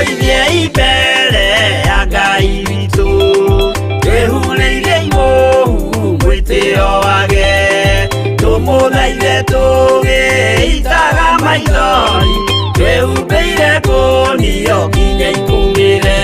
Twĩgũithie mbere ya Ngai witũ, twĩhurĩire imũhu mwĩtĩo wage, tũmũthaithe tũgĩitaga maithori, twĩhumbĩire kũnio nginya ikũmĩre.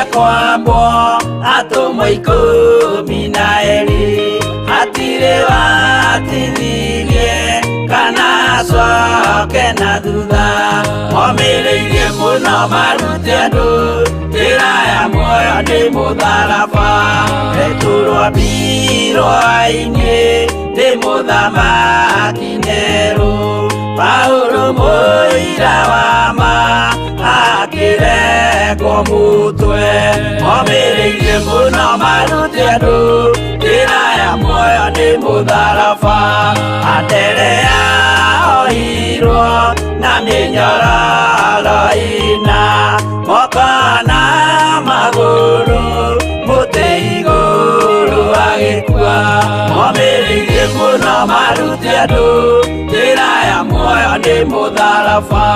Arĩkia kwambwo atũmwo 12 hatirĩ watithirie kana acoke na thutha momĩrĩirie mũno marute andũ njĩra ya muoyo nĩ mũtharaba Petero ambirwo-inĩ nĩ mũthamaki Nero Paulo mũira wa ma akĩrengwo mũtwe momĩrĩirie mũno marute andũ njĩra ya muoyo nĩ mũtharaba Anderea ohirwo na mĩnyororo ĩna moko na magũrũ mũtĩ igũrũ agĩkua momĩrĩirie mũno marute andũ njĩra ya muoyo nĩ mũtharaba.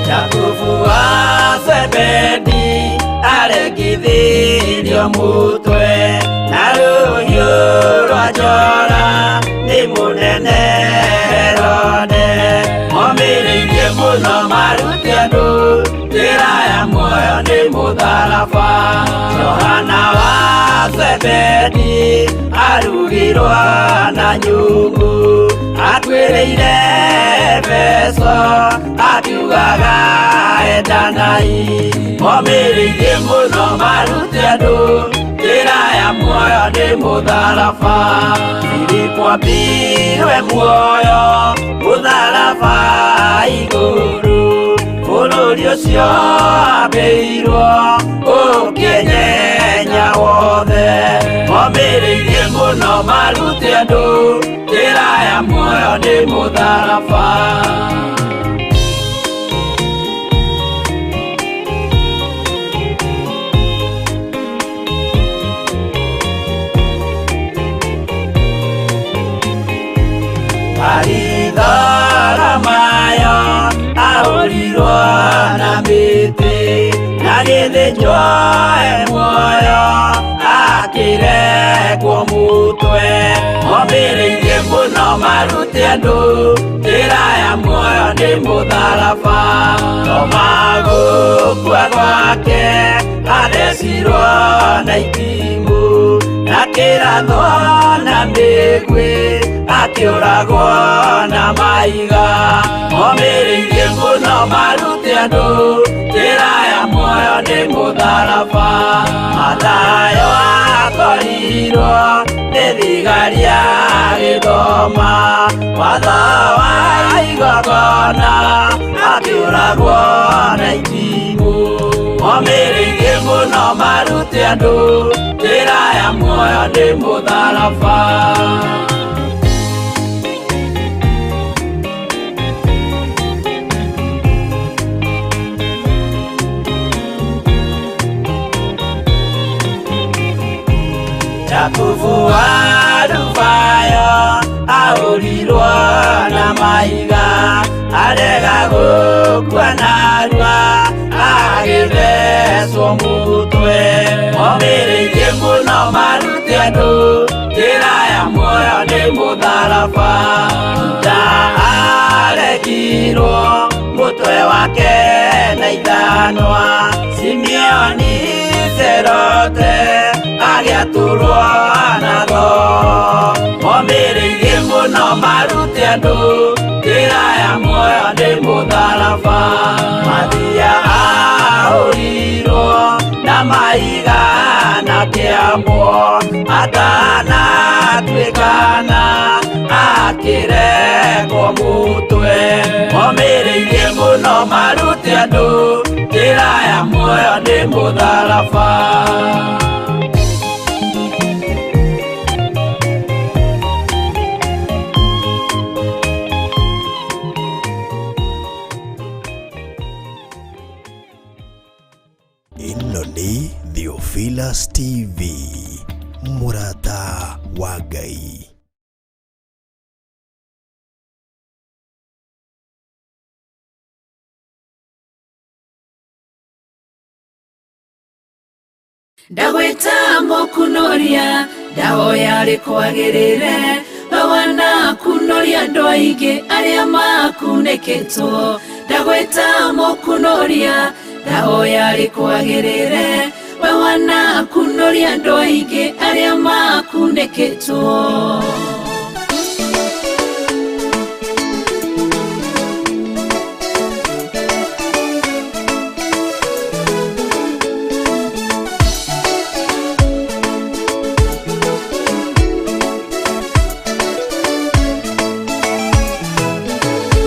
Jakubu wa Zebedi aregithirio mutwe na rũhiũ rwa njora nĩ mũnene Herode momĩrĩirie mũno marute andũ njĩra ya muoyo nĩ mũtharaba Johana wa Zebedi arugirwo na nyungu atuĩrĩire Efeso akiugaga endanai momĩrĩirie mũno marute andũ njĩra ya muoyo nĩ mũtharaba Filipo ambirwe muoyo mũtharaba igũrũ bũrũri ũcio ambĩirwo ũkĩnyenya wothe momĩrĩirie mũno marute andũ njĩra ya muoyo nĩ mũtharaba. Baritholomayo ahũrirwo na mĩtĩ na gĩthĩnjwo e muoyo akĩrengwo mũtwe momĩrĩirie mũno marute andũ njĩra ya muoyo nĩ mũtharaba Toma gũkua gwake athecirwo na itimũ na kĩrathwo na mĩguĩ akĩũragwo na mahiga momĩrĩirie mũno marute andũ njĩra ya muoyo nĩ mũtharaba Mathayo akorirwo nĩ thigari agĩthoma watho wa igongona akĩũragwo na itimũ momĩrĩirie mũno marute andũ njĩra ya muoyo nĩ mũtharaba. Jakubu wa Alufayo ahũrirwo na mahiga arega gũkua narua agĩthecwo mũtwe momĩrĩirie mũno marute andũ njĩra ya muoyo nĩ mũtharaba Juda aregirwo mũtwe wake na ithanwa Simeoni Zerote agĩatũrwo na thoo momĩrĩirie mũno marute andũ njĩra ya muoyo nĩ mũtharaba Mathia ahũrirwo na mahiga na kĩambwo atanatuĩkana akĩrengwo mũtwe momĩrĩirie mũno marute andũ njĩra ya muoyo nĩ mũtharaba. Ĩno nĩ Theophilus TV, mũrata wa Ngai. Ndagwĩta mũkunoria, ndahoya rĩkwagĩrĩre, we wanakunoria andũ aingĩ arĩa makunĩkĩtwo. Ndagwĩta mũkunoria, ndahoya rĩkwagĩrĩre, we wanakunoria andũ aingĩ arĩa makunĩkĩtwo.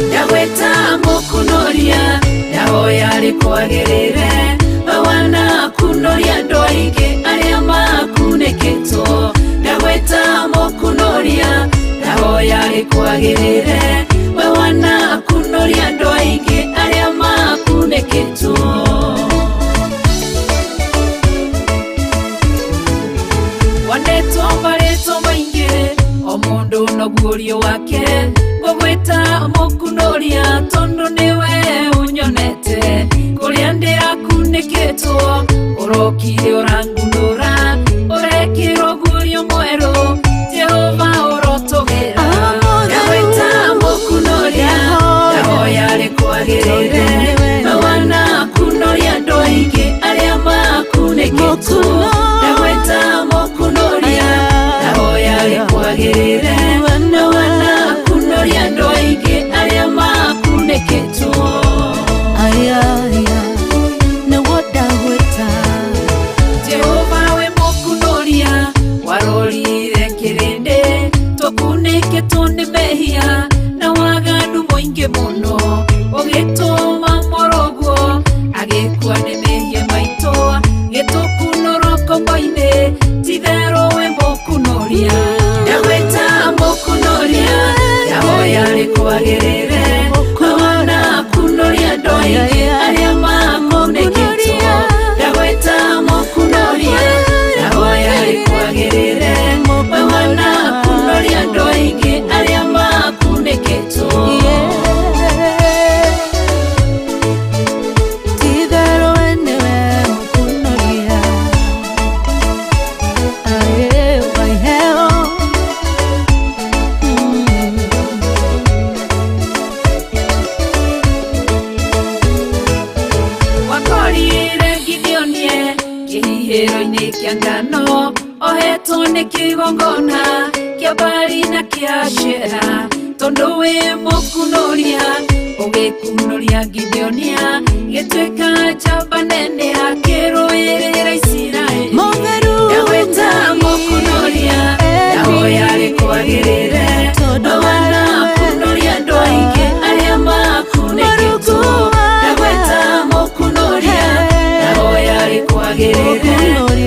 Ndagwĩta mũkunoria, ndahoya rĩkwagĩrĩre, we wanakunoria andũ aingĩ arĩa makunĩkĩtwo. Ndagwĩta mũkunoria, ndahoya rĩkwagĩrĩre, we wanakunoria andũ aingĩ arĩa makunĩkĩtwo. Wanetwo marĩtwa maingĩ, o mũndũ noguo wake, ngũgwĩta mũkunoria tondũ nĩwe ũnyonete. Kũrĩa ndĩrakunĩkĩtwo, ũrokire ũrangunũra, ũrekĩrwo guorio mwerũ, Jehova ũrotũgĩra. Ndagwĩta mũkunoria, ndahoya rĩkwagĩrĩre, we wanakunoria andũ aingĩ arĩa makunĩkĩtwo. Ndagwĩta mũkunoria, ndahoya rĩkwagĩrĩre, we wanakunoria andũ aingĩ arĩa makunĩkĩtwo. Ayaya, nĩguo ndagwĩta. Jehova we mũkunoria, warorire kĩrĩndĩ, tũkunĩkĩtwo nĩ mehia na waganu mũingĩ mũno, ũgĩtũma mũrũguo agĩkua nĩ mehia maitũ, gĩtũkunũrwo ngombo-inĩ, ti-itherũ we mũkunoria. Ndagwĩta mũkunoria, ndahoya rĩkwagĩrĩre, we wanakunoria andũ aingĩ arĩa makunĩkĩtwo. Ndagwĩta mũkunoria, ndahoya rĩkwagĩrĩre, we wanakunoria andũ aingĩ arĩa makunĩkĩtwo. Ti-itherũ we nĩwe mũkunoria. Ae, wa iheo. Wakorire Gideonie kĩhihĩro-inĩ kĩa ngano, ohetwo nĩ kĩgongona kĩa Baali na kĩa Ashera, tondũ wĩ mũkunoria, ũgĩkunoria Gideonia, gĩtuĩka njamba nene akĩrũĩrĩra Isiraeli. Mũtheru Ndagwĩta mũkunoria, ndahoya rĩkwagĩrĩre, Tondũ we wanakunoria andũ aingĩ arĩa makunĩkĩtwo. Ndagwĩta mũkunoria, ndahoya rĩkwagĩrĩre,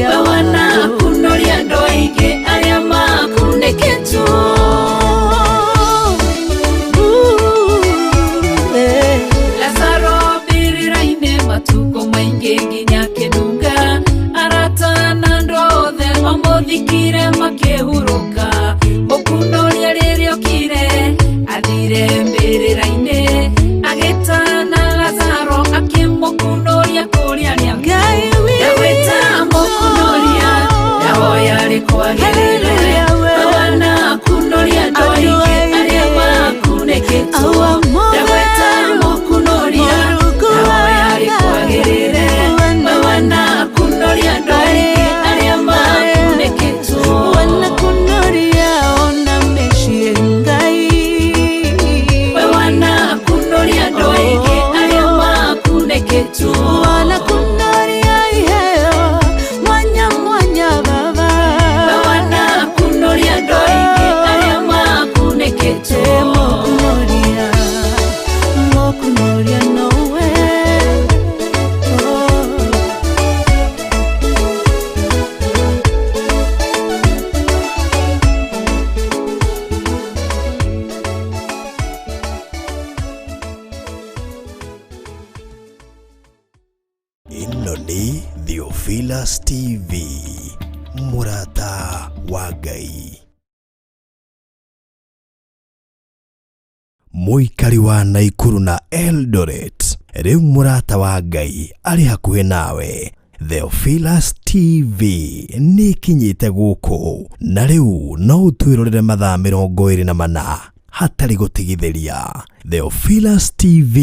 we wanakunoria andũ aingĩ arĩa makunĩkĩtwo. Lazaro mbĩrĩra-inĩ matukũ maingĩ nginya akĩnunga, arata na andũ othe mamũthikire makĩhurũka. Mũkunoria rĩrĩa okire athire mbĩrĩra-inĩ, agĩtana Lazaro akĩmũkunoria kũrĩa arĩa. Ngai witũ. Ndagwĩta mũkunoria, ndahoya rĩkwagĩrĩre, Hallelujah, we wanakunoria andũ aingĩ arĩa makunĩkĩtwo. Ndagwĩta mũkunoria, ndahoya rĩkwagĩrĩre, we wanakunoria andũ aingĩ arĩa makunĩkĩtwo. Wanakunoria ona mĩciĩ Ngai. We wanakunoria andũ aingĩ arĩa makunĩkĩtwo. Wanakunoria iheo mwanya mwanya baba. We wanakunoria andũ aingĩ arĩa makunĩkĩtwo. Mũkunoria, mũkunoria nowe. Oh. Ĩno nĩ Theophilus TV, mũrata wa Ngai. Mũikari wa Naikuru na Eldoret, rĩu mũrata wa Ngai arĩ hakuhĩ nawe. Theophilus TV nĩ ĩkinyĩte gũkũ na rĩu no ũtwĩrorere mathaa 24 hatarĩ gũtigithĩria. Theophilus TV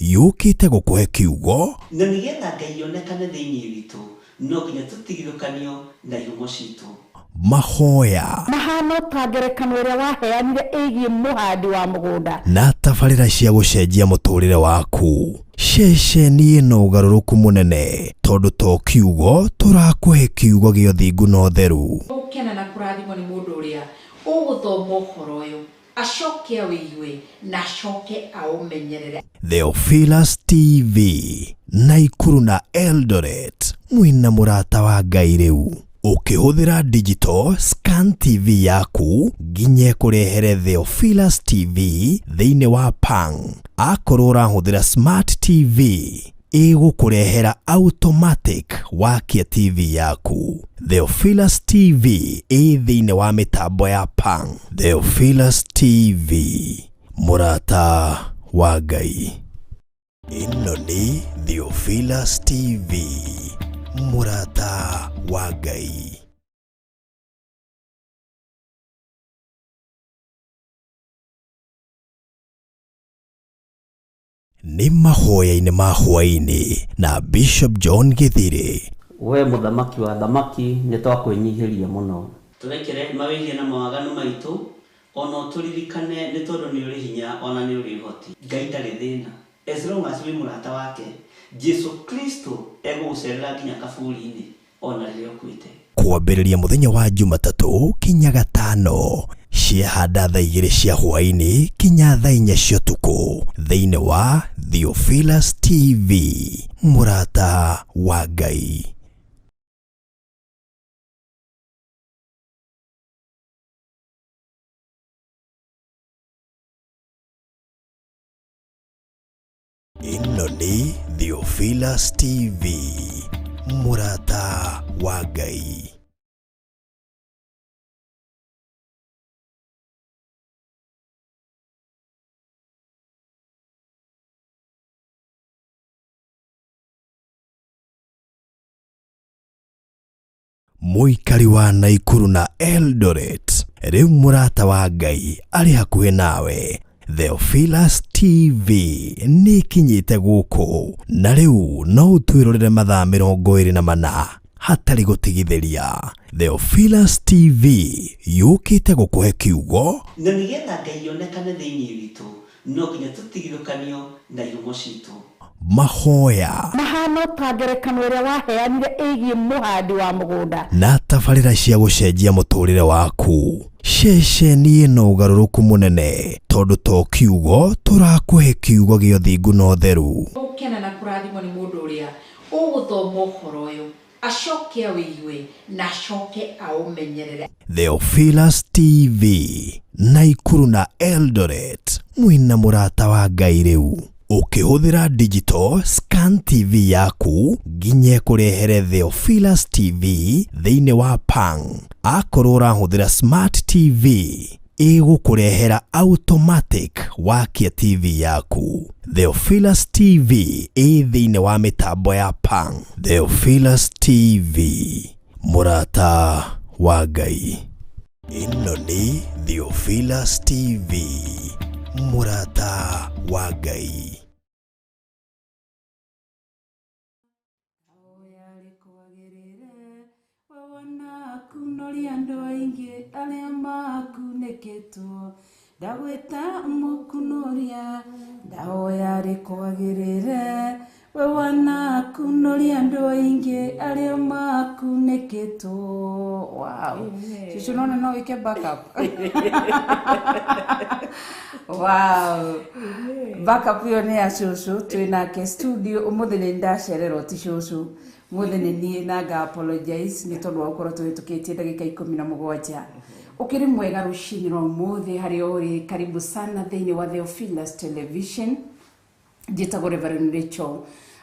yũkĩte gũkũhe kiugo Na nĩgetha Ngai onekane thĩinĩ witũ, no nginya tũtigithũkanio na ihumo citũ. Mahoya Mahano ta ngerekano ĩrĩa waheanire ĩgiĩ mũhandi wa mũgũnda. Na tabarĩra cia gũcenjia mũtũrĩre waku. Ceceni ĩno ũgarũrũku mũnene tondũ to kiugo tũrakũhe, kiugo gĩa ũthingu na ũtheru. Gũkena na kũrathimwo nĩ mũndũ ũrĩa ũgũthoma ũhoro ũyũ, acoke awĩigue na acoke aũmenyerere. Theophilus TV, Naikuru na Eldoret, mwĩna mũrata wa Ngai rĩu. Ũkĩhũthĩra digital scan TV yaku nginya ĩkũrehere Theophilus TV thĩinĩ wa Pang. Akorwo ũrahũthĩra smart TV, ĩgũkũrehera automatic wakia TV yaku. Theophilus TV ĩ thĩinĩ wa mĩtambo ya Pang. Theophilus TV, mũrata wa Ngai. Ĩno nĩ Theophilus TV, mũrata wa Ngai. Nĩ mahoya-inĩ ma hwaĩ-inĩ na Bishop John Gĩthirĩ. We mũthamaki wa thamaki, nĩ twakwĩnyihĩria mũno. Tũrekere mawĩhia na mawaganu maitũ, ona ũtũririkane, nĩ tondũ nĩ ũrĩ hinya ona nĩ ũrĩ ũhoti. Ngai ndarĩ thĩna as long as wĩ mũrata wake. Jesu Kristo egũgũcerera nginya kaburi-inĩ ona rĩrĩa ũkuĩte. Kwambĩrĩria mũthenya wa Jumatatũ kinya Gatano, ciahanda thaa 2 cia hwaĩ-inĩ kinya thaa 4 cia ũtukũ, thĩinĩ wa Theophilus TV, mũrata wa Ngai. Ĩno nĩ Theophilus TV, mũrata wa Ngai. Mũikari wa Naikuru na Eldoret, rĩu mũrata wa Ngai arĩ hakuhĩ nawe. Theophilus TV nĩ ĩkinyĩte gũkũ na rĩu no ũtwĩrorere mathaa 24 hatarĩ gũtigithĩria. Theophilus TV yũkĩte gũkũhe kiugo Na nĩgetha Ngai onekane thĩinĩ witũ, no nginya tũtigithũkanio na ihumo citũ. Mahoya Mahano ta ngerekano ĩrĩa waheanire ĩgiĩ mũhandi wa mũgũnda. Na tabarĩra cia gũcenjia mũtũrĩre waku. Ceceni ĩno ũgarũrũku mũnene tondũ to kiugo tũrakũhe, kiugo gĩa ũthingu na ũtheru. Gũkena na kũrathimwo nĩ mũndũ ũrĩa ũgũthoma ũhoro ũyũ, acoke awĩigue na acoke aũmenyerere. Theophilus TV, Naikuru na Eldoret, mwĩna mũrata wa Ngai rĩu. Ũkĩhũthĩra digital scan TV yaku nginya ĩkũrehere Theophilus TV thĩinĩ wa Pang. Akorwo ũrahũthĩra smart TV, ĩgũkũrehera automatic wakia TV yaku. Theophilus TV ĩ thĩinĩ wa mĩtambo ya Pang. Theophilus TV, mũrata wa Ngai. Ĩno nĩ Theophilus TV, mũrata wa Ngai. Kunoria andũ aingĩ arĩa makunĩkĩtwo, ndagwĩta mũkunoria, ndahoya rĩkwagĩrĩre. We wanakunoria andũ aingĩ arĩa makunĩkĩtwo. Wow, cũcũ, nona no wĩke backup. Wow, backup ĩyo nĩ ya cũcũ twĩ nake studio ũmũthĩ. Nĩ ndacererwo, ti cũcũ, mũthĩ nĩ niĩ, na nga apologize nĩ tondũ wa gũkorwo tũhĩtũkĩtie ndagĩka 17. Ũkĩrĩ mwega rũcinĩ rwa ũmũthĩ harĩa ũrĩ? Karibu sana thĩinĩ wa Theophilus Television. Njĩtagwo Reverend Rachel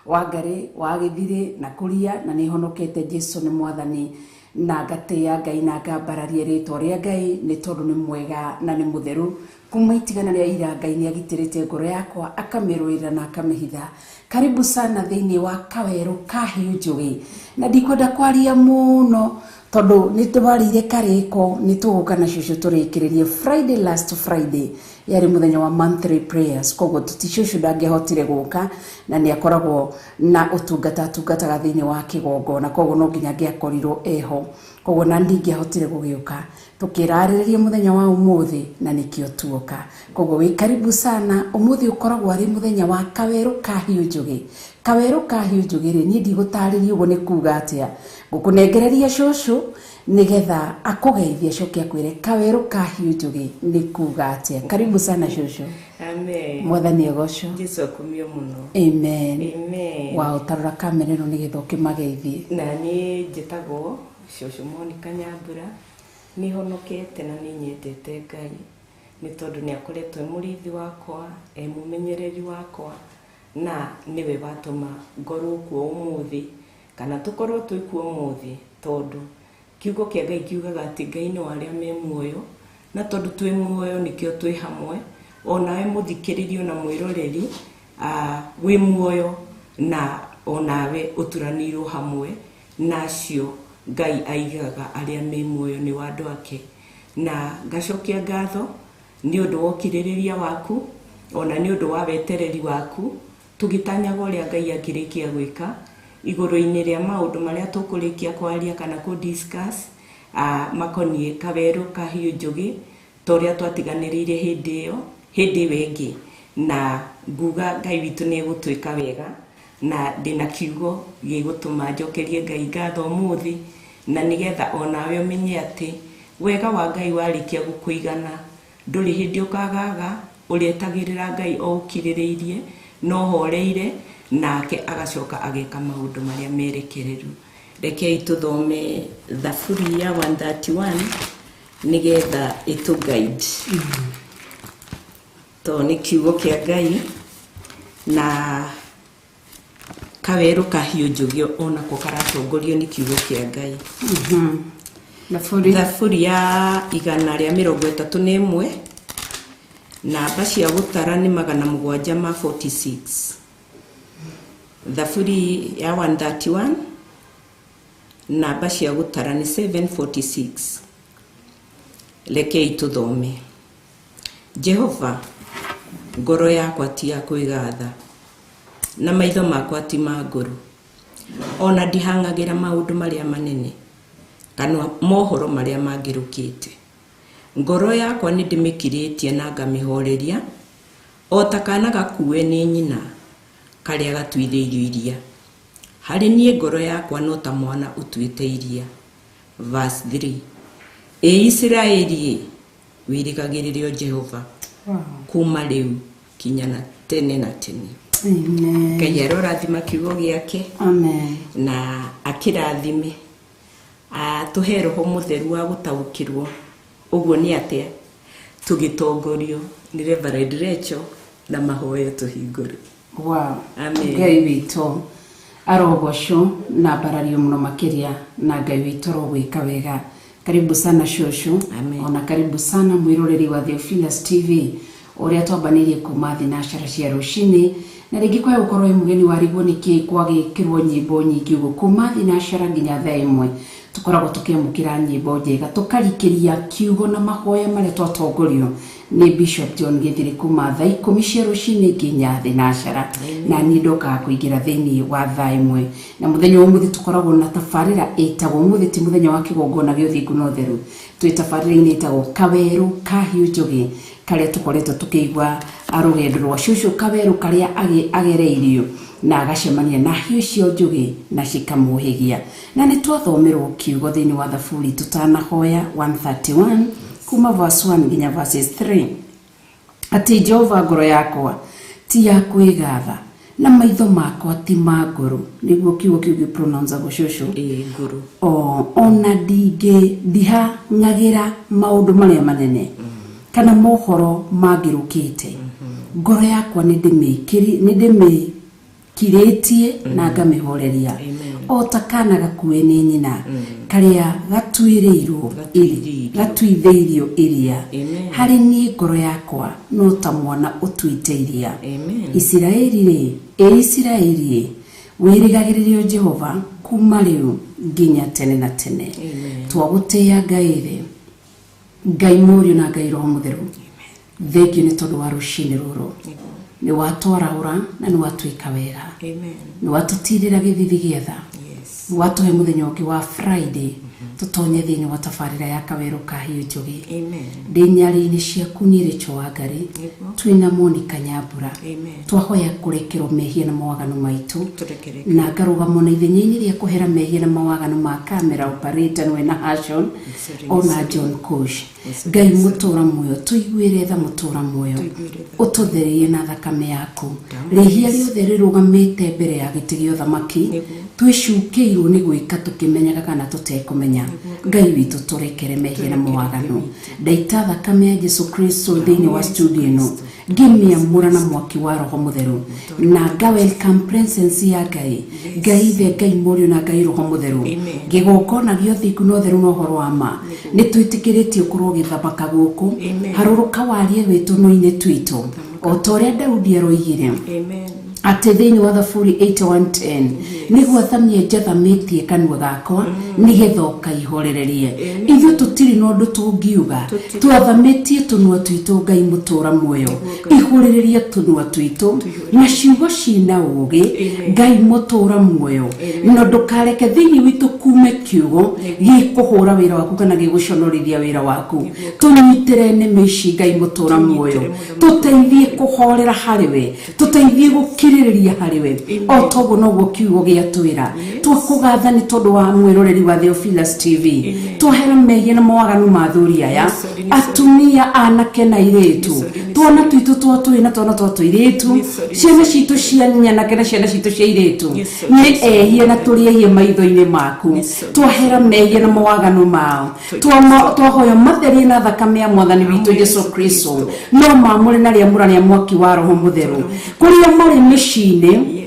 Wangari wa Gĩthirĩ na kũria, na nĩ honokete. Jesu nĩ mwathani. Na ngatĩa Ngai na ngambararia rĩtwa rĩa Ngai nĩ tondũ nĩ mwega na nĩ mũtheru. Kuma itigana rĩa ira Ngai nĩ agitĩrĩte ngoro yakwa akamĩrũĩra na akamĩhitha. Karibu sana thĩinĩ wa Kawerũ ka Hiũ Njũgĩ. Na ndikwenda kwaria mũno tondũ nĩ twarĩire karĩko, nĩ tũgũka na cũcũ tũrĩkĩrĩrie Friday, last Friday yarĩ mũthenya wa monthly prayers, koguo ti cũcũ ndangĩahotire gũka na nĩ akoragwo na ũtungata atungataga thĩinĩ wa kĩgongona, koguo no nginya angĩakorirwo eho, koguo na ndingĩahotire gũgĩũka. Tũkĩrarĩrĩria mũthenya wa ũmũthĩ na nĩkĩo tuoka, koguo wĩ karibu sana. Ũmũthĩ ũkoragwo arĩ mũthenya wa Kawerũ ka Hiũ Njũgĩ. Kawerũ ka Hiũ Njũgĩ rĩ, niĩ ndigũtarĩria ũguo nĩ kuga atĩa, ngũkũnengereria cũcũ nĩgetha akũgeithie acoke akwĩre Kawerũ ka Hiũ Njũgĩ nĩ kuga atĩa. Karibu sana cũcũ. Amen. Mwathani agocwo. Jesu akumio mũno. Amen. Amen. Wa ũtarora kamera ĩno nĩgetha ũkĩmageithie. Na niĩ njĩtagwo Cũcũ Monica Nyambura, nĩ honokete na nĩ nyendete Ngai nĩ tondũ nĩ akoretwo e mũrĩithi wakwa, e mũmenyereri wakwa, na nĩwe watũma ngorwo kuo ũmũthĩ kana tũkorwo twĩ kuo ũmũthĩ, tondũ kiugo kĩa Ngai kiugaga atĩ Ngai nĩ wa arĩa me muoyo, na tondũ twĩ muoyo nĩkĩo twĩ hamwe. Onawe mũthikĩrĩrio na mwĩroreri wĩ muoyo na onawe ũturanĩirwo hamwe nacio Ngai aigaga arĩa me muoyo nĩ wa andũ ake. Na ngacokia ngatho nĩ ũndũ wa ũkirĩrĩria waku ona nĩ ũndũ wa wetereri waku, tũgĩtanyaga ũrĩa Ngai angĩrĩkia gwĩka igũrũ-inĩ rĩa maũndũ marĩa tũkũrĩkia kwaria kana kũ discuss makoniĩ Kawerũ ka Hiũ Njũgĩ ta ũrĩa twatiganĩrĩire hĩndĩ ĩyo hĩndĩ ĩyo ĩngĩ. Na nguga Ngai witũ nĩ egũtwĩka wega, na ndĩna kiugo gĩgũtũma njokerie Ngai ngatho ũmũthĩ, na nĩgetha onawe ũmenye atĩ wega wa Ngai warĩkia gũkũigana ndũrĩ hĩndĩ ũkagaga, ũrĩetagĩrĩra Ngai o ũkirĩrĩirie na ũhoreire, nake agacoka ageka maũndũ marĩa merekereru. Rekei tũthome Thaburi ya 131 nĩgetha ĩtũ guide, tondũ nĩ kiugo kĩa Ngai na Kawerũ ka Hiũ Njũgĩ onako karatongorio nĩ kiugo kĩa Ngai. Thaburi ya 131, namba cia gũtara nĩ 746. Thaburi ya 131, namba cia gũtara nĩ 746. Rekei tũthome. Jehova, ngoro yakwa ti ya kwĩgatha, na maitho makwa ti ma ngũrũ, ona ndihang'agĩra maũndũ marĩa manene kana mohoro marĩa mangĩrũkĩte. Ngoro yakwa nĩ ndĩmĩkirĩtie na ngamĩhoreria, o ta kana gakue nĩ nyina karĩa gatuithĩirio iria. Harĩ niĩ ngoro yakwa no ta mwana ũtuĩte iria. Verse 3. Ĩ Isiraeli, wĩrĩgagĩrĩre Jehova kuma rĩu kinya na tene na tene. Amen. Ngai arorathima kiugo gĩake. Amen. Na akĩrathime atũhe roho mũtheru wa gũtaũkĩrwo ũguo nĩ atĩa tũgĩtongorio nĩ Reverend Rachel na mahoya tũhingũre. Wow. Amen. Ngai witũ arogocwo na mbarario mũno makĩria, na Ngai witũ arogwĩka wega. Karibu sana cũcũ. Amen. Ona karibu sana mwĩroreri wa Theophilus TV ũrĩa twambanĩirie kuma thinacara cia rũcinĩ, na rĩngĩ kwaya gũkorwo wĩ mũgeni warigwo nĩkĩ kwagĩkĩrwo nyĩmbo nyingĩ ũguo kuma thinacara nginya thaa ĩmwe. Tũkoragwo tũkĩamũkĩra nyĩmbo njega, tũkarikĩria kiugo na mahoya marĩa twatongorio nĩ Bishop John Gĩthiri kuma thaa 10 cia rũcinĩ nginya thinacara, na niĩ ndokaga kũingĩra thĩinĩ wa thaa ĩmwe. Na mũthenya wa ũmũthĩ tũkoragwo na tabarĩra ĩtagwo, ũmũthĩ ti mũthenya wa kĩgongona gĩa ũthingu na ũtheru, twĩ tabarĩra-inĩ ĩtagwo Kawerũ ka Hiũ Njũgĩ, karĩa tũkoretwo tũkĩigua rũgendo rwa cũcũ Kawerũ karĩa agereirio na agacemania na hiũ cia njũgĩ na cikamũhĩgia. Na nĩ twathomerwo kiugo thĩinĩ wa Thaburi tũtanahoya 131 kuma verse 1 nginya verses 3, atĩ Jehova ngoro yakwa ti ya kwĩgatha na maitho makwa ti ma ngũrũ, nĩguo kiugo kĩu gĩpronounceagwo cũcũ. Ĩ ngũrũ. Ona ndihang'agĩra maũndũ marĩa manene kana mohoro mangĩrũkĩte. Ngoro yakwa nĩ ndĩmĩkirĩtie na ngamĩhoreria. O ta kana gakue nĩ nyina karĩa gatuĩrĩirwo gatuithĩirio iria harĩ niĩ ngoro yakwa no ta mwana ũtuĩte iria. Isiraeli rĩ, ĩ Isiraeli wĩrĩgagĩrĩrio Jehova kuma rĩu nginya tene na tene. Twagũtĩĩa Ngai thĩ, Ngai Mũriũ na Ngai Roho Mũtheru, thengio nĩ tondũ wa rũcinĩ rũrũ nĩ watwarahũra na nĩ watwĩka wega, nĩ watũtirĩra gĩthithi gĩa tha, nĩ watũhe mũthenya ũngĩ wa Friday tũtonye thĩinĩ wa tabarĩra ya Kawero ka Hiũ Njũgĩ. Ndĩ nyarĩ-inĩ ciaku niĩ Rachel Wangari twĩna Monica Nyambura, twahoya kũrekerwo mehia na mawaganu maitũ na ngarũgamo na ithenya-inĩ rĩa kũhera mehia na mawaganu ma camera operator nĩwe na Hashon ona John Kosh. Ngai mũtũra muoyo tũiguĩre tha, mũtũra muoyo ũtũtherie na thakame yaku. Rĩhia rĩothe rĩrũgamĩte mbere ya gĩtĩ gĩa ũthamaki twĩcukĩirwo nĩ gwĩka tũkĩmenyaga kana tũtekũmenya. Ngai witũ tũrekere mehia na mawaganu. Ndaita thakame ya Jesu Kristo thĩinĩ wa studio ĩno, ngĩmĩamũra na mwaki wa Roho Mũtheru na nga welcome presence ya Ngai, Ngai Ithe, Ngai Mũriũ na Ngai Roho Mũtheru. Kĩgongona gĩa ũthingu na ũtheru na ũhoro wa ma nĩ twĩtĩkĩrĩtie ũkorwo ũgĩthamaka gũkũ, harũrũka warie wĩtũnũ-inĩ twitũ o ta ũrĩa Daudi aroigire atĩ thĩinĩ wa Thaburi 81:10 nĩguo athamie njathamĩtie kanua gakwa nĩgetha ũkaihorererie. Ithuĩ tũtirĩ na ũndũ tũngiuga, twathamĩtie tũnua twitũ Ngai mũtũra muoyo, ihũrĩrĩria tũnua twitũ na ciugo cina ũũgĩ Ngai mũtũra muoyo, na ndũkareke thĩinĩ witũ kume kiugo gĩkũhũra wĩra waku kana gĩgũconorithia wĩra waku. Tũnyitĩre nĩmĩ ici Ngai mũtũra muoyo, tũteithie kũhorera harĩ we, tũteithie gũkirĩrĩria harĩ we o toguo noguo kiugo gĩatwĩra. Twakũgatha nĩ tondũ wa mwĩroreri wa Theophilus TV, twahera mehia na mawaganu ma athuri aya, atumia, anake na airĩtu, twana twitũ twa twĩ na twana twa tũirĩtu, ciana citũ cia nyanake na ciana citũ cia airĩtu nĩ ehia na tũrĩ ehia maitho-inĩ maku. Twahera mehia na mawaganu mao, twahoya matherie na thakame ya mwathani witũ Jesu Kristo, no mamũre na rĩamũra rĩa mwaki wa Roho Mũtheru kũrĩa marĩ mĩciĩ-inĩ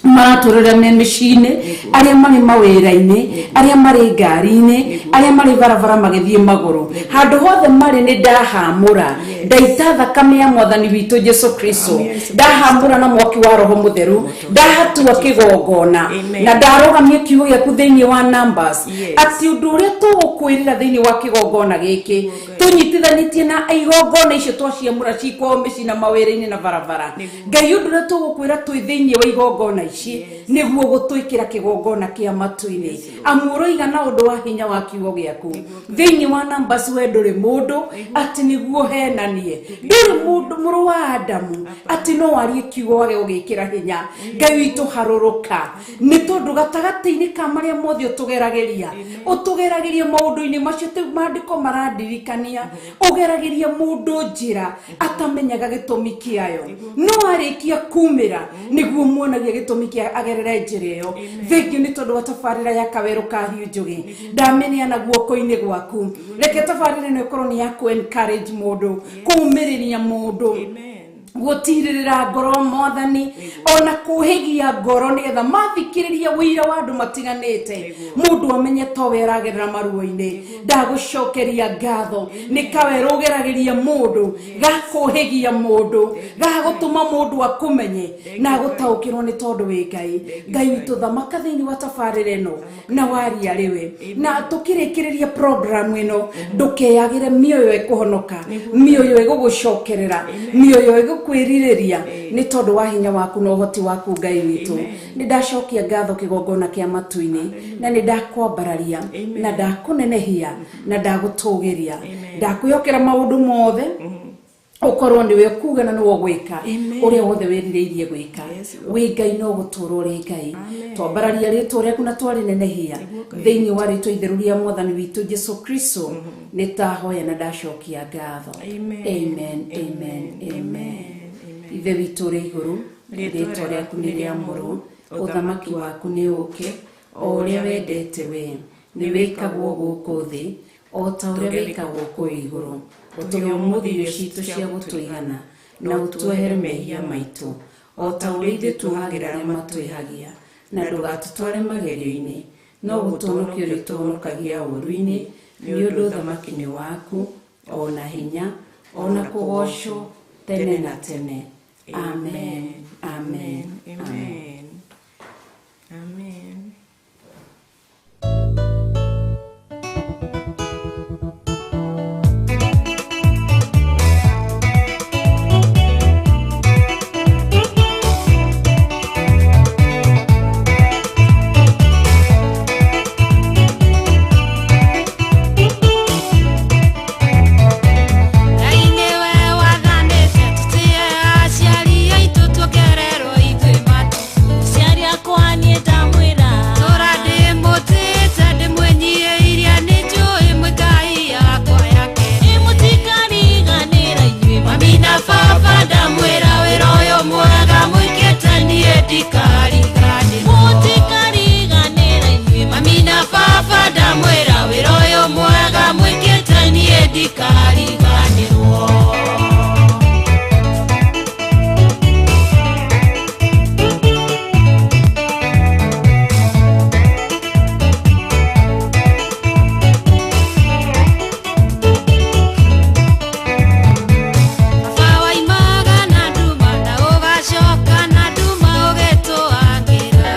maratũrĩra me mĩciĩ-inĩ, arĩa marĩ mawĩra-inĩ, arĩa marĩ ngari-inĩ, arĩa marĩ barabara magĩthiĩ magũrũ, handũ hothe marĩ nĩ ndahamũra, ndaita thakame ya mwathani witũ Jesu Kristo, ndahamũra na mwaki wa Roho Mũtheru, ndahatua kĩgongona na ndarũgamia kiugo gĩaku thĩinĩ wa Numbers atĩ ũndũ ũrĩa tũgũkwĩrĩra thĩinĩ wa kĩgongona gĩkĩ tũnyitithanĩtie na igongona icio twaciamũra cikwao mĩciĩ na mawĩra-inĩ na barabara. Ngai ũndũ ũrĩa tũgũkwĩra twĩ thĩinĩ wa igongona ici nĩguo gũtwĩkĩra kĩgongona kĩa matu-inĩ, amu ũroiga na ũndũ wa hinya wa kiugo gĩaku thĩinĩ wa Numbers, we ndũrĩ mũndũ atĩ nĩguo henanie, ndũrĩ mũndũ mũrũ wa Adamu atĩ no warie kiugo wage gũgĩkĩra hinya. Ngai witũ harũrũka nĩ tondũ gatagatĩ-inĩ ka marĩa mothe ũtũgeragĩria, ũtũgeragĩria maũndũ-inĩ macio maandĩko marandirikania, ũgeragĩria mũndũ njĩra atamenyaga gĩtũmi kĩayo, no arĩkia kumĩra nĩguo muonagia gĩtũmi kĩa agerere njĩra ĩyo. Thengio nĩ tondũ wa tabarĩra ya Kawero ka Hiũ Njũgĩ, ndamĩneana guoko-inĩ gwaku. Reke tabarĩra ĩno ĩkorwo nĩ ya kũ encourage mũndũ, kũũmĩrĩria mũndũ, gũtirĩrĩra ngoro mwathani, ona kũhĩgia ngoro nĩgetha mathikĩrĩria wĩira wa andũ matiganĩte, mũndũ amenye towe aragerera maruo-inĩ. Ndagũcokeria ngatho nĩ kawero ũgeragĩria mũndũ, gakũhĩgia mũndũ, gagũtũma mũndũ akũmenye na agũtaũkĩrwo nĩ tondũ wĩ Ngai. Ngai witũ thamaka thĩinĩ wa tabarĩra ĩno na waria rĩwe, na tũkĩrĩkĩrĩria program ĩno ndũkeyagĩre mĩoyo ĩkũhonoka, mĩoyo ĩgũgũcokerera, mĩoyo ĩgũkwĩrirĩria nĩ tondũ wa hinya waku na ũhoti waku Ngai witũ. Nĩ ndacokia ngatho kĩgongona kĩa matu-inĩ na nĩ ndakwambararia na ndakũnenehia na ndagũtũgĩria, ndakwĩhokera maũndũ mothe ũkorwo nĩwe kuga na nĩwe ũgwĩka ũrĩa wothe wĩrirĩirie gwĩka. Wĩ Ngai no gũtũũra ũrĩ Ngai. Twambararia rĩtwa rĩaku na twarĩnenehia thĩinĩ wa rĩtwa itheru rĩa mwathani witũ Jesu Kristo, nĩ tahoya na ndacokia ngatho. Amen, amen, amen. Ithe witũ ũrĩ igũrũ, rĩtwa rĩaku nĩ rĩamũrwo, ũthamaki waku nĩ ũũke, o ũrĩa wendete we nĩ wĩkagwo gũkũ thĩ o ta ũrĩa wĩkagwo kũu igũrũ. Ũtũhe ũmũthĩ irio citũ cia gũtũigana, na ũtuohere mehia maitũ o ta ũrĩa ithuĩ tuohagĩra arĩa matwĩhagia, Na ndũgatũtware magerio-inĩ, no gũtũhonokia ũrĩtũhonokagia ũũru-inĩ, nĩ ũndũ ũthamaki nĩ waku, o na hinya, o na kũgoocwo tene na tene. Amen. Amen. Amen. Amen. Ngai nĩwe wathanĩte tũtĩe aciari aitũ tuongererwo ithuĩ matukũ. Aciari akwa niĩ ndamwĩra tũra ndĩmũtĩĩte ndĩmwĩnyiihĩirie nĩ njũĩ mwĩ Ngai yakwa yake. Ĩ mũtikariganĩra inyuĩ mami na baba ndamwĩra wĩra ũyũ mwega mwĩkĩte niĩ ndikariganĩrwo. Mũtikariganĩra inyuĩ mami na baba ndamwĩra wĩra ũyũ mwega mwĩkĩte niĩ ndikariganĩrwo. Baba waimaga na nduma na ũgacoka na nduma ũgĩtũangĩra.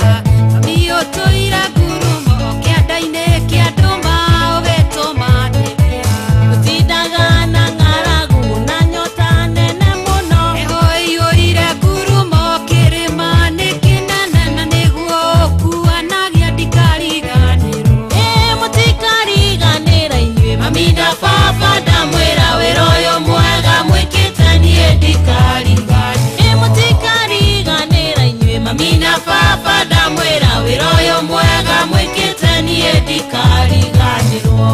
Mami ũtũire ngurumo kĩanda-inĩ kĩa nduma ũgĩtũmanĩria. Ũtindaga na ng'aragu na nyota nene mũno. Heho ĩiyũire ngurumo kĩrĩma nĩ kĩnene na nĩguo ũkuanagia ndikariganĩrwo. Ĩ mũtikariganĩra inyuĩ mami na baba ndamwĩra wĩra ũyũ mwega mwĩkĩte niĩ ndikariganĩrwo. Ĩ mũtikariganĩra inyuĩ mami na baba ndamwĩra wĩra ũyũ mwega mwĩkĩte niĩ ndikariganĩrwo.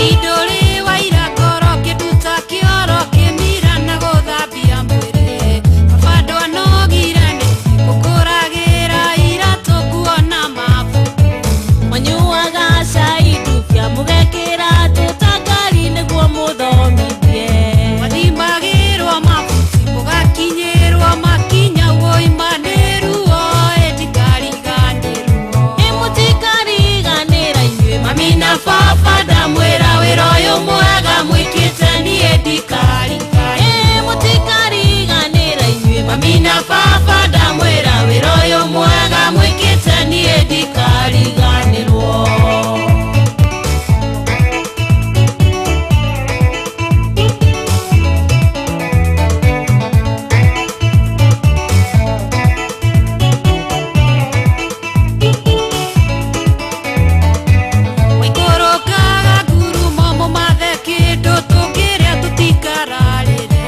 Indũrĩ wa ira ngoro kĩnduta kĩoro kĩmira na gũthambia mwĩrĩ. Baba ndwanogire nĩ gũkũragĩra iratũ nguo na mabuku. Mwanyuaga cai ndubia mũgekĩra tũtangari nĩguo mũthomithie. Mwathimagĩrwo mabuti mũgakinyĩrwo makinya woima nĩ ruo ĩ ndikariganĩrwo. Ĩ mũtikariganĩra inyuĩ mami na baba ndamwĩra wĩra ũyũ mwega mwĩkĩte niĩ ndikariganĩrwo. Ĩ mũtikariganĩra inyuĩ mami na baba ndamwĩra wĩra ũyũ mwega mwĩkĩte niĩ ndikariganĩrwo. Waikũrũkaga ngurumo mũmathe kĩndũ tũngĩrĩa tũtikararĩre.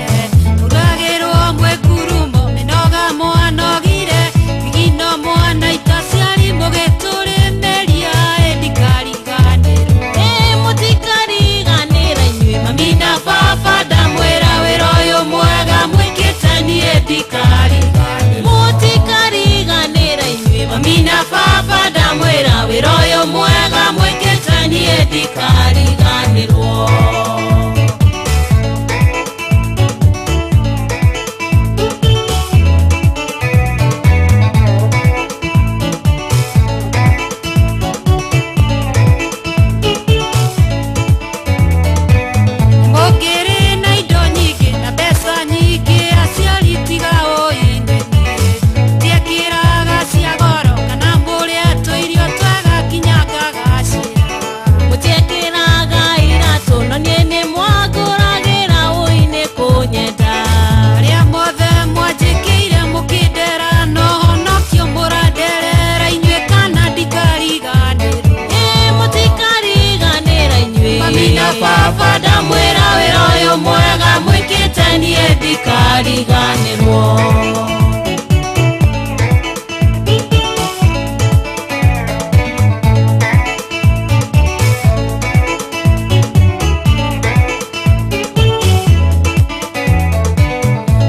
Mũragĩrwo mwĩ ngurumo mĩnoga mwanogire thigino mwanaita aciari mũgĩtũrĩmĩria ĩ ndikariganĩrwo. Ĩ mũtikariganĩra inyuĩ mami na baba ndamwĩra wĩra ũyũ mwega mwĩkĩte niĩ ndikariganĩrwo. Mũtikariganĩra inyuĩ mami na baba ndamwĩra wĩra ũyũ mwega mwĩkĩte niĩ ndikariganĩrwo. Mũngĩrĩ na indo nyingĩ na mbeca nyingĩ aciari tiga ũinene. Mũtiekĩraga cia goro kana mũrĩe tũirio twega nginya ngagacĩra. Mũtiekĩraga iratũ no niĩ nĩ mwangũragĩra ũinĩ kũnyenda. Arĩa mothe mwanjĩkĩire mũkĩndera no honokio mũranderera inyuĩ kana ndikariganĩrwo. Ĩ mũtikariganĩra inyuĩ mami na baba ndamwĩra wĩra ũyũ mwega mwĩkĩte niĩ ndikariganĩrwo.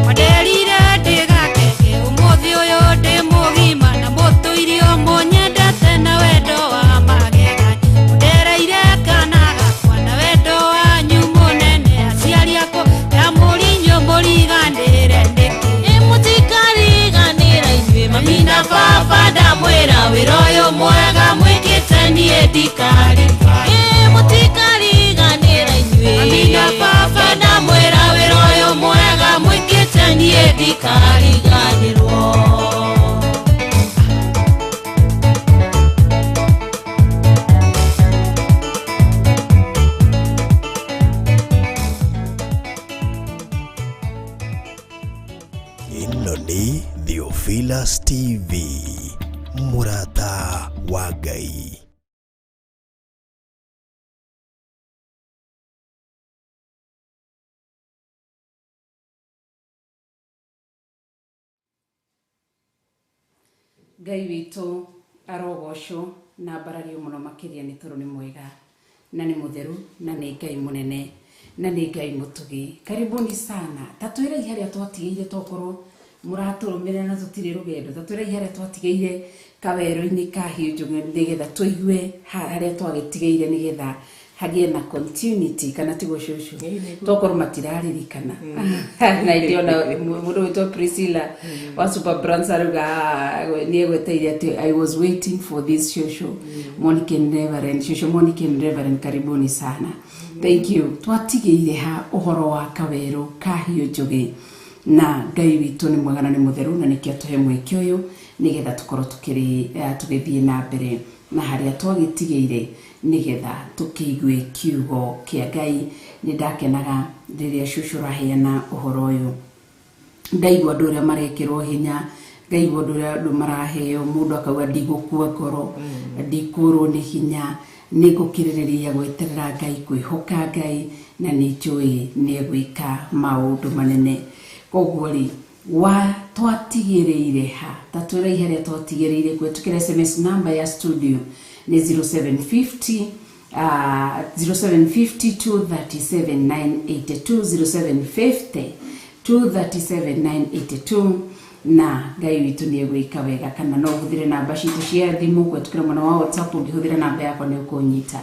Mwanderire ndĩgakenge ũmũthĩ ũyũ ndĩ mũgima na mũtũire ndikari Mũtikariganĩra inyuĩ Mami na baba ndamwĩra wĩra ũyũ mwega mwĩkĩte niĩ ndikariganĩrwo. Ĩno nĩ Theophilus TV, mũrata wa Ngai. Ngai witũ arogocwo na mbarario mũno makĩria nĩ tondũ nĩ mwega na nĩ mũtheru na nĩ Ngai mũnene na nĩ Ngai mũtugi. Karibuni sana. Ta twĩrei harĩa twatigĩire, tokorwo mũratũrũmĩrĩra na tũtirĩ rũgendo, ta twĩrei harĩa twatigĩire kawerũ-inĩ ka Hiũ Njũng'wa nĩgetha tũigue harĩa twagĩtigĩire nĩgetha hagĩe na continuity, kana tiguo cũcũ? Tokorwo matiraririkana. Na ndĩona mũndũ wĩtwo Priscilla wa Super Brands arauga nĩ egweteire atĩ I was waiting for this shosho Monica and Reverend. Shosho Monica and Reverend, karibuni sana. Thank you. Twatigĩire ha ũhoro wa kawerũ ka Hiũ Njũgĩ, na Ngai witũ nĩ mwega na nĩ mũtheru na nĩkĩo atũhe mweke ũyũ nĩgetha tũkorwo tũgĩthiĩ na mbere na harĩa twagĩtigĩire nĩgetha tũkĩigue kiugo kĩa Ngai. Nĩ ndakenaga rĩrĩa cũcũ ũraheana ũhoro ũyũ, ndaigua andũ ũrĩa marekĩrwo hinya, ngaigua ũndũ ũrĩa andũ maraheo, mũndũ akauga ndigũkua ngoro, ndikũrwo nĩ hinya, nĩ ngũkĩrĩrĩria gweterera Ngai, kwĩhoka Ngai, na nĩ njũĩ nĩ egwĩka maũndũ manene. Koguo rĩ, wa twatigĩrĩire ha? Ta twĩrei harĩa twatigĩrĩire kũhetũkĩra SMS number ya studio nĩ 0750 0750 237 982, 0750 237 982, na Ngai witũ nĩ egwĩka wega. Kana no ũhũthĩre namba citũ cia thimũ kũhetũkĩra mwena wa WhatsApp, ũngĩhũthĩra namba yakwa nĩ ũkũnyita.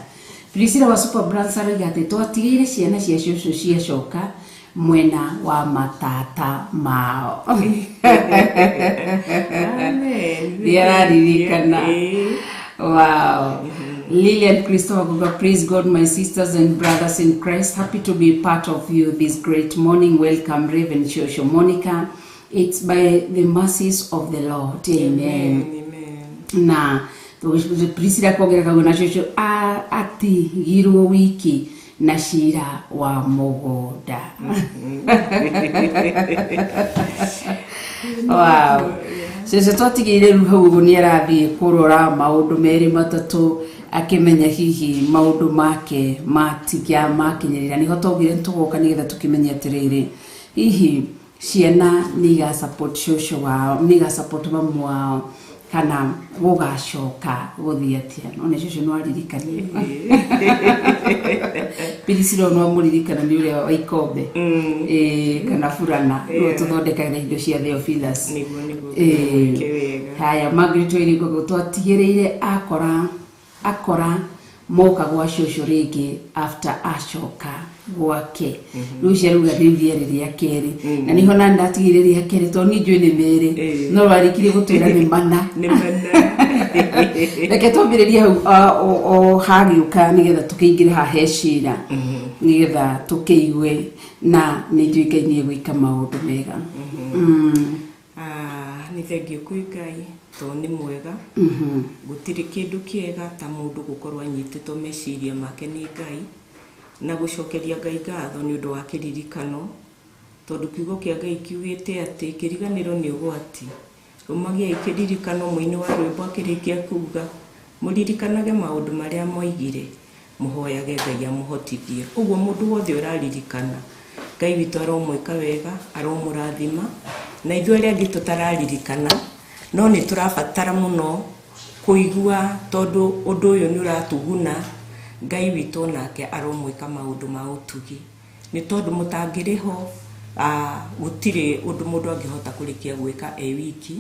Priscilla wa Super Brands arauga atĩ twatigĩire ciana cia cũcũ ciacoka mwena wa matata mao. Amen. Nĩ araririkana. Wow. Lillian Christopher Guga, praise God, my sisters and brothers in Christ. Happy to be part of you this great morning. Welcome, Reverend Shosho Monica. It's by the mercies of the Lord. Amen. Amen. Na Priscilla kuongerera kauga na cũcũ atigirwo wiki na cira wa mũgũnda. Wow. Cũcũ twatigĩire rĩu hau ũguo nĩ arathiĩ kũrora maũndũ merĩ matatũ akĩmenya hihi maũndũ make matiga makinyĩrĩra. Nĩho twaugire nĩtũgoka nĩgetha tũkĩmenye atĩrĩrĩ, hihi ciana nĩ iga support cũcũ wao, nĩ iga support mamu wao, kana gũgacoka gũthiĩ atĩa. No nĩ cũcũ no aririkanie Priscilla no amũririkana nĩ ũrĩa wa ikombe kana burana nĩwe tũthondekaga indo cia Theophilus. Nĩguo nĩguo wega. Haya, Margaret Wairigu twatigĩrĩire akora moka gwa cũcũ rĩngĩ after acoka gwake. Rĩu ciarauga rĩu rĩarĩ rĩa kerĩ, na nĩho na ndatigĩrĩire rĩa kerĩ tondũ niĩ njũĩ nĩ merĩ, no warĩkirie gũtwĩra nĩ mana. Nĩ mana. Reke twambĩrĩrie hau o hagĩũka nĩgetha tũkĩingĩre haha he cira nĩgetha tũkĩigue, na nĩ njũĩ Ngai nĩ egwĩka maũndũ mega. Nĩ thengiũ kwĩ Ngai tondũ nĩ mwega. Gũtirĩ kĩndũ kĩega ta mũndũ gũkorwo anyitĩtwo meciria make nĩ Ngai na gũcokeria Ngai ngatho nĩ ũndũ wa kĩririkano, tondũ kiugo kĩa Ngai kiugĩte atĩ kĩriganĩro nĩ ũgwati. Rũmagiai kĩririkano, mũini wa rwĩmbo akĩrĩkia kuga mũririkanage maũndũ marĩa moigire, mũhoyage Ngai amũhotithie. Ũguo mũndũ wothe ũraririkana, Ngai witũ aromwĩka wega, aromũrathima, na ithuĩ arĩa angĩ tũtararirikana no nĩ tũrabatara mũno kũigua tondũ ũndũ ũyũ nĩ ũratũguna. Ngai witũ nake aromwĩka maũndũ ma ũtugi, nĩ tondũ mũtangĩrĩho gũtirĩ ũndũ mũndũ angĩhota kũrĩkia gwĩka e wiki,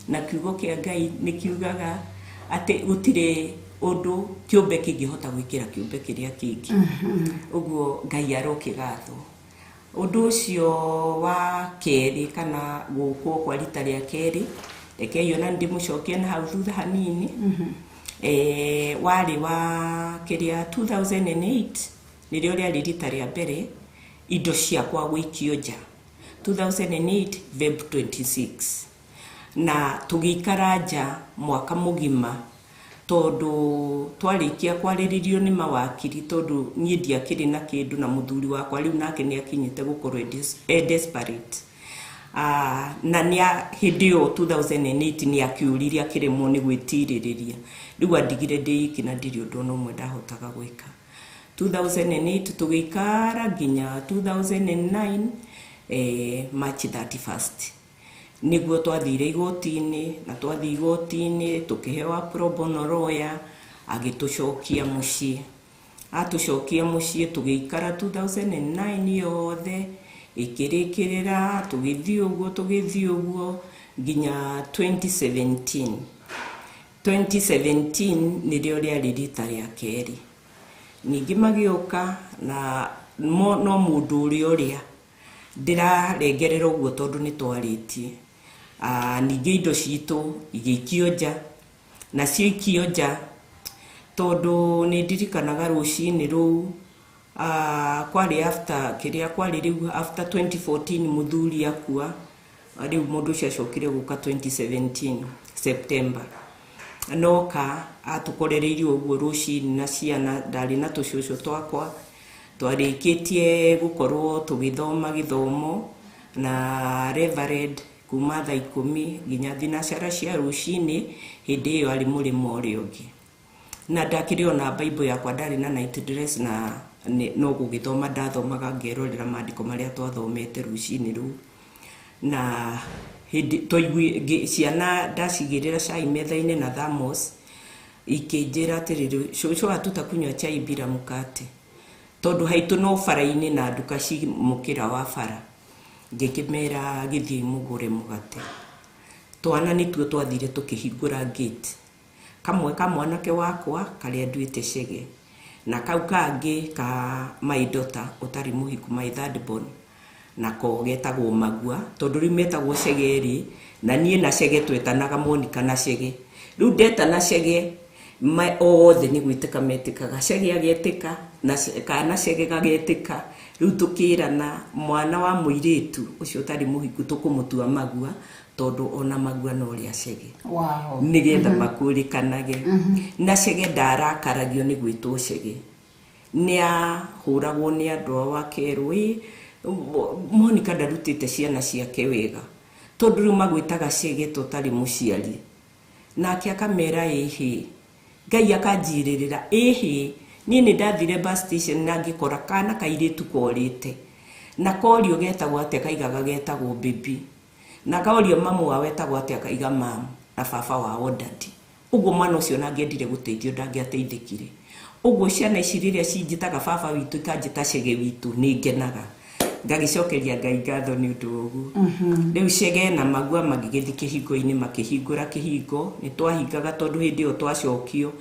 na kiugo kĩa Ngai nĩ kiugaga atĩ gũtirĩ ũndũ kĩũmbe kĩngĩhota gwĩkĩra kĩũmbe kĩrĩa kĩngĩ. Ũguo Ngai arokĩgathwo. Ũndũ ũcio wa kerĩ kana gũkwo kwa rita rĩa kerĩ, rekei ona ndĩmũcokie na hau thutha hanini. Warĩ wa kĩrĩa 2008 nĩrĩo rĩarĩ rita rĩa mbere indo ciakwa gũikio nja, 2008 Feb 26, na tũgĩikara nja mwaka mũgima tondũ twarĩkia kwarĩrĩrio nĩ mawakiri, tondũ niĩ ndiakĩrĩ na kĩndũ na mũthuri wakwa rĩu nake nĩ akinyĩte gũkorwo e desperate. Na nĩa hĩndĩ ĩyo 2008 nĩ akĩũrire akĩremwo nĩ gwĩtirĩrĩria, rĩu andigire ndĩ iki na ndirĩ ũndũ ona ũmwe ndahotaga gwĩka. 2008 tũgĩikara nginya 2009 March 31st nĩguo twathire igoti-inĩ, na twathiĩ igoti-inĩ tũkĩheo pro bono lawyer agĩtũcokia mũciĩ. Atũcokia mũciĩ tũgĩikara 2009 yothe ĩkĩrĩkĩrĩra, tũgĩthiĩ ũguo nginya 2017. 2017 nĩrĩo rĩarĩ rita rĩa kerĩ ningĩ magĩũka na no mũndũ ũrĩa ndĩrarengerera ũguo tondũ nĩ twarĩtie. Ningĩ indo citũ igĩikio nja, nacio ikio nja tondũ nĩ ndirikanaga rũcinĩ rũu, kwarĩ after kĩrĩa kwarĩ rĩu after 2014 mũthuri akua. Rĩu mũndũ ũcio acokire gũka 2017 September, noka atũkorereirie ũguo rũcinĩ na ciana, ndarĩ na tũcũcũ twakwa, twarĩkĩtie gũkorwo tũgĩthoma gĩthomo na Reverend kuma thaa 10 nginya thinacara cia rũcinĩ. Hĩndĩ ĩyo arĩ mũrĩmo ũrĩa ũngĩ, na ndakĩrĩ ona Bible yakwa, ndarĩ na night dress na no gũgĩthoma ndathomaga ngerorera maandĩko marĩa twathomete rũcinĩ rũu. Na hĩndĩ twaigui ciana ndacigĩrĩra cai metha-inĩ na thermos, ikĩnjĩra atĩrĩrĩ, "Cũcũ, hatutakunywa chai bila mkate," tondũ haitũ no bara-inĩ na nduka ci mũkĩra wa bara. Ngĩkĩmera gĩthiĩ mũgũre mũgate. Twana nĩtuo twathire tũkĩhingũra gate, kamwe ka mwanake wakwa karĩa nduĩte Cege na kau kangĩ ka my daughter ũtarĩ mũhiku, my third born, nako getagwo Magua, tondũ rĩu metagwo Cege rĩ, na niĩ na Cege twetanaga Monica na Cege. Rĩu ndetana Cege othe nĩ gwĩtĩka metĩkaga, Cege agetĩka na kana Cege gagetĩka. Rĩu tũkĩrana mwana wa mũirĩtu ũcio ũtarĩ mũhiku tũkũmũtua Magua, tondũ ona Magua no rĩa Cege, nĩgetha makũrĩkanage. Na Cege ndarakaragio nĩ gwĩtwo Cege, nĩ ahũragwo nĩ andũ ao akerwo ĩ Monica ndarutĩte ciana ciake wega, tondũ rĩu magwĩtaga Cege ta ũtarĩ mũciari. Nake akamera ĩhĩ Ngai akanjirĩrĩra ĩhĩ. Niĩ nĩ ndathire bus station na ngĩkora kana kairĩtu korĩte, na korio getagwo atĩa kaigaga getagwo baby, na korio mamu wao etagwo atĩa kaiga mam, na baba wao daddy. Ũguo mwana ũcio na angĩendire gũteithio ndangĩateithĩkire. Ũguo ciana ici rĩrĩa cinjĩtaga baba witũ, ikanjĩta Cege witũ, nĩ ngenaga ngagĩcokeria Ngai ngatho nĩ ũndũ wa ũguo. Rĩu Cege na Magua magĩgĩthiĩ kĩhingo-inĩ, makĩhingũra kĩhingo. Nĩ twahingaga tondũ hĩndĩ ĩyo twacokio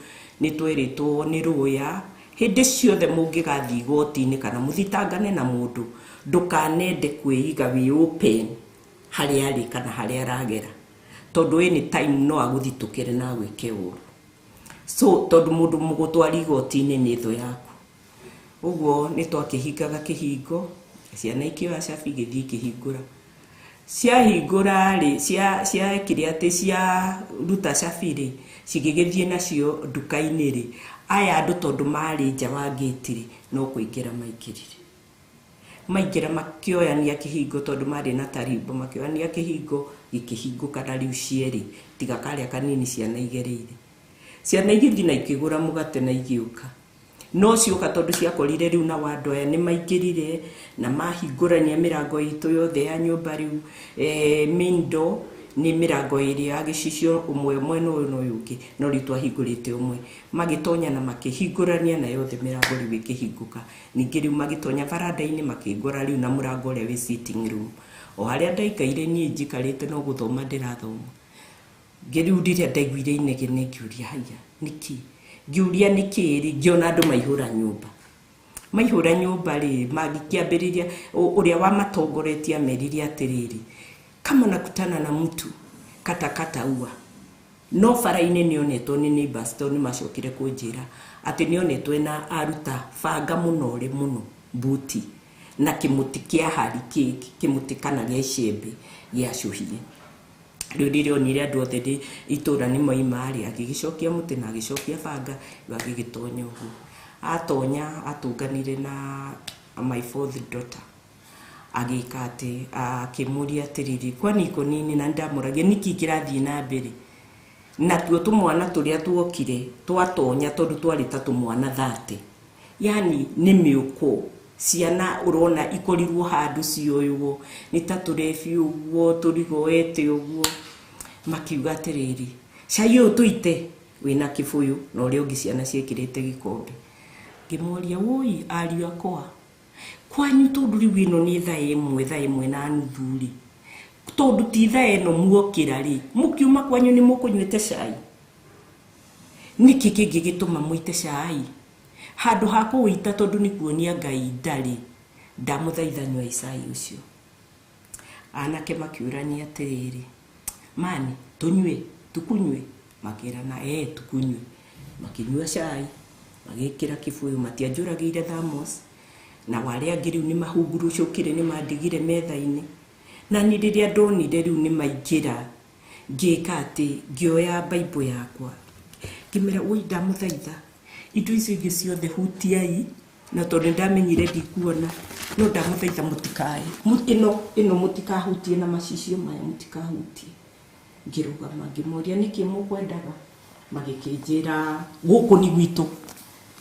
nĩ twerĩtwo nĩ rũya, hĩndĩ ciothe mũngĩgathiĩ igoti-inĩ kana mũthitangane na mũndũ, ndũkanende kwĩiga wĩ open harĩa arĩ kana harĩa aragera, tondũ any time no agũthitũkĩre na agwĩke ũru. So tondũ mũndũ mũgũtwara igoti-inĩ nĩ thũ yaku. Ũguo nĩ twakĩhingaga kĩhingo, ciana ikĩoya cabi igĩthiĩ ikĩhingũra. Ciahingũra rĩ, ciekire atĩ ciaruta cabi rĩ, cigĩgĩthiĩ nacio nduka-inĩ rĩ, aya andũ tondũ marĩ nja wa gate rĩ, no kũingĩra maingĩrire. Maingĩra makĩoyania kĩhingo, tondũ marĩ na tarimbo, makĩoyania kĩhingo gĩkĩhingũka, na rĩu cierĩ tiga karĩa kanini ciana igereire. Ciana igĩthiĩ na ikĩgũra mũgate na igĩũka, no cioka tondũ ciakorire rĩu nao andũ aya nĩ maingĩrire na mahingũrania mĩrango itũ yothe ya nyũmba. Rĩu main door nĩ mĩrango ĩrĩ ya gĩcicio, ũmwe mwena ũyũ na ũyũ ũngĩ, no rĩu twahingũrĩte ũmwe. Magĩtonya na makĩhingũrania na yothe mĩrango rĩu ĩkĩhingũka. Ningĩ rĩu magĩtonya baranda-inĩ, makĩngora rĩu na mũrango ũrĩa wĩ sitting room o harĩa ndaikaire niĩ njikarĩte no gũthoma ndĩrathoma. Rĩu rĩrĩa ndaiguire inegene, ngĩũria haya nĩkĩ, ngĩũria nĩkĩ rĩ, ngĩona andũ maihũra nyũmba. Maihũra nyũmba rĩ, magĩkĩambĩrĩria ũrĩa wamatongoretie amerire atĩrĩrĩ, "Kama nakutana na mtu katakata ua." No bara-inĩ nĩonetwo nĩ neighbors tondũ nĩmacokire kũnjĩra atĩ nĩonetwo na aruta banga mũnore mũno buti na kĩmũtĩ kĩa hari kĩmũtĩ kana gĩa icembe gĩacũhie. Rĩu rĩrĩa onire andũ othe nĩ itũra nĩ moima rĩ, agĩgĩcokia mũtĩ na agĩcokia banga, rĩu agĩgĩtonya ũguo. Atonya atũnganire na my fourth daughter, agĩka atĩ akĩmũria atĩrĩrĩ, kwani iko nini? Na nĩndamũragia nĩkĩ kĩrathiĩ na mbere. Natuo tũmwana tũrĩa tuokire twatonya tondũ twarĩ ta tũmwana 30, yani nĩ mĩũkũ ciana ũrona ikorirwo handũ cioywo nĩ ta tũrebi ũguo tũrigoete ũguo. Makiuga atĩrĩrĩ, cai ũyũ tũite wĩna kĩbũyũ na ũrĩa ũngĩ ciana ciĩkĩrĩte gĩkombe. Ngĩmoria, woi ariũ akwa, kwanyu tondũ rĩu ĩno nĩ thaa 1, thaa 1:30 rĩ, tondũ ti thaa ĩno muokĩra rĩ, mũkiuma kwanyu nĩ mũkũnyuĩte cai? Nĩkĩ kĩngĩgĩtũma mũite cai handũ ha kũwĩita? Tondũ nĩ kuonia Ngai ndarĩ, ndamũthaitha nyuai cai ũcio. Anake makiũrania atĩrĩrĩ, mani tũnyue tukunyue? Makĩrana tukunyue. Makĩnyua cai magĩkĩra kĩbũyũ, matianjũragĩire thamos. Na arĩa angĩ rĩu nĩ mahungurũcũkire, nĩ mandigire metha-inĩ. Na niĩ rĩrĩa ndonire rĩu nĩ maingĩra, ngĩka atĩ ngĩoya Bible yakwa ngĩmera, woi ndamũthaitha, indo icio ingĩ ciothe hutiai, na tondũ nĩndamenyire ndikuona, no ndamũthaitha mũtikae ĩno mũtikahutie na macicio maya mũtikahutie. Ngĩrũgama ngĩmoria nĩkĩ mũkwendaga, magĩkĩnjĩra gũkũ nĩ gwitũ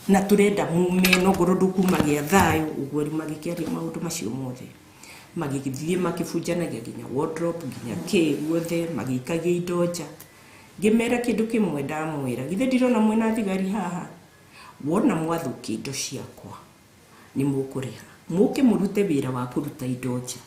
na tũrenda mume, no ngorwo ndũkumagĩa thayũ ũguo. Rĩu magĩkĩaria maũndũ macio mothe, magĩgĩthiĩ makĩbunjanagia nginya wardrobe nginya kĩ guothe, magĩikagia indo nja. Ngĩmera kĩndũ kĩmwe ndamwĩra, githĩ ndirona mwĩna thigari haha? Wona mwathũkia indo ciakwa nĩ mũkũrĩha, mũke mũrute wĩra wa kũruta indo nja,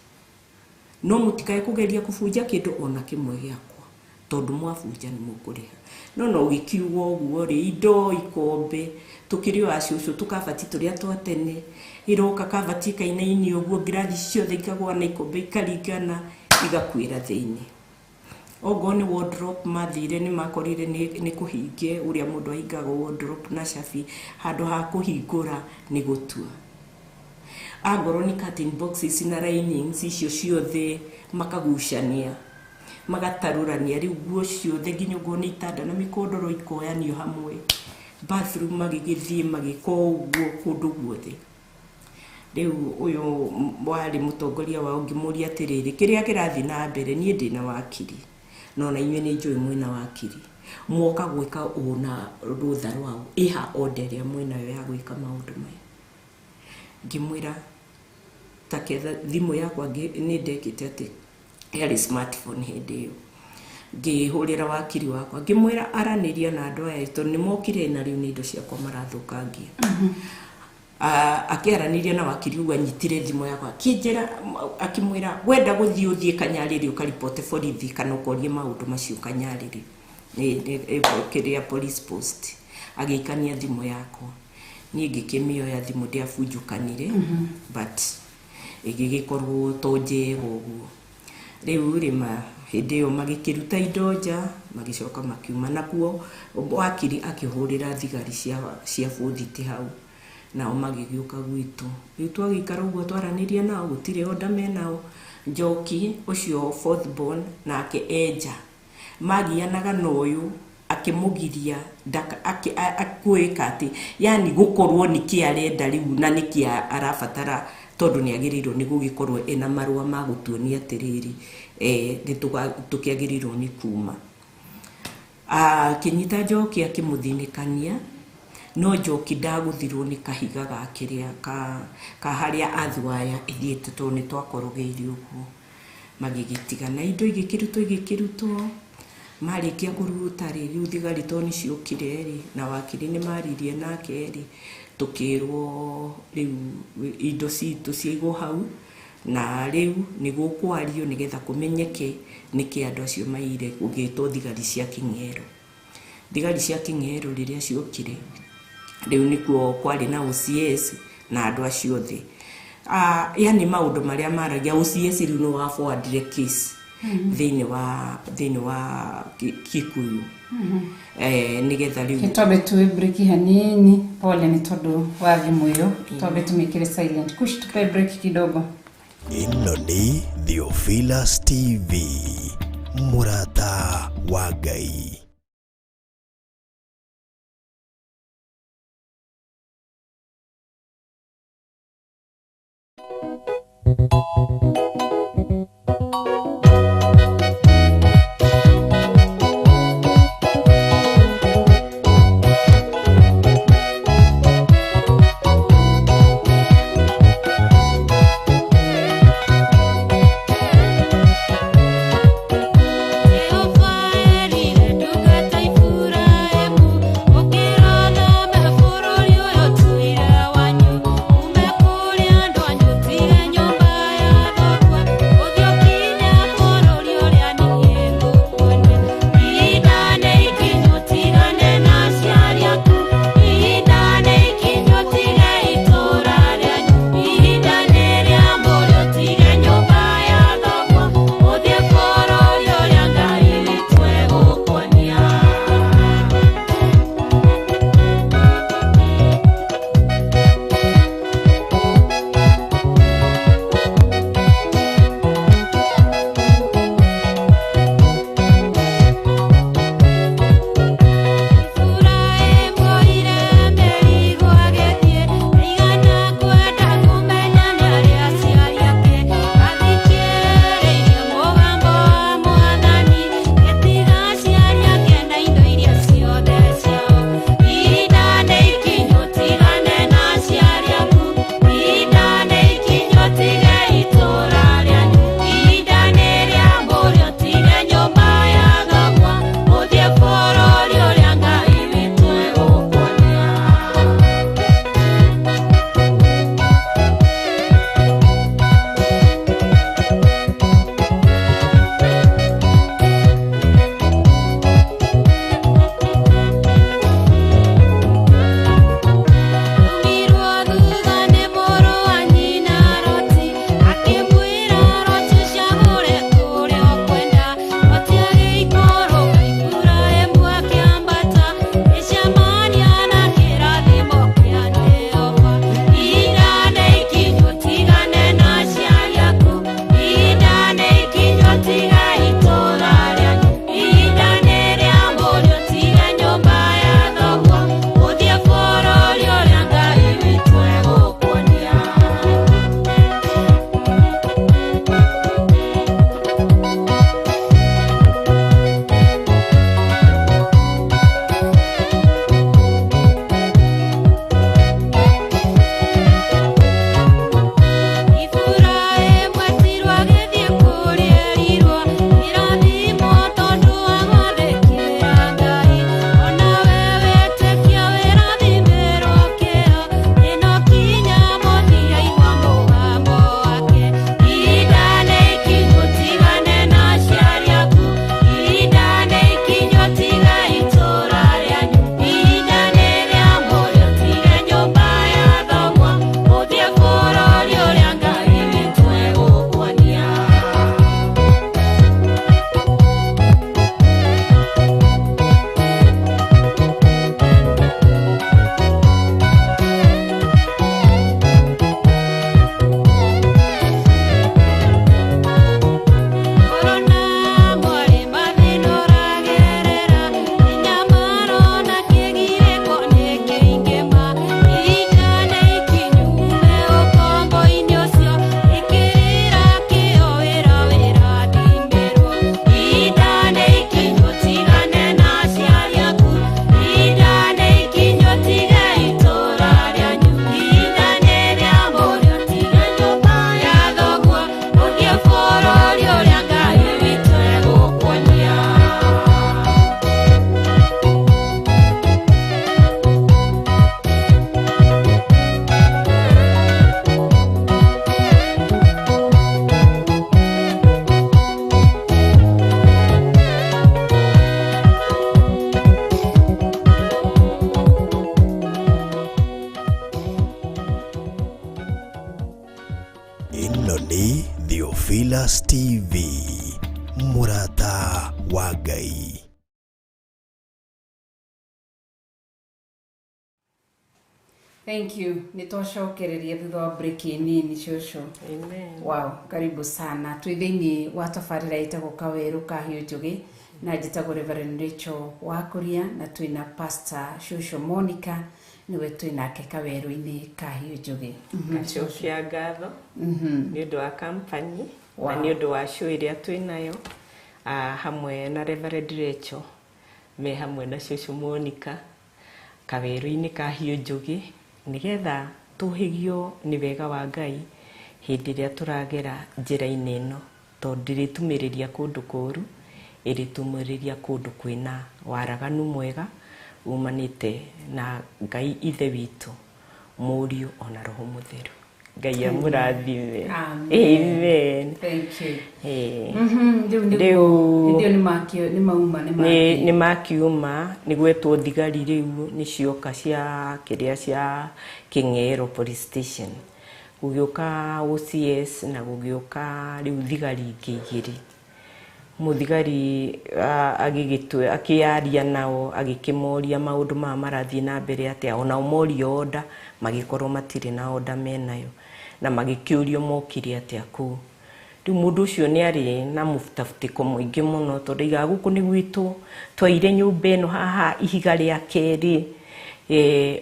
no mũtikae kũgeria kũbunja kĩndũ ona kĩmwe gĩakwa, tondũ mwabunja nĩ mũkũrĩha. No no ũgĩkiuga ũguo rĩ, indo ikombe tũkĩrĩ o acũcũ tũkabati tũrĩa twa tene, ĩroka kabati kainaini ũguo, ngirathi ciothe ikagwa na ikombe ikaringana igakuĩra thĩinĩ. Okorwo nĩ wardrobe mathire nĩ makorire nĩ kũhinge ũrĩa mũndũ ahingaga wardrobe na cabi, handũ ha kũhingũra nĩ gũtua. Angorwo nĩ curtain boxes na linings icio ciothe makagucania magatarũrania, rĩu nguo ciothe nginya ũguo nĩ itanda na mĩkondoro ikoyanio hamwe. Bathroom magĩgĩthiĩ magĩka ũguo kũndũ guothe. Rĩu ũyũ warĩ mũtongoria wao ngĩmũria atĩrĩrĩ, kĩrĩa kĩrathiĩ na mbere, niĩ ndĩna wakiri no na inyuĩ nĩ njũĩ mwĩna wakiri, mwoka gwĩka ũũ na rũtha rwao, ĩha order ĩrĩa mwĩnayo ya gwĩka maũndũ maya? Ngĩmwĩra ta ketha thimũ yakwa nĩ ndekĩte atĩ yarĩ smartphone hĩndĩ ĩyo, ngĩhũrĩra wakiri wakwa ngĩmwĩra aranĩria na andũ aya tondũ nĩ mokire na rĩu nĩ indo ciakwa marathũkangia. Akĩaranĩria na wakiri ũguo anyitire thimũ yakwa akĩnjĩra, akĩmwĩra wenda gũthiĩ ũthiĩ Kanyarĩrĩ ũkaripote borithi kana ũkorie maũndũ macio Kanyarĩrĩ kĩrĩa police post. Agĩikania thimũ yakwa, niĩ ngĩkĩmĩoya thimũ ndĩabunjũkanire, but ĩgĩgĩkorwo to njega ũguo. Rĩu rĩ hĩndĩ ĩyo magĩkĩruta indo nja, magĩcoka makiuma nakuo. Wakiri akĩhũrĩra thigari cia bũthiti hau, nao magĩgĩũka gwitũ. Rĩu twagĩikara ũguo twaranĩria nao, gũtirĩ order menao. Njoki ũcio fourth born nake enja magianaga na ũyũ akĩmũgiria gwĩka atĩ, yani gũkorwo nĩkĩ arenda rĩu na nĩkĩ arabatara, tondũ nĩ agĩrĩirwo nĩ gũgĩkorwo ena marũa ma gũtuonia atĩrĩrĩ, nĩ tũkĩagĩrĩirwo nĩ kuma. Akĩnyita Njoki akĩmũthinĩkania, no Njoki ndagũthirwo nĩ kahiga ga kĩrĩa ka harĩa athuaya ĩthiĩte, tondũ nĩ twakorogeire ũguo. Magĩgĩtigana indo igĩkĩrutwo marĩkia kũruta rĩ, rĩu thigari tondũ nĩ ciokire rĩ, na wakiri nĩ maririe nake rĩ, tũkĩrwo rĩu indo citũ ciaigwo hau, na rĩu nĩ gũkwario nĩgetha kũmenyeke nĩkĩ andũ acio maire. Gũgĩtwo thigari cia King'ero. Thigari cia King'ero rĩrĩa ciokire, rĩu nĩkuo kwarĩ na OCS na andũ acio othe. Yani maũndũ marĩa maragia OCS rĩu nĩ wa forwardire case. Thĩinĩ wa Kikuyu, nĩgetha rĩu Twambe tuwe break hanini. Pole nĩ tondũ wa thimũ ĩyo, twambe tumĩkĩre silent. Kush, tupe break kidogo. Ĩno nĩ Theophilus TV, mũrata wa Ngai. Jehova erire ndungata Iburahĩmu, ũkĩra ũthame bũrũri ũyũ tũire wanyu, ume kũrĩ andũ anyu, ũtige nyũmba ya thoguo, ũthiĩ ũkinye bũrũri ũrĩa niĩ ngũkuonia. Ihinda nĩ ikinyu ũtigane na aciari aku, ihinda nĩ ikinyu ũtige itũũra rĩanyu, ihinda nĩ rĩa mũrĩ ũtige nyũmba ya thoguo, ũthiĩ bũrũri ũrĩa Ngai witũ egũkuonia. Iburahĩmu oire mĩrigo agĩthiĩ, ndaigana kwenda kũmenya nĩ arĩ aciari ake. Athikĩrĩirie mũgambo wa Mwathani, agĩtiga aciari ake na indo iria ciothe ciao. Ihinda nĩ ikinyu ũtigane na aciari aku, ihinda nĩ ikinyu ũtige itũũra rĩanyu, ihinda nĩ rĩa mũrĩ ũtige nyũmba ya thoguo, ũthiĩ bũrũri ũrĩa Ngai witũ egũkuonia. Aumirwo thutha nĩ mũrũ wa nyina Loti, akĩmwĩra Loti ũcagũre kũrĩa ũkwenda. Loti agĩikũrũka, Iburahĩmu akĩambata, ĩcemania na kĩrathimo kĩa Jehova. Ihinda nĩ ikinyu ũtigane na aciari aku, ihinda nĩ ikinyu ũtige itũũra rĩanyu, ihinda nĩ rĩa mũrĩ ũtige nyũmba ya thoguo, ũthiĩ bũrũri ũrĩa Ngai witũ egũkuonia. Iburahĩmu etirwo agĩthiĩ kũrĩa erirwo, irathimwo tondũ wa gwathĩkĩra Ngai. Onawe wetĩkia wĩrathimĩrwo kĩo, ĩno kinya mũthia igua mũgambo wake. Ihinda nĩ ikinyu ũtigane na aciari aku, ihinda nĩ ikinyu ũtige itũũra rĩanyu, ihinda nĩ rĩa mũrĩ ũtige nyũmba ya thoguo, ũthiĩ bũrũri ũrĩa Ngai witũ egũkuonia. Korona mwarĩ mathĩna ũragerera, mĩnyamaro na kĩgirĩko nĩ kĩingĩ ma. Ihinda nĩ ikinyu uume ũkombo-inĩ ũcio, ĩkĩrĩra kĩo wĩra wĩrathimĩrwo. Ihinda nĩ ikinyu ũtigane na aciari aku, ihinda nĩ ikinyu ũtige itũũra rĩanyu, ihinda nĩ rĩa mũrĩ ũtige nyũmba ya thoguo, ũthiĩ bũrũri ũrĩa Ngai witũ egũkuonia. Ĩno nĩ Theophilus TV, Wega wa Ngai. Thank you. Nĩ twacokereria thutha wa break nini cũcũ. Amen. Wow, karibu sana. Twĩ thĩinĩ wa tabarĩra ĩtagwo Kawerũ ka Hiũ Njũgĩ na njĩtagwo Reverend Rachel Wakũria na twĩna Pastor Cũcũ Monica nĩwe twĩ nake kawerũ-inĩ ka Hiũ Njũgĩ. Ngacokia ngatho nĩ ũndũ wa company Wow. na nĩ ũndũ wa show ĩrĩa twĩ nayo hamwe na Reverend Rachel me hamwe na Cũcũ Monica kawerũ-inĩ ka Hiũ Njũgĩ nĩgetha tũhĩgio nĩ wega wa Ngai hĩndĩ ĩrĩa tũragera njĩra-inĩ ĩno tondũ ndĩrĩtumĩrĩria kũndũ kũũru ĩrĩtumĩrĩria kũndũ kwĩna waraganu mwega umanĩte na Ngai ithe witũ Mũriũ ona Roho Mũtheru. Ngai amũrathime. Amen. Amen. Thank you. Eh. Rĩu nĩguo Rĩu- hĩndĩ ĩyo nĩ mauma nĩ nĩ mathiĩ. nĩ makiuma nĩ gwetwo thigari rĩu nĩ cioka cia kĩrĩa cia Kĩng'ero police station gũgĩũka OCS na gũgĩũka rĩu thigari ingĩ igĩrĩ mũthigari agĩgĩtwe akĩaria nao agĩkĩmoria maũndũ maya marathiĩ na mbere atĩa onao morio order magĩkorwo matirĩ na order menayo na magĩkĩũrio mokire atĩa kũu rĩu mũndũ ũcio nĩ arĩ na mũbutabutĩko mũingĩ mũno tondũ aigaga gũkũ nĩ gwitũ twaire nyũmba ĩno haha ihiga rĩa kerĩ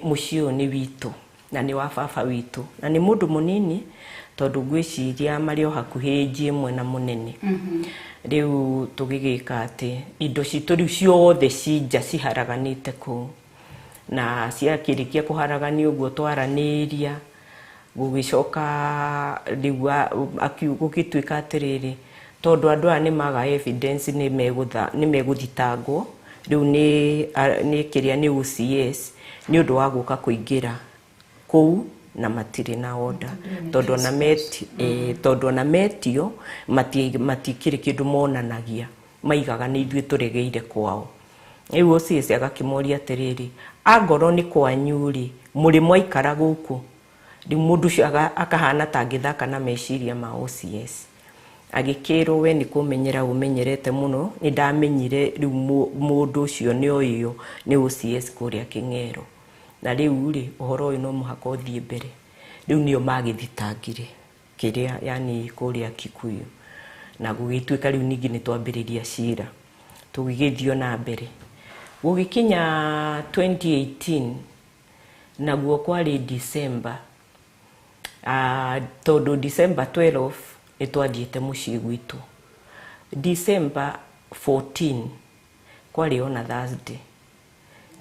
mũciĩ ũyũ nĩ witũ na nĩ wa baba witũ na nĩ mũndũ mũnini tondũ ngwĩciria marĩ o hakuhĩ ĩnji ĩmwe na mũnene rĩu tũgĩgĩka atĩ indo citũ rĩu ciothe ci nja ciharaganĩte kũu na ciakĩrĩkia kũharaganio ũguo twaranĩria gũgĩcoka rĩu gũgĩtuĩka atĩrĩrĩ tondũ andũ aya nĩ maga evidence nĩ megũthitangwo rĩu nĩ kĩrĩa nĩ OCS nĩ ũndũ wa gũka kũingĩra kũu na matirĩ na order tondũ ona meti tondũ ona metio matikĩrĩ kĩndũ monanagia maigaga nĩ ithuĩ tũregeire kwao rĩu OCS agakĩmoria atĩrĩrĩ angorwo nĩ kwanyu rĩ mũrĩ mwaikara gũkũ rĩu mũndũ ũcio akahana ta angĩthaka na meciria ma OCS agĩkĩrwo we nĩ kũmenyera ũmenyerete mũno nĩ ndamenyire rĩu mũndũ ũcio nĩ oĩyo nĩ OCS kũrĩa Kĩng'ero na rĩu rĩ ũhoro ũyũ no mũhaka ũthiĩ mbere rĩu nĩo magĩthitangire kĩrĩa yani kũrĩa Kikuyu na gũgĩtuĩka rĩu ningĩ nĩ twambĩrĩria cira tũgĩgĩthiĩ na mbere gũgĩkinya 2018 naguo kwarĩ December tondũ December 12 nĩ twathiĩte mũciĩ gwitũ December 14 kwarĩ ona Thursday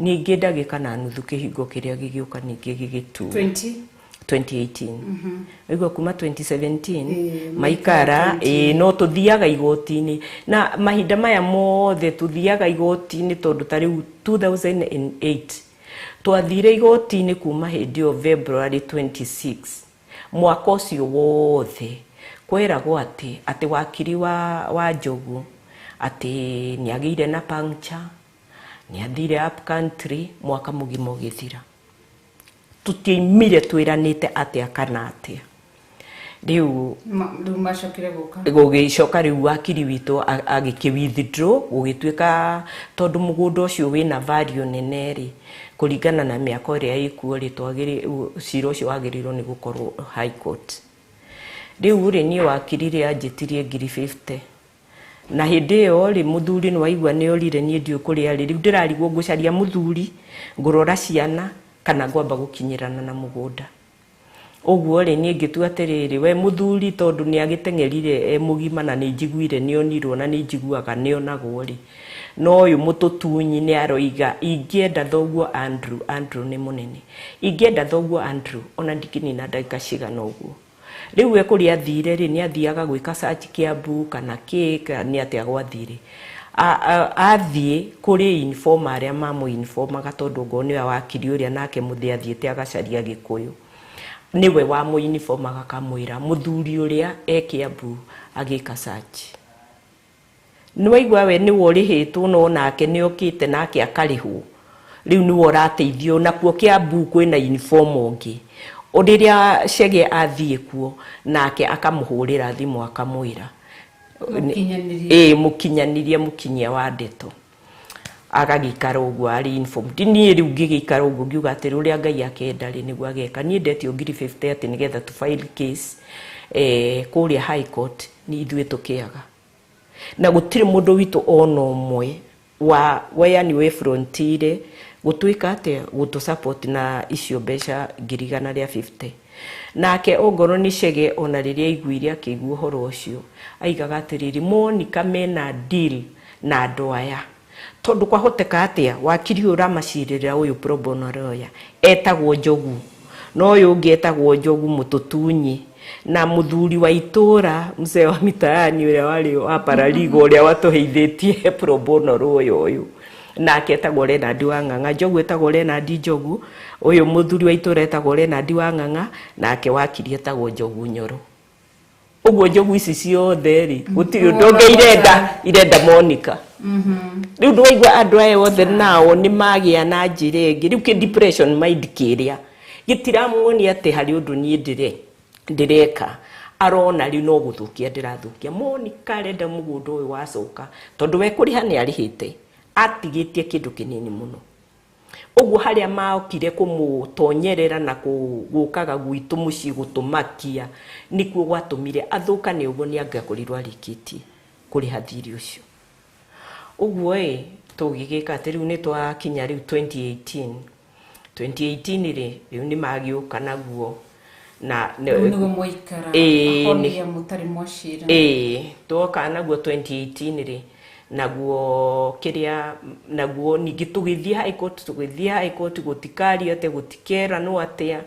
ningĩ ndagĩka na nuthu kĩhingo kĩrĩa gĩgĩũka ningĩ gĩgĩtuo 20 2018 waigua kuma 2017 Ĩĩ, maikara no tũthiaga igoti-inĩ na mahinda maya mothe tũthiaga igoti-inĩ tondũ ta rĩu 2008 twathire igoti-inĩ kuma hĩndĩ ĩyo February 26 mwaka ũcio wothe kweragwo atĩ wakiri wa Njogu atĩ nĩ agĩire na puncture nĩ athire up country mwaka mũgima ũgĩthira tũtiaimire twĩranĩte atĩa kana atĩa rĩu Rĩu macokire gũka gũgĩcoka rĩu wakiri witũ agĩkĩ withdraw gũgĩtuĩka tondũ mũgũnda ũcio wĩna value nene rĩ kũringana na mĩaka ĩrĩa ĩkuo rĩ cira ũcio wagĩrĩirwo nĩ gũkorwo high court rĩu rĩ niĩ wakiri rĩ anjĩtirie 50,000 na hĩndĩ ĩyo rĩ mũthuri nĩ waigua nĩ orire niĩ ndiũĩ kũrĩa arĩ rĩu ndĩrarigwo ngũcaria mũthuri ngũrora ciana kana ngwamba gũkinyĩrana na mũgũnda ũguo rĩ niĩ ngĩtua atĩrĩrĩ we mũthuri tondũ nĩ agĩteng'erire e mũgima na nĩ njiguire nĩ onirwo na nĩ njiguaga nĩ onagwo rĩ no ũyũ mũtũtunyi nĩ aroiga ingĩenda thoguo Andrew Andrew nĩ mũnene ingĩenda thoguo Andrew ona ndingĩnina ndagĩka cigana ũguo rĩu we kũrĩa athire rĩ nĩ athiaga gwĩka search Kiambu kana kĩ nĩ atĩa gwathire athiĩ kũrĩ informer arĩa mamũ-informaga tondũ ngorwo nĩwe wakiri ũrĩa nake mũthĩ athiĩte agacaria Gĩkũyũ nĩwe wamũ-informaga akamwĩra mũthuri ũrĩa e Kiambu agĩka search nĩ waigua we nĩwe ũrĩhĩtwo no nake nĩ okĩte nake akarĩhwo rĩu nĩwe ũrateithio nakuo Kiambu kwĩna informer ũngĩ rĩrĩa Chege athiĩ kuo nake akamũhũrĩra thimũ akamwĩra Mũkinyanĩria. Ĩĩ, mũkinyanĩria, mũkinyia wa ndeto. Agagĩikara ũguo arĩ informed. Niĩ rĩu ngĩgĩikara ũguo ngiuga atĩrĩ, ũrĩa Ngai akenda rĩ, nĩguo ageka. Niĩ ndetio ngiri 50 atĩ nĩgetha tu file case kũrĩa High Court, nĩ ithuĩ tũkĩaga na gũtirĩ mũndũ witũ ona ũmwe wa yani wĩ frontire gũtuĩka atĩa gũtũ support na icio mbeca 150,000. Nake ongorwo nĩ Chege, ona rĩrĩa aiguire, akĩigua ũhoro ũcio, aigaga atĩrĩrĩ, Monica mena deal na andũ aya, tondũ kwahoteka atĩa wakiri ũyũ ũramacirĩrĩra, ũyũ pro bono lawyer etagwo Njogu, na ũyũ ũngĩ etagwo Njogu Mũtũtunyi, na mũthuri wa itũra, mzee wa mitaani, ũrĩa warĩ wa paralegal ũrĩa watũheithĩtie pro bono lawyer ũyũ, nake etagwo Leonard Wang'ang'a. Njogu etagwo Leonard Njogu, ũyũ mũthuri wa itũra etagwo Leonard Wang'ang'a, nake wakiri etagwo Njogu Nyoro. Ũguo njogu ici ciothe rĩ, gũtirĩ ũndũ ũngĩ irenda Monica. Rĩu ndwaigua andũ aya othe nao nĩ magĩa na njĩra ĩngĩ. Rĩu kĩ depression mind kĩrĩa gĩtiramuonia atĩ harĩ ũndũ niĩ ndĩreka, arona rĩu no gũthũkia ndĩrathũkia. Monica arenda mũgũnda ũyũ wacoka, tondũ we kũrĩha nĩ arĩhĩte, atigĩtie kĩndũ kĩnini mũno. Ũguo harĩa maokire kũmũtonyerera na gũkaga gwitũ mũciĩ gũtũmakia, nĩkuo gwatũmire athũkane. Ũguo nĩ angĩakorirwo arĩkĩtie kũrĩha thirĩ ũcio. Ũguo ĩ tũgĩgĩka atĩ rĩu nĩ twakinya rĩu 2018. 2018 rĩ, rĩu nĩ magĩũka naguo na Rĩu nĩguo mwaikara Ĩĩ, ahonia mũtarĩ mwacira. Ĩĩ, twoka naguo 2018 rĩ, naguo kĩrĩa naguo ningĩ tũgĩthiĩ High Court, tũgĩthiĩ High Court, gũtikario atĩa, gũtikeranwo atĩa.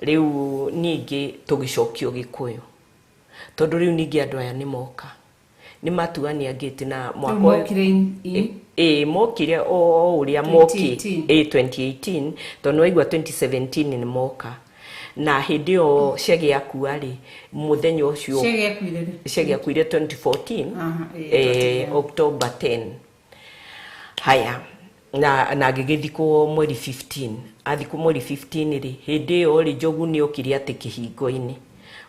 Rĩu ningĩ tũgĩcokio Gĩkũyũ, tondũ rĩu ningĩ andũ aya nĩ moka, nĩ matuania ngĩti na mwaka Rĩu mokire Ĩĩ, mokire o ũrĩa moki. 2018. Ĩĩ, 2018, tondũ waigua 2017 nĩ moka, na hĩndĩ ĩyo Chege akua rĩ, mũthenya ũcio. Chege akuire rĩ? Chege akuire 2014. Aha, ĩĩ, October 10. Haya, na agĩgĩthikwo mweri 15. Athikwo mweri 15 rĩ, hĩndĩ ĩyo rĩ, Njogu nĩ okire atĩ kĩhingo-inĩ.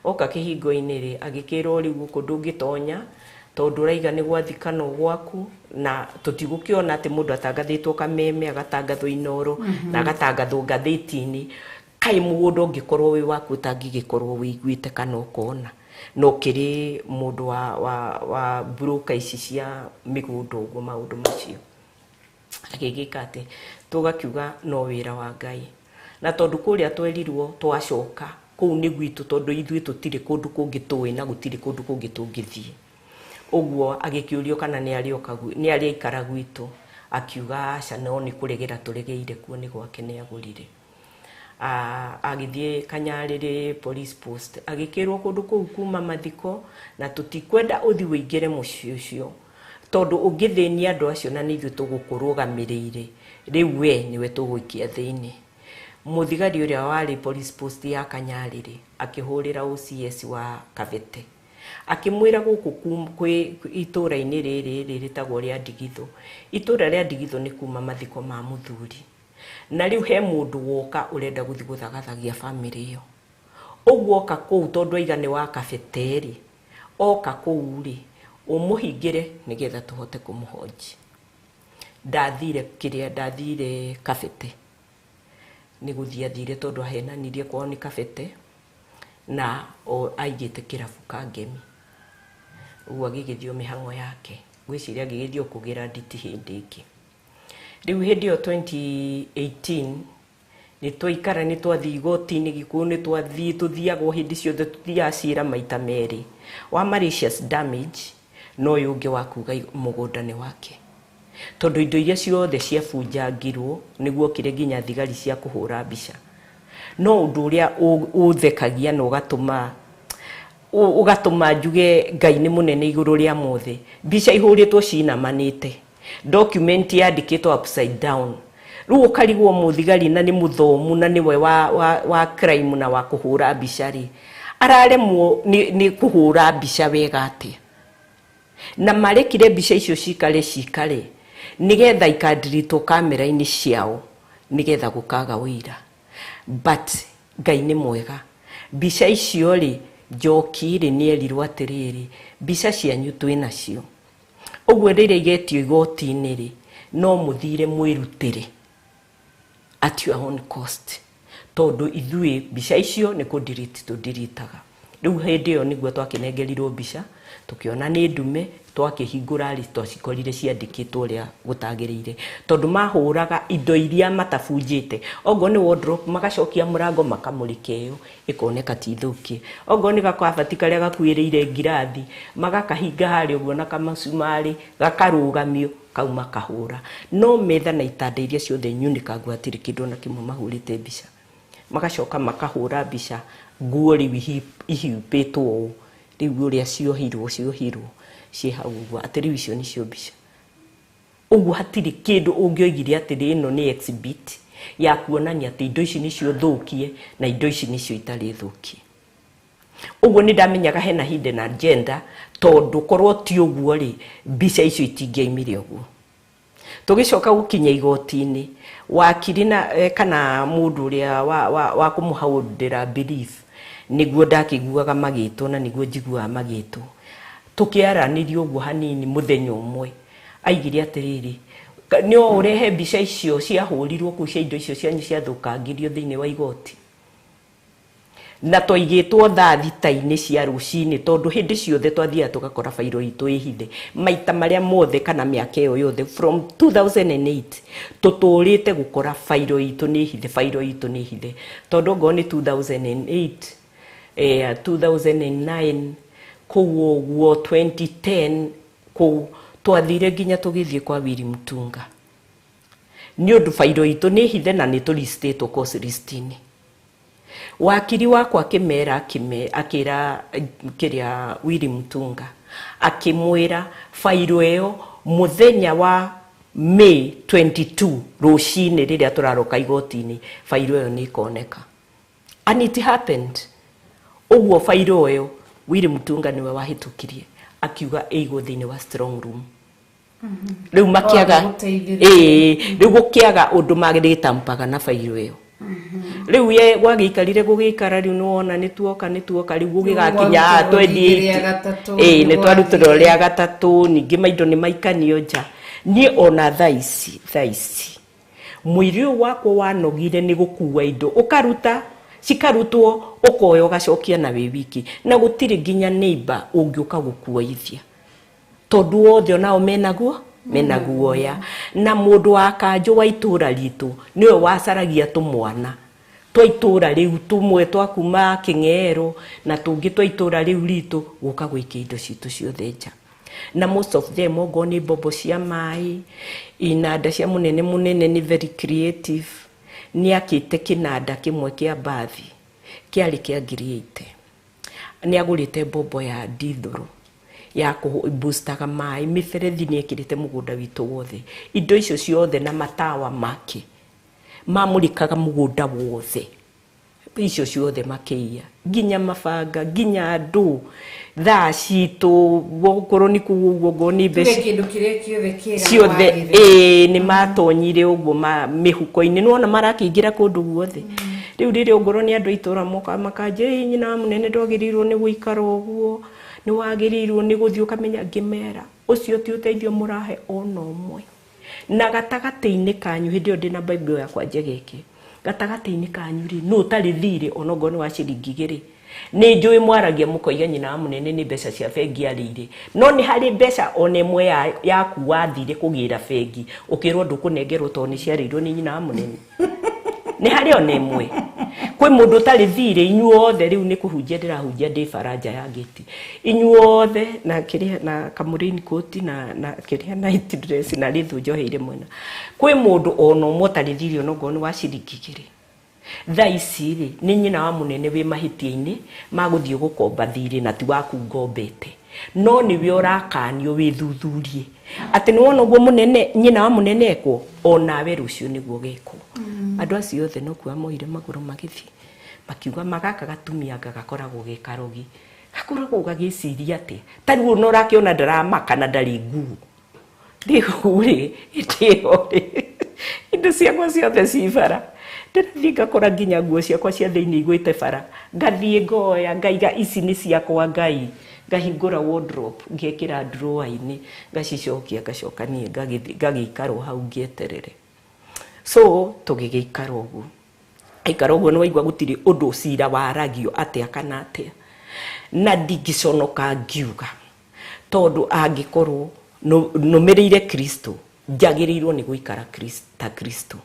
Oka kĩhingo-inĩ rĩ, agĩkĩrwo rĩu gũkũ ndũngĩtonya, tondũ ũraiga nĩ gwathikanwo gwaku, na tũtigũkĩona atĩ mũndũ atangathĩtwo Kameme, agatangathwo Inoro, na agatangathwo ngathĩti-inĩ. Kaĩ mũgũnda ũngĩkorwo wĩ waku ũtangĩgĩkorwo wĩiguĩte kana ũkona no kĩrĩ mũndũ wa broker ici cia mĩgũnda? Ũguo maũndũ macio agĩgĩka atĩ tũgakiuga no wĩra wa Ngai, na tondũ kũrĩa twerirwo twacoka kũu nĩ gwitũ, tondũ ithuĩ tũtirĩ kũndũ kũngĩ tũĩ na gũtirĩ kũndũ kũngĩ tũngĩthiĩ. Ũguo agĩkĩũrio kana nĩ arĩoka nĩ arĩaikara gwitũ, akiuga aca, no nĩ kũregera tũregeire kuo, nĩ gwake nĩ agũrire. Agĩthiĩ Kanyarĩrĩ police post, agĩkĩrwo kũndũ kũu kuma mathiko na tũtikwenda ũthiĩ ũingĩre mũciĩ ũcio, tondũ ũngĩthĩnia andũ acio na nĩ ithuĩ tũgũkũrũgamĩrĩire, rĩu we nĩwe tũgũikia thĩinĩ. Mũthigari ũrĩa warĩ police post ya Kanyarĩrĩ akĩhũrĩra OCS wa Kabete, akĩmwĩra gũkũ kwĩ itũũra-inĩ rĩrĩ rĩ rĩtagwo rĩa Ndigithũ, itũũra rĩa Ndigithũ nĩ kuma mathiko ma mũthuri, na rĩu he mũndũ woka ũrenda gũthiĩ gũthagathagia bamĩrĩ ĩyo. Ũguo oka kũu, tondũ aiga nĩ wa Kabete rĩ, oka kũu rĩ, ũmũhingĩre nĩgetha tũhote kũmũhonji. Ndathire kĩrĩa, ndathire Kabete, nĩ gũthiĩ athire, tondũ ahenanirie kwao nĩ Kabete na o aigĩte kĩrabu ka Ngemi. Ũguo agĩgĩthiĩ o mĩhang'o yake, ngwĩciria agĩgĩthiĩ o kũgĩra nditi hĩndĩ ĩngĩ. Rĩu hĩndĩ ĩyo 2018 nĩ twaikara, nĩ twathiĩ igoti-inĩ Gĩkũyũ, nĩ twathiĩ, tũthiaga o hĩndĩ ciothe, tũthiaga cira maita merĩ, wa malicious damage na ũyũ ũngĩ wa kuga mũgũnda nĩ wake, tondũ indo iria ciothe ciabunjangirwo nĩguo okire nginya thigari cia kũhũra mbica. No ũndũ ũrĩa ũthekagia na ũgatũma njuge Ngai nĩ mũnene igũrũ rĩa mothe, mbica ihũrĩtwo cinamanĩte, document yandĩkĩtwo upside down. Rĩu ũkarigwo mũthigari na nĩ mũthomu na nĩwe wa crime na wa kũhũra mbica rĩ, araremwo nĩ kũhũra mbica wega atĩa? Na marekire mbica icio cikare nĩgetha ikandiritwo kamera-inĩ ciao nĩgetha gũkaga ũira. But Ngai nĩ mwega, mbica icio rĩ Njoki rĩ nĩ erirwo atĩrĩrĩ, mbica cianyu twĩ nacio, ũguo rĩrĩa igetio igoti-inĩ rĩ, no mũthire mwĩrutĩre at your own cost, tondũ ithuĩ mbica icio nĩ kũ-delete tũndiritaga. Rĩu hĩndĩ ĩyo nĩguo twakĩnengerirwo mbica, tũkĩona nĩ ndume, twakĩhingũra rĩ, twacikorire ciandĩkĩtwo ũrĩa gũtagĩrĩire, tondũ mahũraga indo iria matabunjĩte. Ongorwo nĩ wardrobe, magacokia mũrango makamũrĩka ĩyo ĩkoneka ti thũkie. Ongorwo nĩ gakabati karĩa gakuĩrĩire ngirathi, magakahinga harĩa ũguo na kamacumarĩ, gakarũgamio kau makahũra. No metha na itanda iria ciothe nyunĩkangu hatirĩ kĩndũ ona kĩmwe mahũrĩte mbica. Magacoka makahũra mbica nguo rĩu ihumbĩtwo ũũ, rĩu ũrĩa ciohirwo ciĩ hau ũguo, atĩ rĩu icio nĩcio mbica. Ũguo hatirĩ kĩndũ ũngĩoigire atĩ ĩno nĩ exhibit ya kuonania atĩ indo ici nĩcio thũkie na indo ici nĩcio itarĩ thũkie. Ũguo nĩ ndamenyaga hena hidden agenda, tondũ korwo ti ũguo rĩ, mbica icio itingĩaimire ũguo. Tũgĩcoka gũkinya igoti-inĩ, wakiri na kana mũndũ ũrĩa wa kũmũhũndĩra belief, nĩguo ndakĩiguaga magĩtwo na nĩguo njiguaga magĩtwo. Tũkĩaranĩria ũguo hanini mũthenya ũmwe, aigire atĩrĩrĩ, no ũrehe mbica icio ciahũrirwo kũu cia indo icio cianyu ciathũkangirio thĩinĩ wa igoti. Na twaigĩtwo thaa thita-inĩ cia rũcinĩ, tondũ hĩndĩ ciothe twathiaga tũgakora bairo itũ ĩhithe maita marĩa mothe kana mĩaka ĩyo yothe from 2008 tũtũrĩte gũkora bairo itũ nĩ hithe, bairo itũ nĩ hithe, tondũ ngorwo nĩ 2008 2009 kũu ũguo 2010 kũu twathire nginya tũgĩthiĩ kwa Willy Mutunga nĩ ũndũ bairo itũ nĩ hithe na nĩ tũristĩtwo course list-inĩ. Wakiri wakwa akĩmera akĩra kĩrĩa Willy Mutunga akĩmwĩra bairo ĩyo mũthenya wa May 22 rũcinĩ rĩrĩa tũraroka igoti-inĩ bairo ĩyo nĩ ĩkoneka. And it happened. Ũguo bairo ĩyo Willy Mutunga nĩwe wahĩtũkirie akiuga ĩigwo thĩinĩ wa strong room. Rĩu makĩaga rĩu gũkĩaga ũndũ magĩtampaga na bairo ĩyo. Rĩu ye gwagĩikarire gũgĩikara rĩu nĩwona nĩ tuoka rĩu gũgĩgakinya 28 nĩ twarutĩrwo rĩa gatatũ, ningĩ maindo nĩ maikanio nja. Niĩ ona thaa ici mwĩrĩ ũyũ wakwa wanogire nĩ gũkua indo ũkaruta cikarutwo ũkoya ũgacokia na wĩ wiki, na gũtirĩ nginya neighbor ũngĩũka gũkuoithia tondũ othe onao mena guoya. Na mũndũ wa kanjũ wa itũra ritũ nĩwe wacaragia tũmwana twa itũra rĩu, tũmwe twa kuma Kĩng'ero na tũngĩ twa itũra rĩu ritũ gũka gũikia indo citũ ciothe nja. Na most of them ongorwo nĩ mbombo cia maĩ, inanda cia mũnene mũnene nĩ very creative, nĩ akĩte kĩnanda kĩmwe kĩa mbathi kĩarĩ kĩa 80,000, nĩ agũrĩte mbombo ya ndithũrũ ya kũboostaga maĩ, mĩberethi nĩ ekĩrĩte mũgũnda witũ wothe, indo icio ciothe na matawa make mamũrĩkaga mũgũnda wothe, icio ciothe makĩiya, nginya mabanga, nginya andũ thaa citũ okorwo nĩ kũu ũguo okorwo nĩ mbeca kĩndũ kĩrĩa kĩothe kĩega ciothe nĩ matonyire ũguo mĩhuko-inĩ, nĩwona marakĩingĩra kũndũ guothe. Rĩu rĩrĩa ongorwo nĩ andũ a itũra moka makanjĩra nyina wa mũnene ndwagĩrĩirwo nĩ gũikara ũguo, nĩ wagĩrĩirwo nĩ gũthiĩ ũkamenya, ngĩmera ũcio ti ũteithio mũrahe ona ũmwe. Na gatagatĩ-inĩ kanyu hĩndĩ ĩyo ndĩna Bible yakwa njegeke, gatagatĩ-inĩ kanyu rĩ nũ ũtarĩ thirĩ ona okorwo nĩ wa ciringi 2? Nĩ njũĩ mwaragia mũkoiga nyina wa mũnene nĩ mbeca cia bengi arĩire, no nĩ harĩ mbeca ona ĩmwe yaku wathire kũgĩra bengi ũkĩrwo ndũkũnengerwo tondũ nĩ ciarĩirwo nĩ nyina wa mũnene? Nĩ harĩ ona ĩmwe? Kwĩ mũndũ ũtarĩ thirĩ? Inyuothe rĩu nĩ kũhunjia ndĩrahunjia ndĩ baranja ya gĩti, inyuothe na kĩrĩa na kamũrain coat na kĩrĩa night dress na rĩthũ njoheire mwena, kwĩ mũndũ ona ũmwe ũtarĩ thirĩ ona okorwo nĩ wa ciringi 2? Thaa ici rĩ nĩ nyina wa mũnene wĩ mahĩtia-inĩ ma gũthiĩ gũkomba thirĩ na ti waku ngombete, no nĩwe ũrakanio wĩthuthurie atĩ nĩ wona ũguo mũnene nyina wa mũnene ekwo onawe rũciũ nĩguo gekwo. Andũ acio othe no kuoya moire magũrũ magĩthiĩ makiuga magaka gatumia anga gakoragwo ge karogi, gakoragwo gagĩciria atĩa, ta rĩu ona ũrakĩona ndaramaka na ndarĩ nguo. Rĩu rĩ hĩndĩ ĩyo rĩ indo ciakwa ciothe ci bara, Ndĩrathiĩ ngakora nginya nguo ciakwa cia thĩinĩ igwĩte bara, ngathiĩ ngoya ngaiga ici nĩ ciakwa Ngai, ngahingũra wardrobe ngekĩra drawer-inĩ, ngacicokia, ngacoka niĩ ngagĩikara o hau ngĩeterere. So tũgĩgĩikara ũguo, aikara ũguo nĩ waigua gũtirĩ ũndũ cira waragio atĩa kana atĩa, na ndingĩconoka ngiuga tondũ angĩkorwo nũmĩrĩire Kristo, njagĩrĩirwo nĩ gũikara ta Kristo.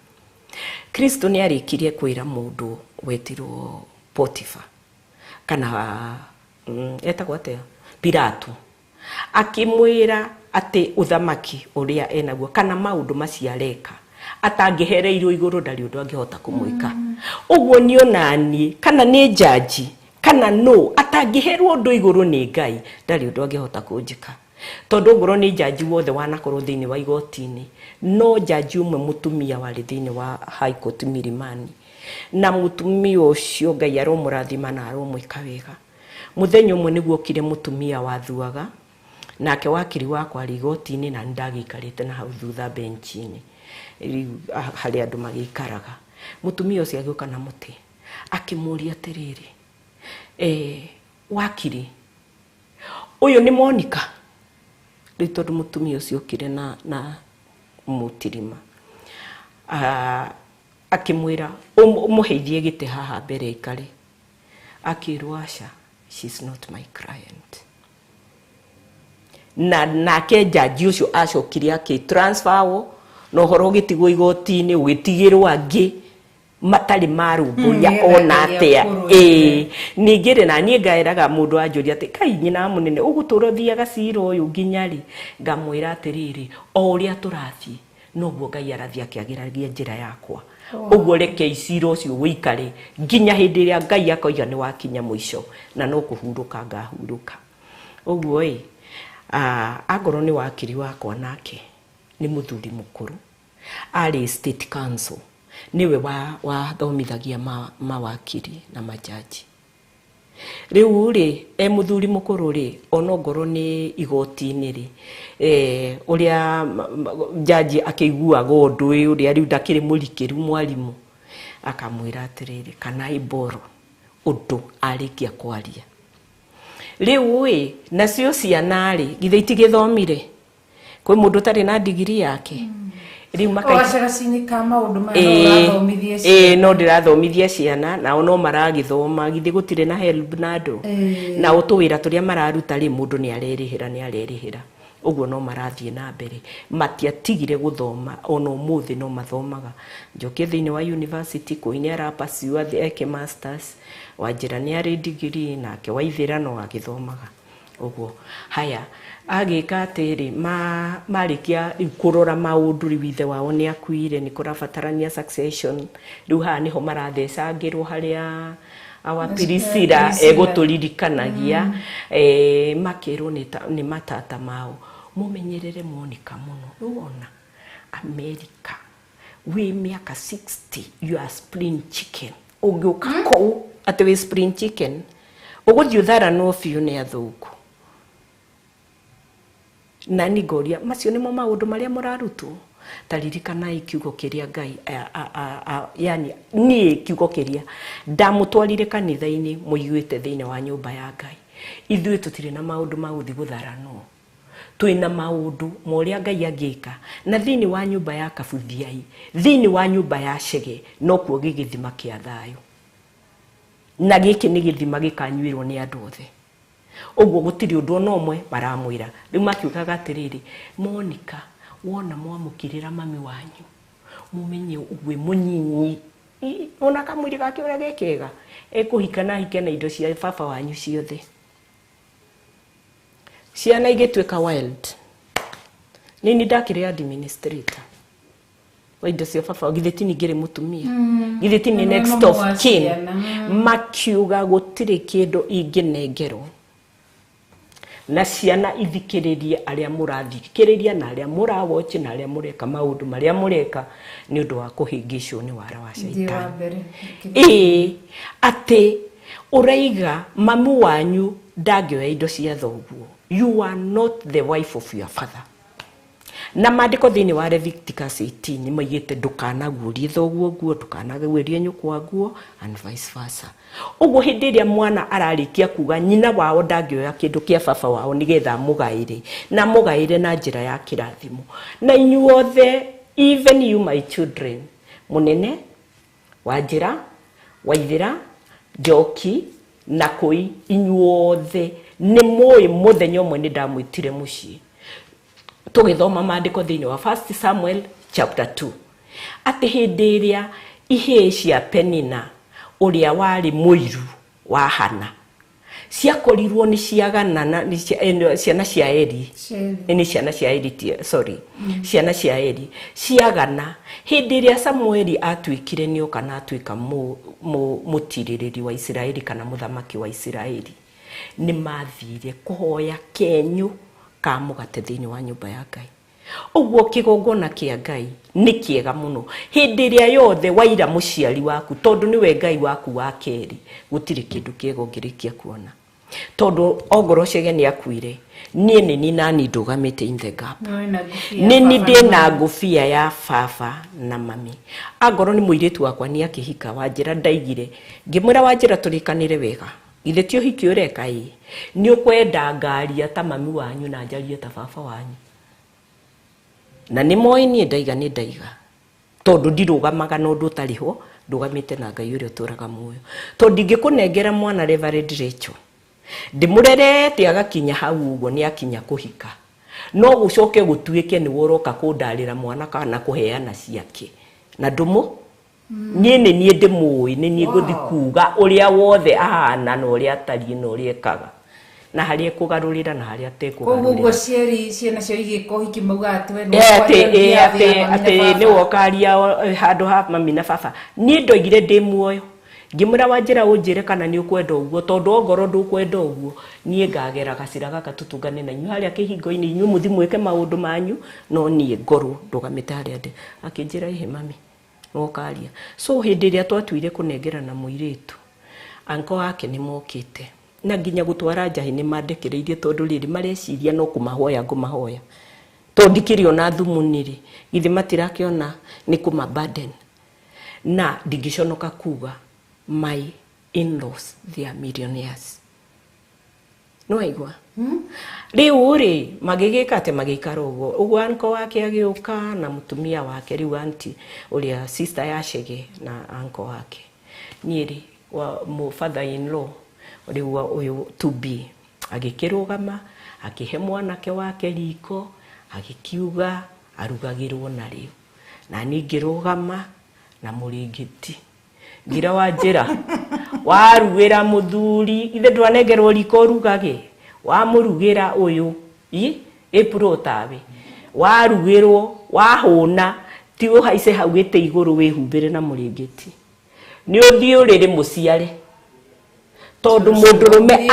Kristo nĩ arĩkirie kwĩra mũndũ wetirwo Potifa kana etagwo atĩa, Pilato, akĩmwĩra atĩ ũthamaki ũrĩa enaguo kana maũndũ macio areka atangĩhereirwo igũrũ ndarĩ ũndũ angĩhota kũmwĩka. Ũguo nĩ onaniĩ kana nĩ njanji kana no atangĩherwo ũndũ igũrũ nĩ Ngai ndarĩ ũndũ angĩhota kũnjĩka. Tondũ ngorwo nĩ njanji wothe wanakorwo thĩinĩ wa igoti-inĩ, no njanji ũmwe mũtumia warĩ thĩinĩ wa High Court Milimani, na mũtumia ũcio Ngai aromũrathima na aromwĩka wega. Mũthenya ũmwe nĩguo okire mũtumia wathuaga, nake wakiri wakwa arĩ igoti-inĩ na nĩndagĩikarĩte na hau thutha bench-inĩ harĩa andũ magĩikaraga. Mũtumia ũcio agĩũka na mũtĩ akĩmũria atĩrĩrĩ, wakiri ũyũ nĩ Monica? Rĩu tondũ mũtumia ũcio okire na mũtirima, akĩmwĩra ũmũheithie gĩtĩ haha mbere aikare. Akĩrwo aca, she's not my client. Na nake njanji ũcio acokire akĩ transfer wo na ũhoro ũgĩtigwo igoti-inĩ ũgĩtigĩrwo angĩ matarĩ marũmbũiya ona atĩa. Ningĩ rĩ, na niĩ ngaĩraga mũndũ anjũria atĩ kai nyina mũnene ũgũtũra ũthiaga cira ũyũ nginya rĩ, ngamwĩra atĩrĩrĩ, o ũrĩa tũrathiĩ noguo Ngai arathiĩ akĩagĩragia njĩra yakwa. Ũguo reke cira ũcio ũikare nginya hĩndĩ ĩrĩa Ngai akoiga nĩ wakinya mũico, na no kũhurũka ngahurũka. Ũguo ĩ, angorwo nĩ wakiri wakwa nake nĩ mũthuri mũkũrũ, arĩ state council, nĩwe wathomithagia mawakiri na majaji. Rĩu rĩ, e mũthuri mũkũrũ rĩ, ona ongorwo nĩ igoti-inĩ rĩ, ũrĩa jaji akĩiguaga ũndũ ũyũ ũrĩa rĩu ndakĩrĩ mũrikĩru mwarimũ, akamwĩra atĩrĩrĩ, kana iboro ũndũ arĩkia kwaria. Rĩu ĩ, nacio ciana rĩ, githĩ itigĩthomire? Kwĩ mũndũ ũtarĩ na ndigiri yake? Rĩu gacagacinĩ ka maũndũ maya no ũrathomithia ciana. No ndĩrathomithia ciana, nao no maragĩthoma, githĩ gũtirĩ na help na andũ. Na tũwĩra tũrĩa mararuta rĩ, mũndũ nĩ arerĩhĩra, nĩ arerĩhĩra. Ũguo no marathiĩ na mbere. Matiatigire gũthoma, ona ũmũthĩ no mathomaga. Njokie thĩinĩ wa university, kũu nĩ arapursue eke masters, Wanjĩra nĩ arĩ degree, nake Waithĩra no agĩthomaga. Ũguo haya agĩka atĩrĩ, marĩkia rĩu kũrora maũndũ, rĩu ithe wao nĩ akuire, nĩ kũrabatarania succession. Rĩu haha nĩho marathecangĩrwo harĩa awa Priscilla egũtũririkanagia, makĩrwo nĩ matata mao mũmenyerere Monica mũno. Rĩu ona America wĩ mĩaka 60 you are spring chicken, ũngĩũka kũu atĩ wĩ spring chicken ũgũthiĩ ũtharanwo biũ nĩ athũngũ. Na ni ngoria macio nĩmo maũndũ marĩa mũrarutwo. Ta ririkanai kiugo kĩrĩa Ngai yani niĩ kiugo kĩrĩa ndamũtwarire kanitha-inĩ mũiguĩte thĩinĩ wa nyũmba ya Ngai. Ithuĩ tũtirĩ na maũndũ ma gũthiĩ gũtharanwo, twĩna maũndũ ma ũrĩa Ngai angĩka. Na thĩinĩ wa nyũmba ya Kabuthiai, thĩinĩ wa nyũmba ya Chege, nokuo gĩgĩthima kĩa thayũ, na gĩkĩ nĩ gĩthima gĩkanyuĩrwo nĩ andũ othe. Ũguo gũtirĩ ũndũ ona ũmwe maramwĩra. Rĩu makiugaga atĩrĩrĩ, Monica, wona mwamũkĩrĩra mami wanyu, mũmenye wĩ mũnyinyi, ona kamwĩrĩ gake ũrĩa gekega, ekũhika na ahike na indo cia baba wanyu ciothe. Ciana igĩtuĩka wild. Nini ndakĩrĩ administrator wa indo cia baba, githĩ ti ningĩrĩ mũtumia, githĩ ti nĩ next of kin. Makiuga gũtirĩ kĩndũ ingĩnengerwo, na ciana ithikĩrĩrie arĩa mũrathikĩrĩria na arĩa mũrawatch na arĩa mũreka maũndũ marĩa mũreka nĩ ũndũ wa kũhĩngĩcwo nĩ wara wa caitani. Ĩĩ, atĩ ũraiga mamu wanyu ndangĩoya indo cia thoguo. You are not the wife of your father. Na maandĩko thĩinĩ wa Leviticus 18 nĩ maigĩte ndũkanaguũrie thoguo nguo, ndũkanaguũrie nyũkwa nguo and vice versa. Ũguo hĩndĩ ĩrĩa mwana ararĩkia kuga nyina wao ndangĩoya kĩndũ kĩa baba wao nĩgetha amũgaĩre, na amũgaĩre na njĩra ya kĩrathimo. Na inyuothe, even you my children, mũnene, Wanjĩra, Waithĩra, Njoki na Kũi, inyuothe nĩ mũĩ mũthenya ũmwe nĩ ndamwĩtire mũciĩ tũgĩthoma maandĩko thĩinĩ wa 1 Samuel chapter 2 atĩ hĩndĩ ĩrĩa ihĩĩ cia Penina ũrĩa warĩ mũiru wa Hana ciakorirwo nĩ ciagana ciana cia Eli, nĩ ciana cia Eli, sorry, ciana cia Eli ciagana. Hĩndĩ ĩrĩa Samueli atuĩkire nĩ oka na atuĩka mũtirĩrĩri wa Isiraeli kana mũthamaki wa Isiraeli, nĩ mathire kũhoya kenyũ ka mũgate thĩinĩ wa nyũmba ya Ngai. Ũguo kĩgongona kĩa Ngai nĩ kĩega mũno. Hĩndĩ ĩrĩa yothe waira mũciari waku, tondũ nĩwe Ngai waku wa kerĩ, gũtirĩ kĩndũ kĩega ũngĩrĩkia kuona. Tondũ ongorwo Chege nĩ akuire, niĩ nĩ niĩ nani ndũgamĩte in the gap. Nĩ niĩ ndĩna ngũbia ya baba na mami. Angorwo nĩ mũirĩtu wakwa nĩ akĩhika, Wanjĩra ndaigire ngĩmwĩra, Wanjĩra tũrĩkanĩre wega, githĩ ti ũhiki ũreka? Ĩ nĩ ũkwenda ngaria ta mami wanyu na njarie ta baba wanyu? Na nĩ moĩ niĩ ndaiga nĩ ndaiga, tondũ ndirũgamaga na ũndũ ũtarĩ ho, ndũgamĩte na Ngai ũrĩa ũtũraga muoyo. Tondũ ndingĩkũnengera mwana Reverend Rachel ndĩmũrerete agakinya hau ũguo nĩ akinya kũhika, no gũcoke gũtuĩke nĩwe ũroka kũndarĩra mwana kana kũheana ciake na ndũmũ. Niĩ nĩ niĩ ndĩmũĩ, nĩ niĩ ngũthi kuga ũrĩa wothe ahana na ũrĩa atariĩ na ũrĩa ekaga na harĩa ekũgarũrĩra na harĩa Koguo ũguo atekũgarũrĩra. Cieri ciana cio igĩka ũhiki maugaga atĩ we Atĩ nĩ wokaria handũ ha mami na baba. Niĩ ndoigire ndĩ muoyo, ngĩmwĩra Wanjĩra ũnjĩre kana nĩ ũkwenda ũguo, tondũ ongorwo ndũkwenda ũguo niĩ ngagera gacĩra gaka tũtũngane na inyuĩ harĩa kĩhingo-inĩ, inyuĩ mũthi mwĩke maũndũ manyu, no niĩ ngorwo ndũgamĩte harĩa ndĩ. Akĩnjĩra ĩhĩ mami nĩwokaria. So hĩndĩ ĩrĩa twatuire kũnengerana mũirĩtu, anko wake nĩ mokĩte na nginya gũtwara njahi nĩ mandekereirie, tondũ rĩrĩ mareciria no kũmahoya ngũmahoya, tondũ ndikĩrĩ ona thumuni rĩ, githĩ matirakĩona nĩ kũma burden. Na ndingĩconoka kuga my in-laws, they are millionaires. No waigua rĩu rĩ magĩgĩka atĩ magĩikara ũguo ũguo, anko wake agĩũka na mũtumia wake, rĩu anti ũrĩa sister ya Chege na anko wake. Niĩ rĩ wa father in law rĩu ũyũ to be agĩkĩrũgama akĩhe mwanake wake riko, agĩkiuga arugagĩrwo narĩo, na niĩ ngĩrũgama na mũrĩngĩti ngira Wanjĩra warugĩra mũthuri, ithe ndwanengerwo riko ũrugage, wamũrugĩra ũyũ i ĩpuro tawe warugĩrwo wahũna, ti ũhaice hau gĩtĩ igũrũ wĩhumbĩre na mũrĩngĩti, nĩ ũthiĩ ũrĩrĩ mũciare, tondũ mũndũrũme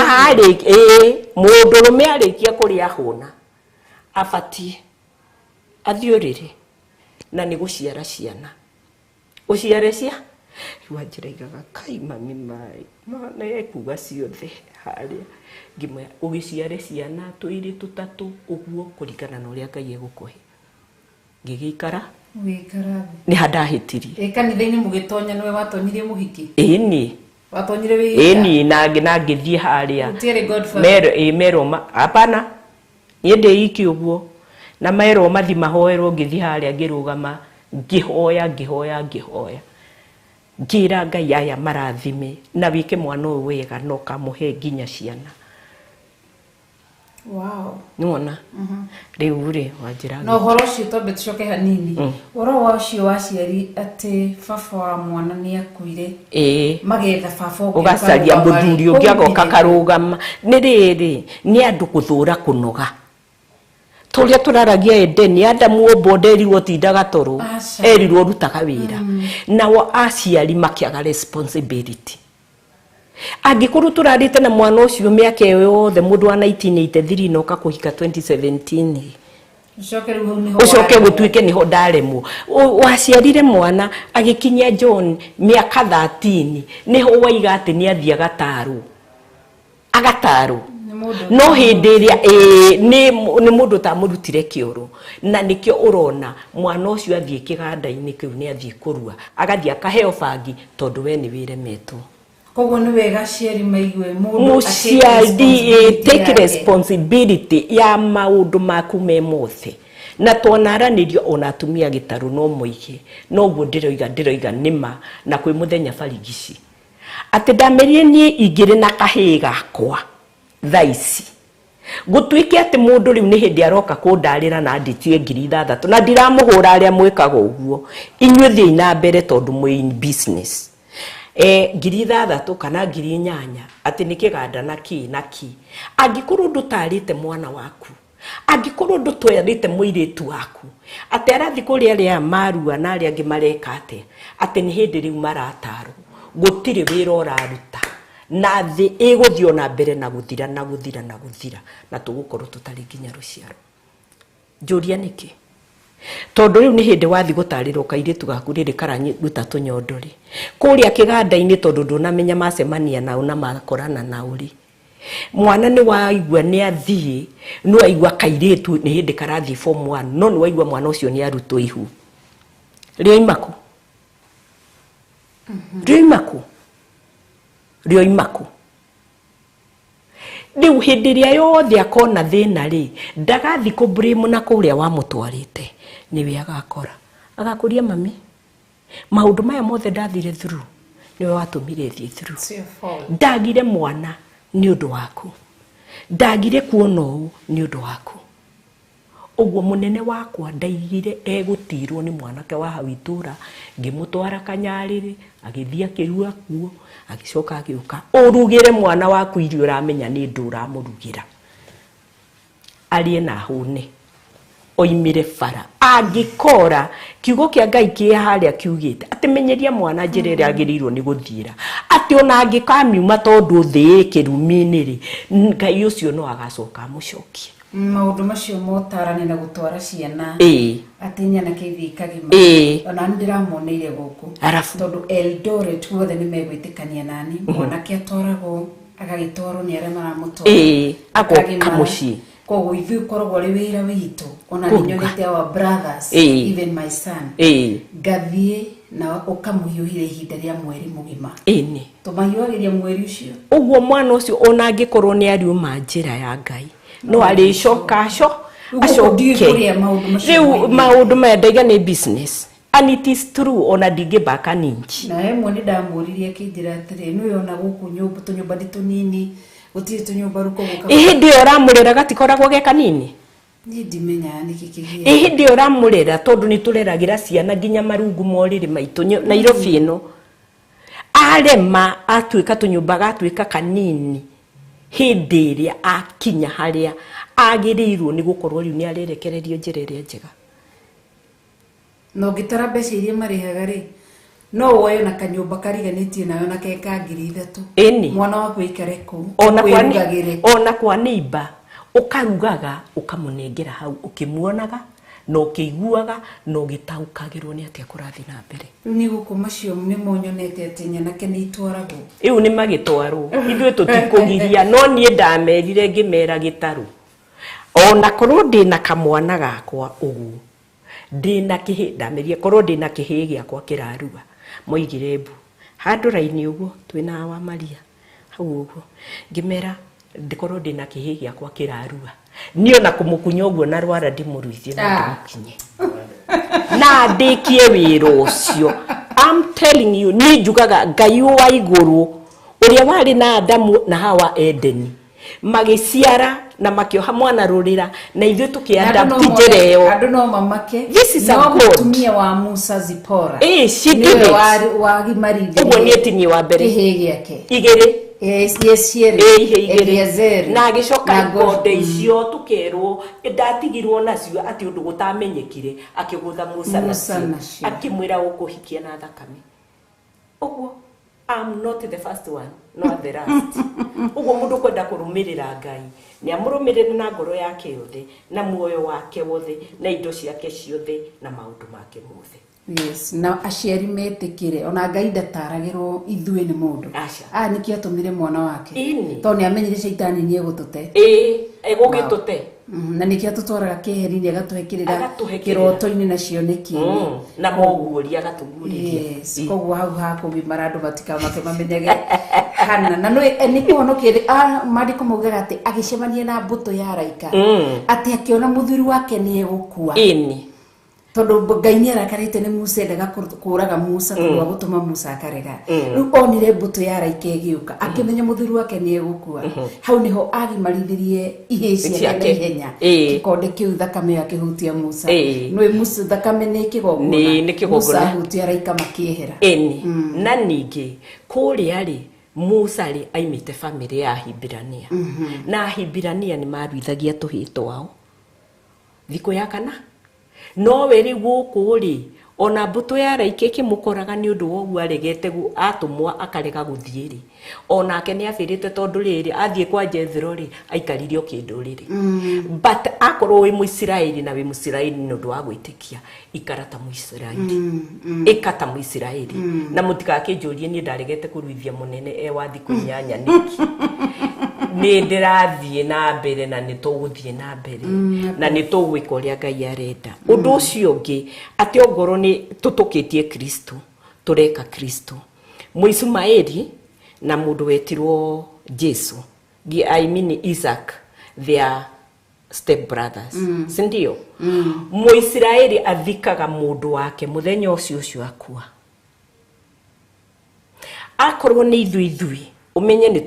mũndũrũme arĩkia kũrĩa hũna abatiĩ athiĩ ũrĩrĩ na nĩ gũciara ciana, ũciare cia Wanjĩra igaga kai mami mai mana ekuga ciothe harĩa ngĩmwĩra ũgĩciare ciana twĩrĩ tũtatũ ũguo kũringana na ũrĩa Ngai egũkũhe. Ngĩgĩikara Ũgĩikara nĩ handahĩtirie. Ĩ kanitha-inĩ mũgĩtonya nĩwe watonyirie mũhiki? Ĩni. Watonyire wĩ Ĩni, na ngĩthiĩ harĩa Gũtiarĩ godfather? Merwo ĩ merwo hapana, niĩ ndĩ iki ũguo, na merwo mathi mahoerwo, ngĩthiĩ harĩa ngĩrũgama ngĩhoya ngĩhoya ngĩhoya, ngĩra Ngai aya marathime na wĩke mwana ũyũ wega na ũkamũhe nginya ciana. Wow. Nĩwona rĩu rĩ Wanjĩra Na ũhoro ũcio twambe tũcoke hanini, ũhoro wa ũcio wa aciari atĩ baba wa mwana nĩ akuire, ĩĩ magetha baba ũngĩ ũgacaria akarũgama mũthuri rĩ, ũngĩ agoka kũu karũgama. Nĩ rĩrĩ nĩ andũ gũthũra kũnoga tũrĩa tũraragia Edeni, Adamu ombwo nderirwo tindaga toro, Aca. erirwo rutaga wĩra. Nao aciari makĩaga responsibility. Angĩkorwo tũrarĩte na mwana ũcio mĩaka ĩyo yothe, mũndũ wa 1983 na ũka kũhika 2017, Ũcoke rĩu hau nĩho ũcoke waremwo. gũtuĩke nĩho ndaremwo. Waciarire mwana agĩkinyia John mĩaka 13, nĩho waiga atĩ nĩ athiĩ agatarwo agatarwo. Nĩ No hĩndĩ ĩrĩa nĩ mũndũ ũtamũrutire kĩoro, na nĩkĩo ũrona mwana ũcio athiĩ kĩganda-inĩ kĩu nĩ athiĩ kũrua, agathiĩ akaheo bangi tondũ we nĩ wĩremetwo. Koguo nĩ wega aciari maigue mũndũ mũciari take responsibility ya maũndũ maku me mothe. Na twanaranĩrio ona atumia gĩtarũ no moige noguo ndĩroiga nĩma na kwĩ mũthenya barigici atĩ ndamerire niĩ ingĩrĩ na kahĩĩ gakwa thaa ici gũtuĩke atĩ mũndũ rĩu nĩ hĩndĩ aroka kũndarĩra na andĩtie 6,000 na ndiramũhũra arĩa mwĩkaga ũguo, inyuĩ thiĩi na mbere tondũ mwĩ in business. 6,000 kana 8,000 atĩ nĩ kĩganda na kĩ na kĩ. Angĩkorwo ndũtarĩte mwana waku, angĩkorwo ndũtwarĩte mũirĩtu waku atĩ arathiĩ kũrĩa arĩa marua na arĩa angĩ mareka atĩa, atĩ nĩ hĩndĩ rĩu maratarwo, gũtirĩ wĩra ũraruta na thĩ ĩgũthiĩ ona mbere na gũthira na gũthira na gũthira, na tũgũkorwo tũtarĩ nginya rũciaro. Njũria nĩkĩ? Tondũ rĩu nĩ hĩndĩ wathiĩ gũtarĩrwo kairĩtu gaku rĩrĩ kararuta tũnyondo rĩ kũrĩa kĩganda-inĩ, tondũ ndũnamenya macemania nao na makorana nao rĩ, mwana nĩ waigua nĩ athiĩ, nĩ waigua kairĩtu nĩ hĩndĩ karathiĩ form 1, no nĩ waigua mwana ũcio nĩ arutwo ihu. Rĩoima kũ? Rĩoima kũ? Rĩoima kũ? Rĩu hĩndĩ ĩrĩa yothe akona thĩna rĩ, ndagathiĩ kũ blame na kũrĩa wamũtwarĩte, nĩwe agakora agakũria mami, maũndũ maya mothe ndathire through nĩwe watũmire thiĩ through. Ndagire mwana nĩ ũndũ waku, ndagire kuona ũũ nĩ ũndũ waku. Ũguo mũnene wakwa ndaigire egũtirwo nĩ mwanake wa hau itũra, ngĩmũtwara Kanyarĩrĩ, agĩthiĩ akĩrua kuo, agĩcoka agĩũka. Ũrugĩre mwana waku irio ũramenya nĩ ndũ ũramũrugĩra, arĩe na ahũne, oimĩre bara. Angĩkora kiugo kĩa Ngai kĩ harĩa kiugĩte atĩ menyeria mwana njĩra ĩrĩa agĩrĩirwo nĩ gũthiĩra, atĩ ona angĩkamiuma tondũ thĩ ĩ kĩrumi-inĩ rĩ, Ngai ũcio no agacoka amũcokie. Maũndũ macio motarani na gũtwara ciana atĩ nyanake ithiĩ ikagima, ona nĩ ndĩramoneire gũkũ tondũ Eldoret guothe nĩ megwĩtĩkania nani, mwanake atwaragwo agagĩtwarwo nĩ arĩa maramũtwara agoka mũciĩ. Koguo ithuĩ ũkoragwo ũrĩ wĩra witũ, ona nĩ nyonete our brothers, even my son, ngathiĩ na ũkamũhiũhĩra ihinda rĩa mweri mũgima. Tũmahiũhagĩria mweri ũcio. Ũguo mwana ũcio ona angĩkorwo nĩ ariuma njĩra ya Ngai no arĩcoka acoke. Rĩu maũndũ maya ndaiga nĩ business and it is true, ona ndingĩbaka ninji. Na ĩmwe nĩ ndamũririe akĩnjĩra atĩrĩ, nĩwe ona gũkũ nyũmba tũnyũmba nĩ tũnini, gũtirĩ tũnyũmba rũko gũka. Hĩndĩ ĩyo ũramũrera gatikoragwo ge kanini? Niĩ ndimenyaga nĩkĩ kĩgĩaga. Hĩndĩ ĩyo ũramũrera tondũ nĩ tũreragĩra ciana nginya marungu morĩrĩ maitũ Nairobi ĩno. Arema atuĩka tũnyũmba gatuĩka kanini, hĩndĩ ĩrĩa akinya harĩa agĩrĩirwo nĩ gũkorwo rĩu nĩ arerekererio njĩra ĩrĩa njega. Na ũngĩtara mbeca iria marĩhaga rĩ, no woe na kanyũmba kariganĩtie nayo na ke ka 3,000. Mwana waku aikare kũu, ona kwa neighbor ũkarugaga ũkamũnengera hau ũkĩmuonaga na ũkĩiguaga na ũgĩtaũkagĩrwo nĩ atĩa kũrathiĩ na mbere. Rĩu nĩ gũkũ macio nĩmo nyonete atĩ nyanake nĩ itwaragwo. Rĩu nĩ magĩtwarwo, ithuĩ tũtikũgiria, no niĩ ndamerire ngĩmera gĩtarũ ona korwo ndĩna kamwana gakwa ũguo, ndĩna kĩhĩ, ndamerire korwo ndĩna kĩhĩ gĩakwa kĩrarua, moigire mbu handũ raini ũguo twĩna wa Maria hau ũguo, ngĩmera ndikorwo ndĩna kĩhĩ gĩakwa kĩrarua, niĩ ona kũmũkunya ũguo na rwara ndĩmũruithie na ndĩmũkinye na ndĩkie wĩra ũcio. I'm telling you, niĩ njugaga Ngai wa igũrũ ũrĩa warĩ na Adamu na Hawa Edeni magĩciara na makĩoha mwana rũrĩra na ithuĩ tũkĩadapt njĩra ĩyo. Andũ no mamake. This is a God. Mũtumia wa Musa Zipora. She did it. Wagimarithirie. Ũguo niĩ ti niĩ wa mbere. Kĩhĩ gĩake. Igĩrĩ. Yes, igĩrĩ. Na agĩcoka ikonde icio tũkerwo ndatigirwo nacio atĩ ũndũ gũtamenyekire, akĩgũtha Musa nacio akĩmwĩra ũkũhikia na thakame. Ũguo I'm not the first one, not the last. Ũguo mũndũ kwenda kũrũmĩrĩra Ngai nĩ amũrũmĩrĩre na ngoro yake yothe na muoyo wake wothe na indo ciake ciothe na maũndũ make mothe. Yes, na aciari metĩkĩre ona Ngai ndataragĩrwo ithuĩ nĩ mũndũ. Aca. Nĩkĩo atũmire mwana wake. Ĩni. Tondũ nĩ amenyire caitani nĩ egũtũte. Ĩĩ, egũgĩtũte. Na nĩkĩo atũtwaraga keheri-inĩ agatũhe kĩrĩra Agatũhe kĩrĩra. kĩroto-inĩ na cioneki-inĩ. Na moguũria agatũguũrĩria. Yes, koguo hau hakũgimara andũ matikamake mamenyage hana na nĩ kũhonokia maandĩko maugaga atĩ agĩcemania na mbũtũ ya araika atĩ akĩona mũthuri wake nĩ egũkua. Ĩni. Tondũ Ngai nĩ arakarĩte nĩ Musa endaga kũraga Musa tondũ wa gũtũma Musa akarega. Rĩu onire mbũtũ ya araika ĩgĩũka akĩmenya mũthuri wake nĩ egũkua. Hau nĩho agimarithirie ihĩĩ ciake na ihenya. Gĩkonde kĩu thakame ĩyo akĩhutia Musa. Nĩũĩ Musa thakame nĩ kĩgongona. Nĩ kĩgongona. Musa ahutia araika makĩehera. Ĩni. Na ningĩ kũrĩa rĩ Musa rĩ aimĩte bamĩrĩ ya Ahibirania. Na Ahibirania nĩ maruithagia tũhĩĩ twao thikũ ya kana. Nowe rĩu gũkũ rĩ ona mbũtũ ya araika ĩkĩmũkoraga nĩ ũndũ wa ũguo aregete atũmwo akarega gũthiĩ rĩ onake nĩ abĩrĩte tondũ rĩrĩ athiĩ kwa Jethro rĩ aikarire o kĩndũrĩrĩ. But akorwo wĩ Mũisiraeli na wĩ Mũisiraeli nĩ ũndũ wa gwĩtĩkia ikara ta Mũisiraeli. Ĩka ta Mũisiraeli. Na mũtigakĩnjũrie niĩ ndaregete kũruithia mũnene e wa thikũ 8 nĩkĩ. Nĩ ndĩrathiĩ na mbere na nĩ tũgũthiĩ na mbere na nĩ tũgwĩka ũrĩa Ngai arenda. Ũndũ ũcio ũngĩ atĩ ongorwo nĩ tũtũkĩtie Kristo tũreka Kristo. Mũisumaeli na mũndũ wetirwo Jesu, I mean Isaac, their step brothers. Si ndio? Mũisiraeli athikaga mũndũ wake mũthenya ũcio ũcio akua. Akorwo nĩ ithuĩ umenye nĩ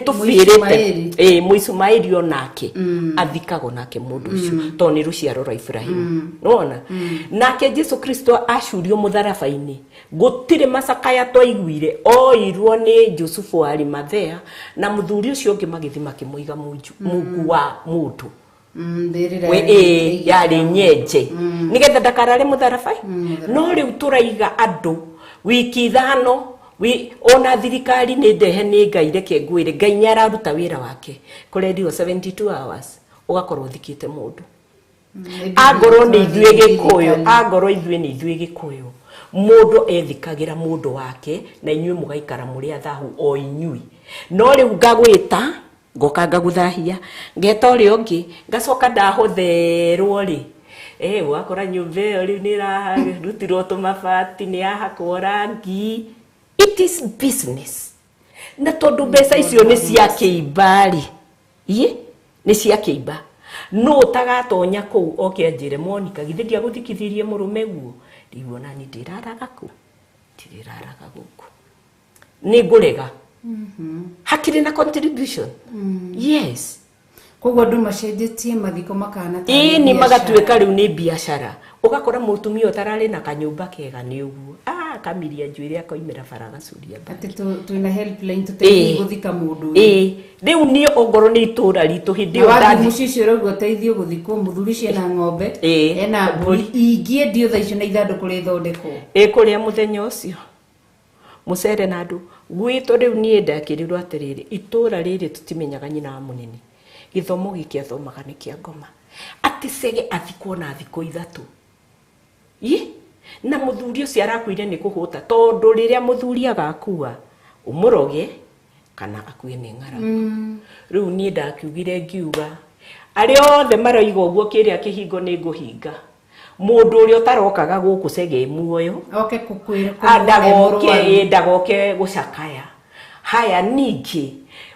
tũbĩrĩte. Mũisumaeli onake athikagwo nake mũndũ ũcio tondũ nĩ rũciaro rwa Ibrahimu. Nĩwona? Nake Jesu Kristo acurio mũtharaba-inĩ gũtirĩ macakaya twaiguire oirwo nĩ Jusufu wa Arimathea na mũthuri ũcio ũngĩ magĩthiĩ makĩmũiga mungu wa mũndũ. Yarĩ nyenje nĩgetha ndakarare mũtharaba. No rĩu tũraiga andũ wiki 5 ona thirikari nĩ ndehe nĩ Ngai reke ngwĩre Ngai nĩ araruta wĩra wake kũrendiwo 72 hours ũgakorwo ũthikĩte mũndũ. Angorwo nĩ ithuĩ Gĩkũyũ, angorwo ithuĩ nĩ ithuĩ Gĩkũyũ mũndũ ethikagĩra mũndũ wake na inyuĩ mũgaikara mũrĩ athahu o inyuĩ. No rĩu ngagwĩta ngoka ngagũthahia ngeta ũrĩa ũngĩ ngacoka ndahũtherwo rĩ ũgakora nyũmba ĩyo rĩu nĩ ĩrarutirwo tũmabati nĩ yahakwo rangi. It is business. Na tondũ mbeca icio nĩ cia kĩimba rĩ, nĩ cia kĩimba. No ũtagatonya kũu oke anjĩre Monica githĩ ndiagũthikithirie mũrũme guo rĩu ona niĩ ndĩraraga kũ ndirĩraraga gũkũ nĩ ngũrega. Hakĩrĩ na contribution. Yes. Koguo andũ macenjetie mathiko makahana ta ĩĩ nĩ magatuĩka rĩu nĩ biacara. Ũgakora mũtumia ũtararĩ na kanyũmba kega nĩ ũguo akamiria njuĩrĩ akoimĩra bara agacuria atĩ twĩna helpline tũteithie gũthika mũndũ. Rĩu niĩ ongorwo nĩ itũra ritũ hĩndĩ ĩyo ndathi mũciĩ ũcio ũrauga ũteithio gũthikwo mũthuri ũcio ena ng'ombe ena mbũri ingĩendio thaa icio na ithandũkũ rĩthondekwo. Kũrĩa mũthenya ũcio mũcere na andũ gwitũ rĩu niĩ ndakĩrirwo atĩrĩrĩ itũra rĩrĩ tũtimenyaga nyina wa mũnene gĩthomo gĩkĩ athomaga nĩ kĩa ngoma atĩ Cege athikwo na thikũ 3. Na mũthuri ũcio arakuire nĩ kũhũta tondũ rĩrĩa mũthuri agakua ũmũroge kana akue nĩ ng'aragu. Rĩu niĩ ndakiugire ngiuga arĩa othe maroiga ũguo kĩrĩa kĩhingo nĩ ngũhinga mũndũ ũrĩa ũtarokaga gũkũ Cege muoyo oke gũkwĩra ndagoke gũcakaya. Haya ningĩ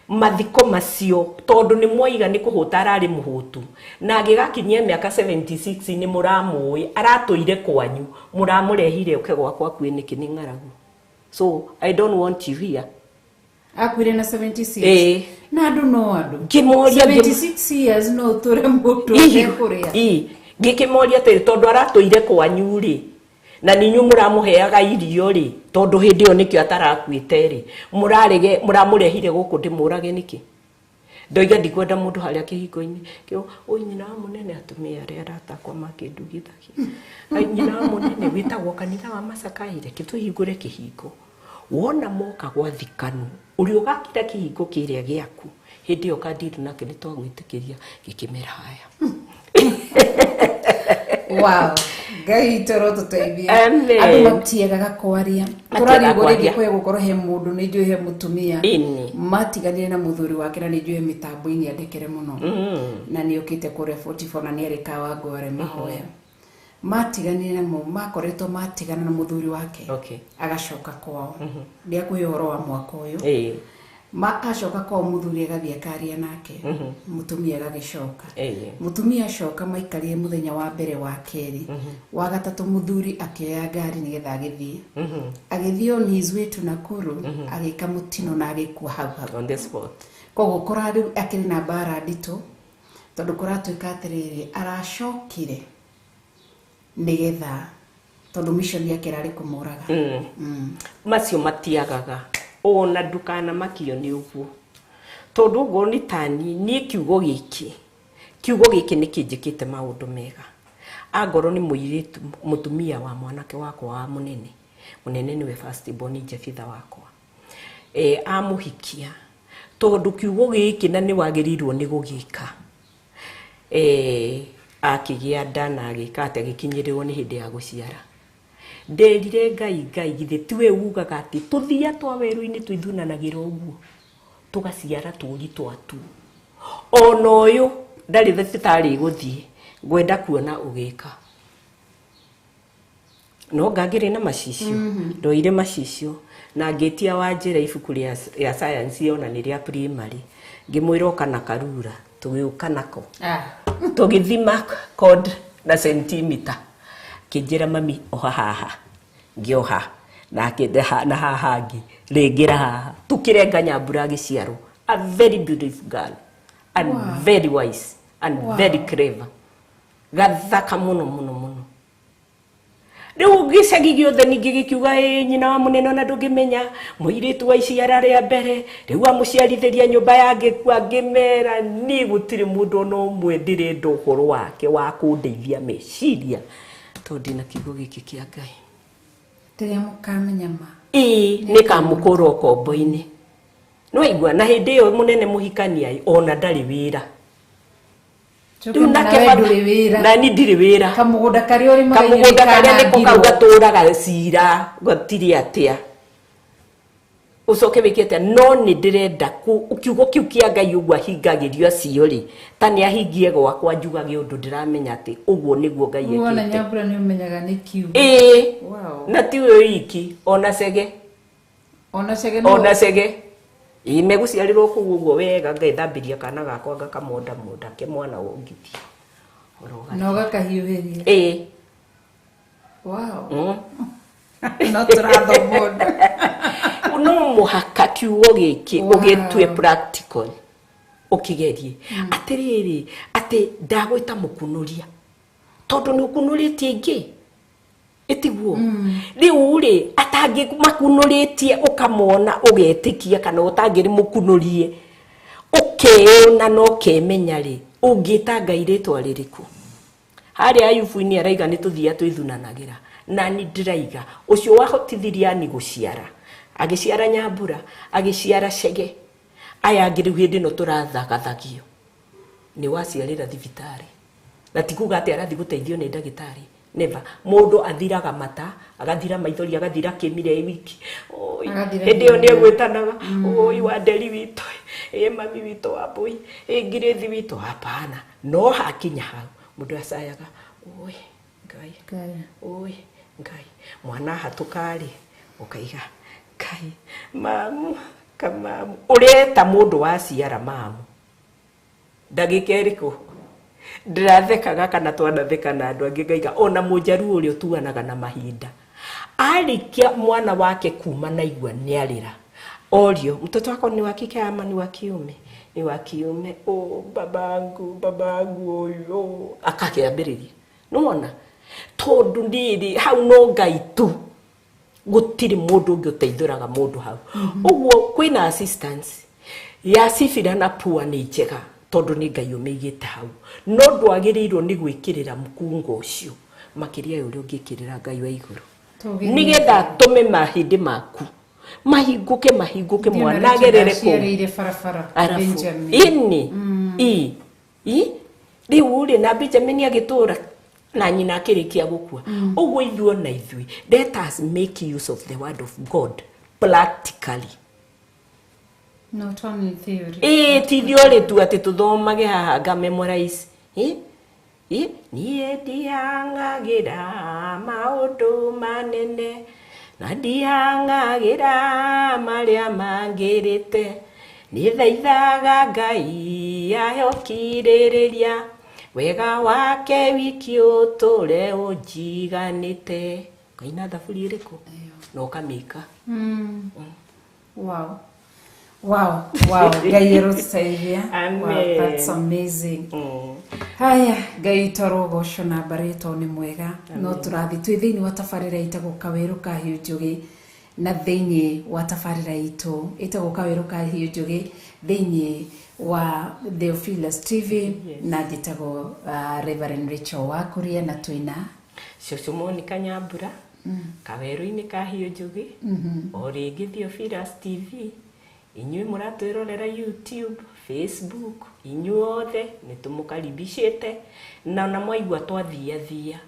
mathiko macio tondũ nĩ mwaiga nĩ kũhũta ararĩ mũhũtu na agĩgakinyia mĩaka 76 nĩ mũramũĩ aratũire kwanyu mũramũrehire ũke gwakwa akue nĩkĩ nĩ ng'aragu. So I don't want you here. Akuire na 76 na andũ no andũ ngĩmoria 76 years no ũtũre mũndũ ũtekũrĩa. Ngĩkĩmoria atĩrĩ tondũ aratũire kwanyu rĩ na ninyu mũramũheaga irio rĩ tondũ hĩndĩ ĩyo nĩkĩo atarakuĩte rĩ mũramũrehire gũkũ ndĩmũrage nĩkĩ. Ndoiga ndikwenda mũndũ harĩa kĩhingo-inĩ kĩo oi nyina wa mũnene atumia arĩa aratakwa makĩndugithagia nyina wa mũnene wĩtagwo kanitha wa Macakaire kĩtũhingũre kĩhingo wona moka gwathikanu ũrĩa ũgakira kĩhingo kĩrĩa gĩaku hĩndĩ ĩyo kandiru nake nĩ twagwĩtĩkĩria gĩkĩmera haya. Wow. Ngai witũ arotũteithia. Amen. Andũ matiagaga kwaria. Matiagaga Tũrarigwo rĩngĩ kwaria. kwĩ gũkorwo he mũndũ nĩ njũĩ he mũtumia Ĩni. matiganire na mũthuri wake na nĩ njũĩ he mĩtambo-inĩ andĩkĩre mũno na nĩ okĩte kũrĩa 44 na nĩ arĩ Kawangware mahoya. Matiganire na makoretwo matigana na mũthuri wake Okay. agacoka kwao. Nĩ akũhe ũhoro wa mwaka ũyũ. Ĩĩ. Ma acoka kwao mũthuri agathiĩ akaria nake. Mũtumia agagĩcoka. Ĩĩ. Mũtumia acoka maikarire mũthenya wa mbere wa kerĩ. Wa gatatũ mũthuri akĩoya ngari nĩgetha agĩthiĩ. Agĩthiĩ on his way to Nakuru agĩka mũtino na agĩkua hau hau. On the spot. Koguo kũrarĩ akĩrĩ na mbara nditũ tondũ kũratuĩka atĩrĩrĩ aracokire nĩgetha tondũ mission yake ĩrarĩ kũmũraga. Macio matiagaga ona ndukanamakio nĩ ũguo tondũ ũguo nĩ tani niĩ kiugo gĩkĩ nĩ kĩnjĩkĩte maũndũ mega. Angorwo nĩ mũirĩtu mũtumia wa mwanake wakwa wa mũnene mũnene nĩwe first born Jefitha wakwa amũhikia tondũ kiugo gĩkĩ na nĩ wagĩrĩirwo nĩ gũgĩka akĩgĩa nda na agĩka atĩ agĩkinyĩrĩrwo nĩ hĩndĩ ya gũciara. Nderire Ngai Ngai githĩ tiwe ugaga atĩ tũthia twa werũ-inĩ twĩthunanagĩra ũguo tũgaciara tũri twatu ona ũyũ ndarĩ thibitarĩ gũthiĩ ngwenda kuona ũgĩka no ngangĩrĩ na macicio. Ndoire macicio na ngĩtia wa njĩra ibuku rĩa science ona nĩ rĩa primary ngĩmwĩra ũka na karura tũgĩũka nako tũgĩthima cord na centimeter kĩnjĩra mami oha haha ngĩoha nake na haha ngĩ rĩngĩra haha tũkĩrenga Nyambura agĩciarwo a very beautiful girl and Wow. very wise and Wow. very clever gathaka mũno mũno mũno. Rĩu gĩcagi gĩothe ningĩ gĩkiuga ĩ nyina wa mũnene ona ndũngĩmenya mũirĩtu wa iciara rĩa mbere rĩu amũciarithĩria nyũmba ya ngĩkua ngĩmera niĩ gũtirĩ mũndũ ona ũmwe ndĩrenda ũhoro wake wa kũndeithia meciria tondũ ndĩna kiugo gĩkĩ kĩa Ngai. Rĩrĩa mũkamenya ma Ĩĩ nĩ kamũkũra ũkombo-inĩ nĩwaigua na hĩndĩ ĩyo mũnene mũhikania ona ndarĩ wĩra. Rĩu nake ndũrĩ wĩra. Na ni ndirĩ wĩra. Kamũgũnda karĩa ũrĩmaga Kamũgũnda karĩa nĩko kau gatũraga cira gũtirĩ atĩa ũcoke wĩke atĩa no nĩ ndĩrenda kiugo kĩu kĩa Ngai ũguo ahingagĩrio acio rĩ ta nĩ ahingie gwakwa njugage ũndũ ndĩramenya atĩ ũguo nĩguo Ngai Wona ekĩte. Nyambura nĩ ũmenyaga nĩ kiugo. Ĩĩ. Wow. Na ti ũyũ iki ona cege. Ona cege no. Ona cege. Ĩĩ megũciarĩrwo kũu ũguo wega ngethambĩria kana gakwa ngakamonda monda ke mwana wongithia. Na ũgakahiũhĩria. Ĩĩ. Wow. No tũrathoma ũndũ. No mũhaka kiugo gĩkĩ ũgĩtue practical ũkĩgerie atĩrĩrĩ atĩ ndagwĩta mũkunũria tondũ nĩ ũkunũrĩtie ingĩ ĩtiguo rĩu rĩ atangĩ makunũrĩtie ũkamona ũgetĩkia kana ũtangĩrĩ mũkunũrie ũkeona na ũkemenya rĩ ũngĩta Ngai rĩtwa rĩrĩkũ. Harĩa Ayubu-inĩ araiga nĩ tũthia twĩthunanagĩra na nĩ ndĩraiga ũcio wahotithirie ani gũciara agĩciara Nyambura agĩciara Cege aya angĩ rĩu hĩndĩ ĩno tũrathagathagio nĩ waciarĩra thibitarĩ na ti kuga atĩ arathiĩ gũteithio nĩ ndagĩtarĩ never. Mũndũ athiraga mata agathira maithori agathira kĩmire wiki hĩndĩ ĩyo nĩ egwĩtanaga oi wa Nderi witũ ĩ mami witũ wa Mbũi ĩ Ngirĩthi witũ hapana no hakinya hau mũndũ acayaga oi Ngai oi Ngai mwana hatũka-rĩ ũkaiga Ngai mamu kamamu ũreta mũndũ waciara mamu ndagĩka ĩrĩkũ ndĩrathekaga kana twanatheka na andũ angĩ ngaiga ona mũnjaruo ũrĩa ũtuanaga na mahinda arĩkia mwana wake kuma na igua nĩarĩra orio mtoto wako ni wa kike ama ni wa kiume ni wa kiume oh babangu babangu oyo akakĩambĩrĩria nĩwona tondũ ndĩrĩ hau no Ngai tu gũtirĩ mũndũ ũngĩ ũteithũraga mũndũ hau ũguo kwĩna assistance ya Sifira na Pua nĩ njega tondũ nĩ Ngai ũmĩigĩte hau no ndwagĩrĩirwo nĩ gwĩkĩrĩra mũkungo ũcio makĩria ya ũrĩa ũngĩkĩrĩra Ngai wa igũrũ nĩgetha tũme mahĩndĩ maku mahingũke mahingũke mwana agerere kũu arabu ĩni i rĩu rĩ na Benjamin agĩtũra Na nyina akĩrĩkia gũkua. Ũguo ithuĩ ona ithuĩ, let us make use of the word of God practically. Not only theory. Ĩĩ, ti theory tu atĩ tũthomage haha nga memorize. Ĩ? Ĩ? Niĩ ndihang'agĩra maũndũ manene na ndihang'agĩra marĩa mangĩrĩte, nĩ thaithaga Ngai aheo kirĩrĩria, wega wake wiki ũtũre ũnjiganĩte. Ũkaina thaburi ĩrĩkũ na ũkamĩka. Wow. Ngai arotũteithia. Wow, that's amazing. Haya, Ngai twarogocwo na mbarĩ tondũ nĩ mwega. No tũrathiĩ twĩ thĩinĩ wa tabarĩra ĩtagwo Kawĩrũ ka Hiũ Njũgĩ, na thĩinĩ wa tabarĩra itũ ĩtagwo Kawĩrũ ka Hiũ Njũgĩ thĩinĩ wa Theophilus TV, na njĩtagwo Reverend Rachel Wakuria, na twĩna Cũcũ Monica Nyambura, kawerũ-inĩ ka Hiũ Njũgĩ. O rĩngĩ Theophilus TV, inyuĩ mũratwĩrorera YouTube, Facebook, inyuothe nĩ tũmũkaribicĩte, na ona mwaigua twathiathia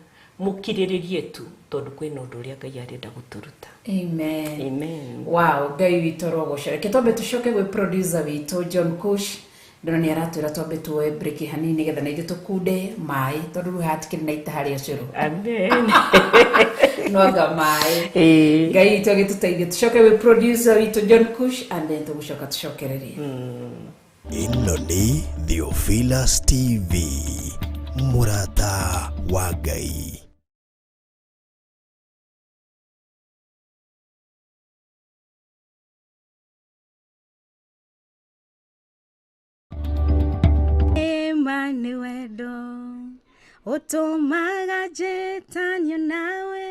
mũkirĩrĩrie tu, tondũ kwĩna ũndũ ũrĩa Ngai arenda gũtũruta. Amen. Amen. Wow, Ngai witũ arogocwo. Reke twambe tũcoke gwĩ producer witũ John Kush. Ndona nĩ aratwĩra twambe tuoe break hanini nĩgetha na ithuĩ tũkunde maĩ, tondũ rĩu hatikĩrĩ na ita harĩa cũrũ. Amen. Nwanga maĩ. Ĩĩ. Ngai witũ agĩtũteithie. Tũcoke gwĩ producer witũ John Kush and then tũgũcoka tũcokererie. Ĩno nĩ Theophilus TV, mũrata wa Ngai. Ma nĩ wendo ũtũmaga njĩtanio nawe,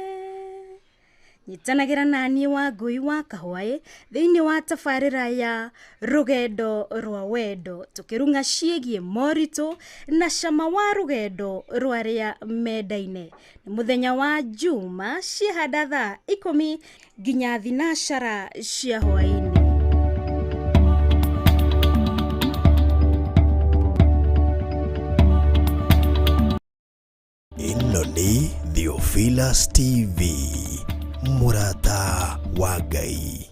nyitanagĩra na niĩ wa ngui wa kahwaĩ thĩinĩ wa tabarĩra ya rũgendo rwa wendo, tũkĩrung'a ciĩgiĩ moritũ na cama wa rũgendo rwa arĩa mendaine. Nĩ mũthenya wa Juma ciĩhanda thaa 10 nginya 12 cia hwaĩ-inĩ. Ĩno nĩ Theophilus TV, mũrata wa Ngai.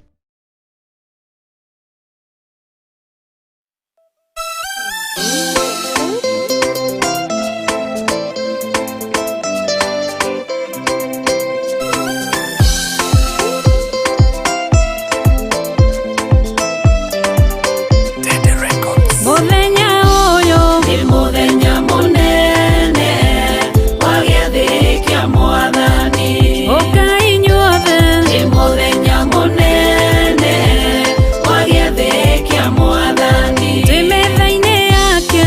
Mũthenya ũyũ nĩ mũthenya mũnene wa gĩathĩ kĩa Mwathani. Ũkai inyuothe, nĩ mũthenya mũnene wa gĩathĩ kĩa Mwathani. Twĩ metha-inĩ yake,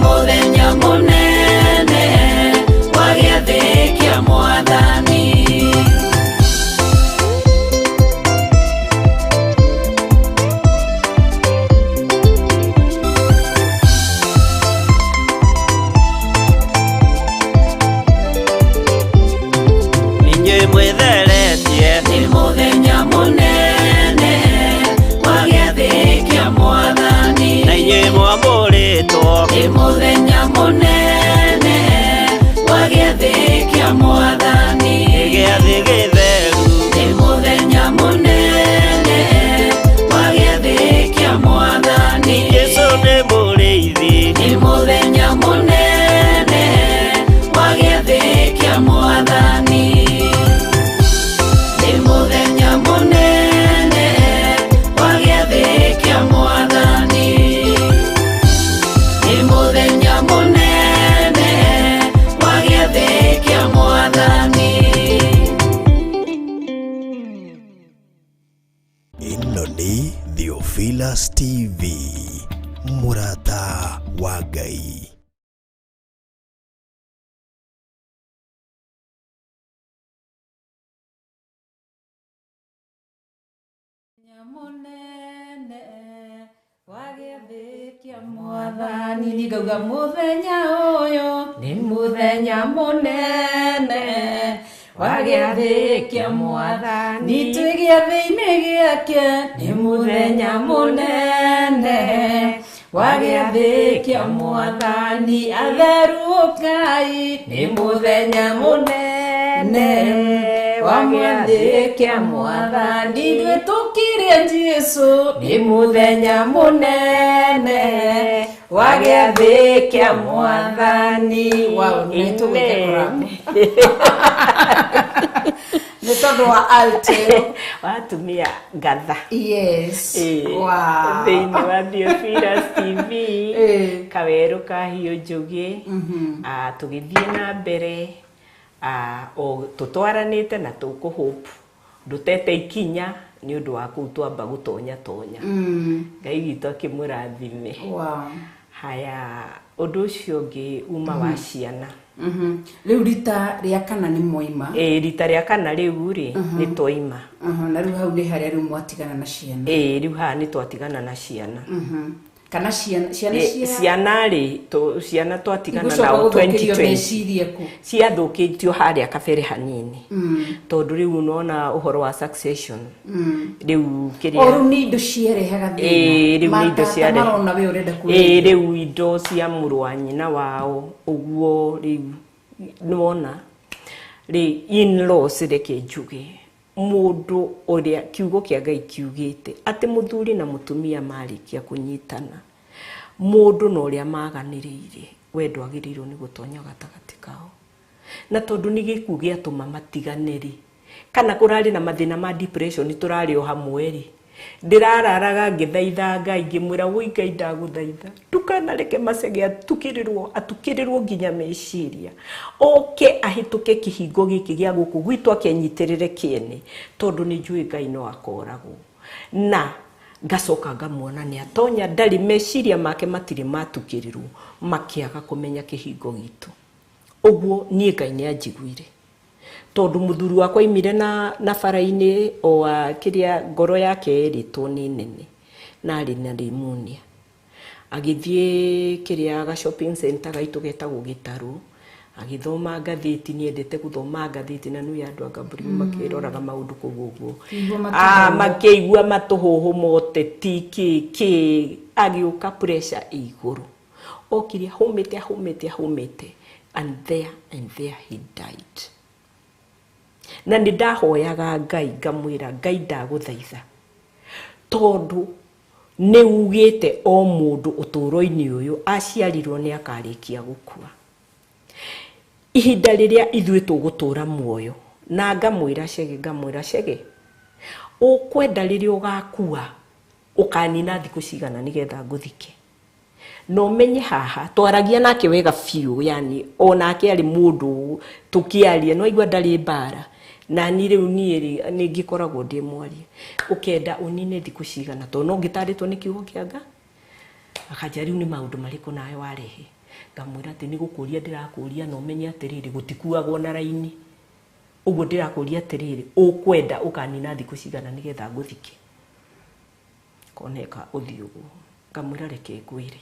Mũthenya mũnene wa gĩathĩ kĩa Mwathani. Inyuĩ mwĩtheretie. Nĩ mũthenya mũnene wa gĩathĩ kĩa Mwathani. Na inyuĩ mwamũrĩtwo. Nĩ mũthenya mũnene wa gĩathĩ kĩa Mwathani. Nĩ gĩathĩ gĩtheru. Nĩ mũthenya mũnene wa gĩathĩ kĩa Mwathani. Jesũ nĩ mũrĩithi. Nĩ mũthenya mũnene wa gĩathĩ kĩa Mwathani. Nĩ mũthenya mũnene wa gĩathĩ kĩa Mwathani. Nĩ mũthenya mũnene wa gĩathĩ kĩa Mwathani. Ĩno nĩ Theophilus TV, mũrata wa Ngai. Mũnene wa gĩathĩ kĩa Mwathani. Niĩ ngauga mũthenya ũyũ nĩ mũthenya mũnene wa gĩathĩ kĩa Mwathani. Twĩ gĩathĩ-inĩ gĩake nĩ mũthenya mũnene wa gĩathĩ kĩa Mwathani. Atheru ũkai nĩ mũthenya mũnene wa gĩathĩ kĩa Mwathani. Ithuĩ tũkĩrĩa Jesũ nĩ mũthenya mũnene wa gĩathĩ kĩa Mwathani. Wow, nĩ tũgwĩka kũramu nĩ tondũ wa altero Watumia ngatha. Yes. Ĩĩ. Wow. Thĩinĩ wa Theophilus TV. Ĩĩ. Kawerũ ka Hiũ Njũgĩ. Tũgĩthiĩ na mbere, o tũtwaranĩte na tũkũhope ndũtete ikinya nĩ ũndũ wa kũu twamba gũtonya tonya. Ngai witũ akĩmũrathime. Wow. Haya, ũndũ ũcio ũngĩ uma wa ciana. Rĩu rita rĩa kana nĩ mwaima. Ĩĩ, rita rĩa kana rĩu rĩ nĩ twaima. Na rĩu hau nĩ harĩa rĩu mwatigana na ciana. Ĩĩ, rĩu haha nĩ twatigana na ciana. Kana ciana ciana Ĩ, cia ciana rĩ ciana twatigana igũcoka nao gũthũkĩrio 2020 meciria kũ? Ciathũkĩtio harĩa kabere hanini tondũ rĩu nona ũhoro wa succession rĩu O kĩrĩa rĩu nĩ indo ciarehaga Ĩĩ, rĩu nĩ indo Matata ciare marona we ũrenda Ĩĩ, kũrĩa. rĩu indo cia mũrũ wa nyina wao ũguo rĩu nĩwona rĩ in-laws. Reke njuge mũndũ ũrĩa kiugo kĩa Ngai kiugĩte atĩ mũthuri na mũtumia marĩkia kũnyitana, mũndũ na ũrĩa maganĩrĩire we ndwagĩrĩirwo nĩ gũtonya gatagatĩ kao. Na tondũ nĩ gĩkuũ gĩatũma matigane rĩ, kana kũrarĩ na mathĩna ma depression, tũrarĩ o hamwe rĩ, ndĩrararaga ngĩthaitha Ngai ngĩmwĩra, wũi Ngai, ndagũthaitha ndukanareke Macege atukĩrĩrwo atukĩrĩrwo nginya meciria oke ahĩtũke kĩhingo gĩkĩ gĩa gũkũ gwitũ akenyitĩrĩre kĩene, tondũ nĩ njũĩ Ngai no akoragwo. Na ngacoka ngamuona nĩ atonya ndarĩ meciria make matirĩ matukĩrĩrwo makĩaga kũmenya kĩhingo gitũ. Ũguo niĩ Ngai nĩ anjiguire tondũ mũthuri wakwa aimire na bara-inĩ o wa kĩrĩa ngoro yake ĩrĩtwo nĩ nene na arĩ na pneumonia, agĩthiĩ kĩrĩa ga shopping center gaitũ getagwo Gĩtarũ, agĩthoma ngathĩti. Nĩ endete gũthoma ngathĩti na nĩ andũ a Ngamburi makĩroraga maũndũ kũu ũguo. Kĩigua makĩigua matũhũhũ moteti kĩ kĩ, agĩũka pressure ĩ igũrũ, okire ahũmĩte ahũmĩte ahũmĩte, and there he died. Na nĩ ndahoyaga Ngai ngamwĩra, Ngai, ndagũthaitha tondũ nĩ ugĩte o mũndũ ũtũũro-inĩ ũyũ aciarirwo nĩ akarĩkia gũkua ihinda rĩrĩa ithuĩ tũgũtũra muoyo. Na ngamwĩra Cege, ngamwĩra Cege, ũkwenda rĩrĩa ũgakua ũkanina thikũ cigana nĩgetha ngũthike? Na ũmenye haha twaragia nake wega biũ, yani onake arĩ mũndũ tũkĩaria no aigua ndarĩ mbara na ni rĩu niĩ rĩ nĩ ngĩkoragwo ndĩ mwaria. Ũkenda ũnine thikũ cigana tondũ no ngĩtarĩtwo nĩ kiugo kĩa Ngai. Akanja rĩu nĩ maũndũ marĩkũ nawe warehe? Ngamwĩra atĩ nĩ gũkũria ndĩrakũria na ũmenye atĩrĩrĩ gũtikuagwo na raini. Ũguo ndĩrakũria atĩrĩrĩ ũkwenda ũkanina thikũ cigana nĩgetha ngũthike. Koneka ũthiũ ũguo. Ngamwĩra reke ngwĩre.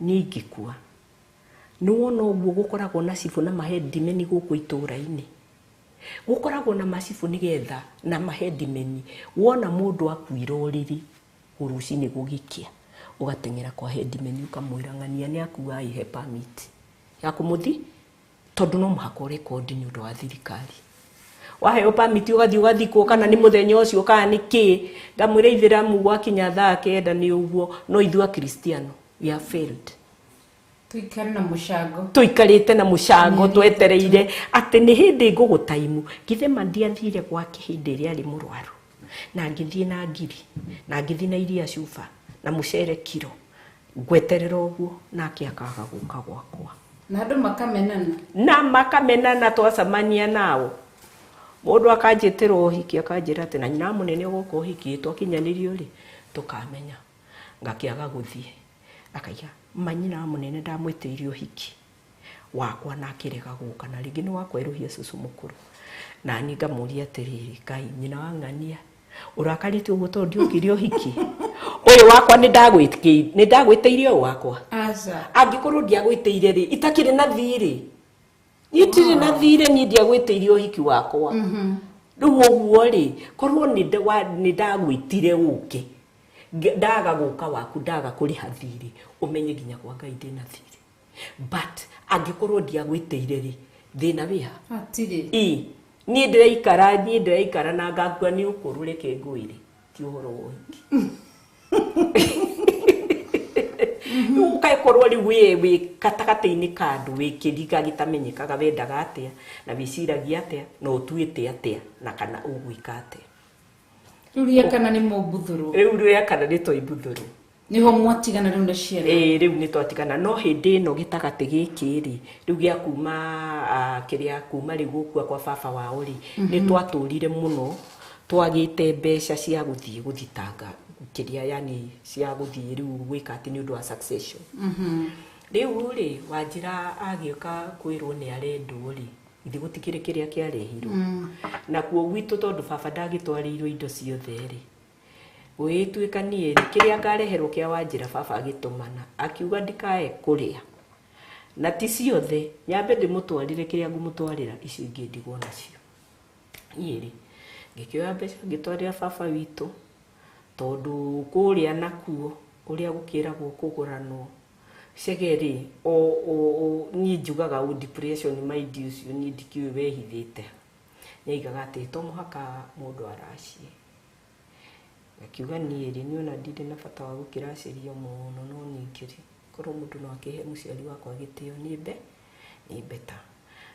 Niĩ ingĩkua nĩwona ũguo gũkoragwo na cibũ na mahendimeni gũkũ itũũra-inĩ. Gũkoragwo na macibũ nĩgetha na mahendimeni wona mũndũ akuire ũrĩrĩ rũcinĩ gũgĩkĩa ũgateng'era kwa hendimeni ũkamwĩra ng'ania nĩ akua ihe permit ya kũmũthi tondũ no mũhaka ũrekondi nĩ ũndũ wa thirikari. Waheo permit ũgathiĩ ũgathikwo kana nĩ mũthenya ũcio kana nĩ kĩ. Ngamwĩra ithĩramu gwakinya thaa 9 nĩ ũguo no ithuĩ akristiano we have failed. Tuikare na mũcango. Tuikarĩte na mũcango twetereire atĩ nĩ hĩndĩ ngũgũtaimu. Githĩ ma ndiathire gwake hĩndĩ ĩrĩa arĩ mũrwaru na ngĩthiĩ na ngiri na ngĩthiĩ na iria cuba na mũcere kiro ngweterera ũguo nake akaga gũka gwakwa. Na andũ makamenana. Na makamenana twacemania nao. Mũndũ akanjĩtĩra ũhiki akanjĩra atĩ na nyina mũnene ũgũka ũhiki twakinyanĩrio rĩ tũkamenya. Ngakĩaga gũthiĩ. Akaiga manyina mũnene ndamwĩtĩire ũhiki wakwa na akĩrega gũka na rĩngĩ nĩ wakwerũhia cũcũ mũkũrũ. Na niĩ ngamũria atĩrĩrĩ Ngai nyina wa ng'ania ũrakarĩte ũguo tondũ ndiokire ũhiki ũyũ wakwa nĩ ndagwĩtĩire ũyũ wakwa. Aca. Angĩkorwo ndiagwĩtĩire rĩ itakĩrĩ na thirĩ niĩ ndirĩ na thirĩ niĩ ndiagwĩtĩire ũhiki wakwa. Rĩu ũguo rĩ korwo nĩ ndagwĩtire ũke ndaga gũka waku ndaga kũrĩha thirĩ ũmenye nginya kwa Ngai ndĩna thirĩ. But angĩkorwo ndiagwĩtĩire rĩ thĩna wĩ ha? Hatirĩ. Ĩ niĩ ndĩraikara na ngakua nĩ ũkũrũ reke ngwĩre ti ũhoro wa ũhiki. Rĩu ũgakorwo rĩu wĩ gatagatĩ-inĩ ka andũ wĩ kĩriga gĩtamenyekaga wendaga atĩa na wĩciragia atĩa na ũtuĩte atĩa na kana ũgwĩka atĩa. Rĩu rĩa kana nĩ mũmbuthũrwo. Rĩu rĩa kana nĩ twaimbuthũrwo. Nĩho mwatigana rĩu na ciana. Ĩĩ rĩu nĩ twatigana no hĩndĩ ĩno gĩtagatĩ gĩkĩ rĩ rĩu gĩa kuma kĩrĩa kuma rĩu gũkua kwa baba wao rĩ nĩ twatũrire mũno twagĩte mbeca cia gũthiĩ gũthitanga kĩrĩa yani cia gũthiĩ rĩu gwĩka atĩ nĩ ũndũ wa succession. Rĩu rĩ Wanjĩra agĩũka kwĩrwo nĩ arendwo rĩ ithe gũtikĩrĩ kĩrĩa kĩarehirwo. Nakuo gwitũ tondũ baba ndagĩtwarĩirwo indo ciothe rĩ gũgĩtuĩka niĩ rĩ kĩrĩa ngareherwo kĩa Wanjĩra baba agĩtũmana akiuga ndikae kũrĩa na ti ciothe nyambe ndĩmũtwarĩre kĩrĩa ngũmũtwarĩra icio ingĩ ndigwo nacio. Niĩ rĩ ngĩkĩoya mbeca ngĩtwarĩra baba witũ tondũ kũrĩa nakuo ũrĩa gũkĩragwo kũgũranwo cege rĩ niĩ njugaga depression mind ũcio niĩ ndikĩũĩ wehithĩte. Nĩaigaga atĩ to mũhaka mũndũ aracie. Akiuga niĩ rĩ niĩ ona ndirĩ na bata wa gũkĩracĩrio mũno no ningĩ rĩ korwo mũndũ no akĩhe mũciari wakwa gĩtĩo nĩ beta.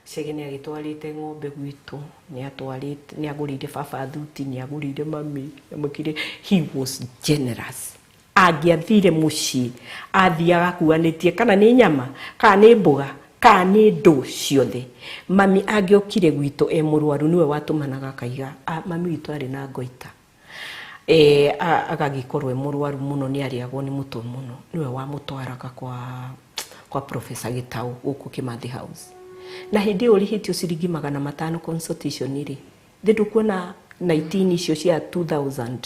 Cege nĩ agĩtwarĩte ng'ombe gwitũ nĩ agũrĩire baba thuti nĩ agũrĩire mami amwĩkire he was generous. Angĩathire mũciĩ athiaga akuanĩtie kana nĩ nyama kana nĩ mboga kana nĩ ndũ ciothe. Mami angĩokire gwitũ e mũrwaru nĩwe watũmanaga akaiga mami witũ arĩ na ngoita. Agagĩkorwo e mũrwaru mũno nĩ arĩagwo nĩ mũtwe mũno nĩwe wamũtwaraga kwa Professor Gĩtaũ gũkũ Kimathi House. Na hĩndĩ ĩyo ũrĩhĩtio ciringi 500 consultation rĩ thĩ ndũkuona 19 icio cia 2000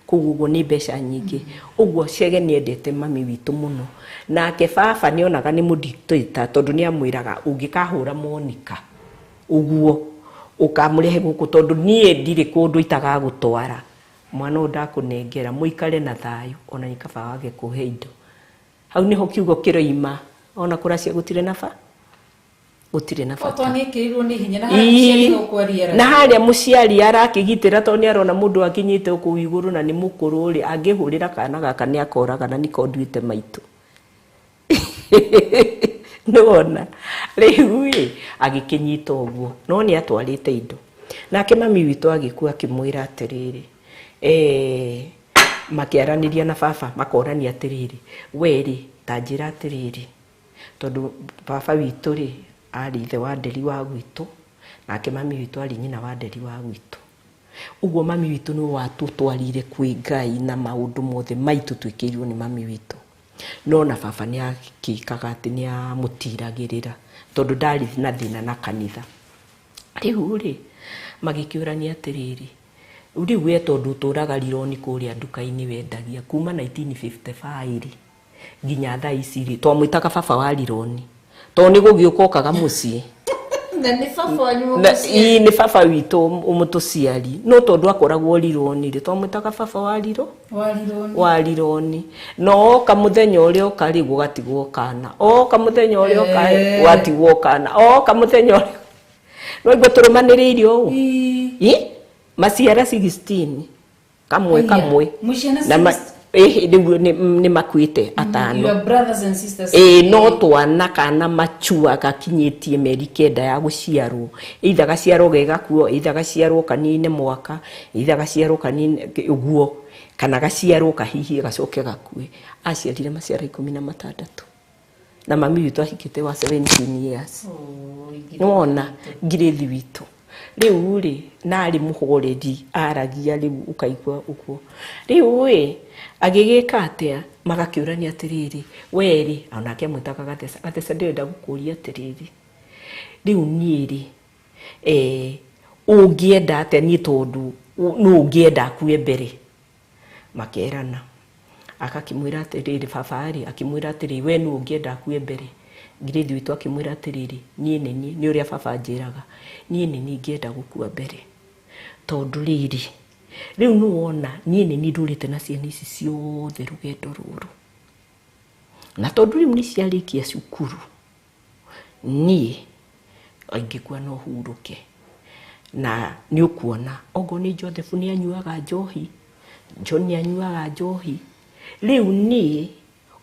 kũu ũguo nĩ mbeca nyingĩ. Ũguo Chege nĩendete mami witũ mũno nake baba nĩonaga nĩ mũdictator tondũ nĩamwĩraga ũngĩkahũra Monica ũguo ũkamũrehe gũkũ tondũ niĩ ndirĩ kũndũ itagagũtwara mwana ũyũ ndakũnengera mũikare na thayũ ona nĩ kaba wage kũhe indo. Hau nĩho kiugo kĩroima ona kũracia gũtirĩ na ba gũtirĩ na bata. Nĩkĩrirwo nĩ hinya na harĩa mũciari ũkwaria na harĩa mũciari arakĩgitĩra tondũ nĩarona mũndũ akinyĩte kũu igũrũ na nĩ mũkũrũ rĩ angĩhũrĩra kana gaka nĩakoraga na nĩko nduĩte maitũ. Nĩwona rĩu ĩ agĩkĩnyita ũguo no nĩatwarĩte indo. Nake mami witũ agĩkua akĩmwĩra atĩrĩrĩ makĩaranĩria na baba makorania atĩrĩrĩ we rĩ ta njĩra atĩrĩrĩ tondũ baba witũ rĩ arĩ ithe wa Nderi wa gwitũ nake mami witũ arĩ nyina wa Nderi wa gwitũ. Ũguo mami witũ nĩwe watũtwarire kwĩ Ngai na maũndũ mothe maitũ twĩkĩirwo nĩ mami witũ. No na baba nĩ akĩkaga atĩ nĩ amũtiragĩrĩra tondũ ndarĩ na thĩna na kanitha. Rĩu rĩ magĩkĩũrania atĩrĩrĩ, rĩu we tondũ ũtũraga rironi kũrĩa nduka-inĩ wendagia kuma 1955 nginya thaa ici rĩ, twamwĩtaga baba wa rironi tondũ nĩ gũgĩũka okaga mũciĩ. Na nĩ baba wanyu? Ĩĩ, nĩ baba witũ ũmũtũciari, no tondũ akoragwo rironi rĩ, twamwĩtaga baba wa riro wa rironi. No oka mũthenya ũrĩa oka rĩ, gũgatigwo kana, oka mũthenya ũrĩa oka gũgatigwo kana, oka mũthenya ũrĩa no igua tũrũmanĩrĩirie ũũ. Ĩ maciara 16 kamwe kamwe na rĩu nĩ makuĩte atano. Your brothers and sisters. Ĩĩ, no twana kana machua gakinyĩtie mĩeri 9 ya gũciarwo, either gaciarwo ge gakuo, either gaciarwo kanine mwaka, either gaciarwo kanine ũguo, kana gaciarwo kahihie gacoke gakue. Aciarire maciara 16 na mami witũ ahikĩte wa 17 years. Nĩwona ngirĩthi witũ rĩu rĩ, narĩ mũhoreri, aragia rĩu ũkaigua ũguo. Rĩu ĩ agĩgĩka atĩa, magakĩũrania atĩrĩrĩ, we rĩ, onake amwĩtaga Gatheca. Gatheca, ndĩrenda gũkũria atĩrĩrĩ, rĩu niĩ rĩ, ũngĩenda atĩa niĩ tondũ nũ ũngĩenda akue mbere? Makerana, akakĩmwĩra atĩrĩrĩ, baba rĩ, akĩmwĩra atĩrĩrĩ, we nũ ũngĩenda akue mbere? Ngirĩthi witũ akĩmwĩra atĩrĩrĩ, niĩ nĩ niĩ, nĩ ũrĩa baba anjĩraga, niĩ nĩ niĩ ingĩenda gũkua mbere, tondũ rĩrĩ rĩu nĩ wona niĩ nĩ niĩ ndũrĩte na ciana ici ciothe rũgendo rũrũ, na tondũ rĩu nĩ ciarĩkia cukuru, niĩ ingĩkua no hurũke. Na nĩ ũkuona okorwo nĩ Joseph nĩ anyuaga njohi, John nĩ anyuaga njohi, rĩu niĩ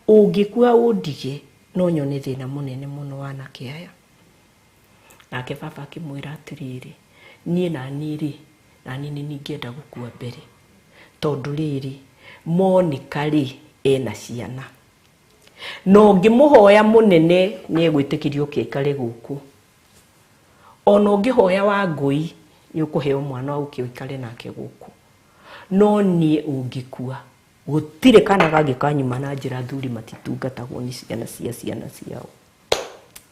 ũngĩkua ũndige no nyone thĩna mũnene mũno wanake aya. Nake baba akĩmwĩra atĩrĩrĩ, niĩ na niĩ rĩ, na niĩ nĩ ingĩenda gũkua mbere, tondũ rĩrĩ Monica rĩ ena ciana, no ngĩmũhoya mũnene nĩ egwĩtĩkĩrio oke aikare gũkũ, ona ũngĩhoya Wangũi nĩ ũkũheo mwana ũke ũikare nake gũkũ, no niĩ ũngĩkua gũtirĩ kana gangĩ kanyuma na njĩra, athuri matitungatagwo nĩ ciana cia ciana ciao.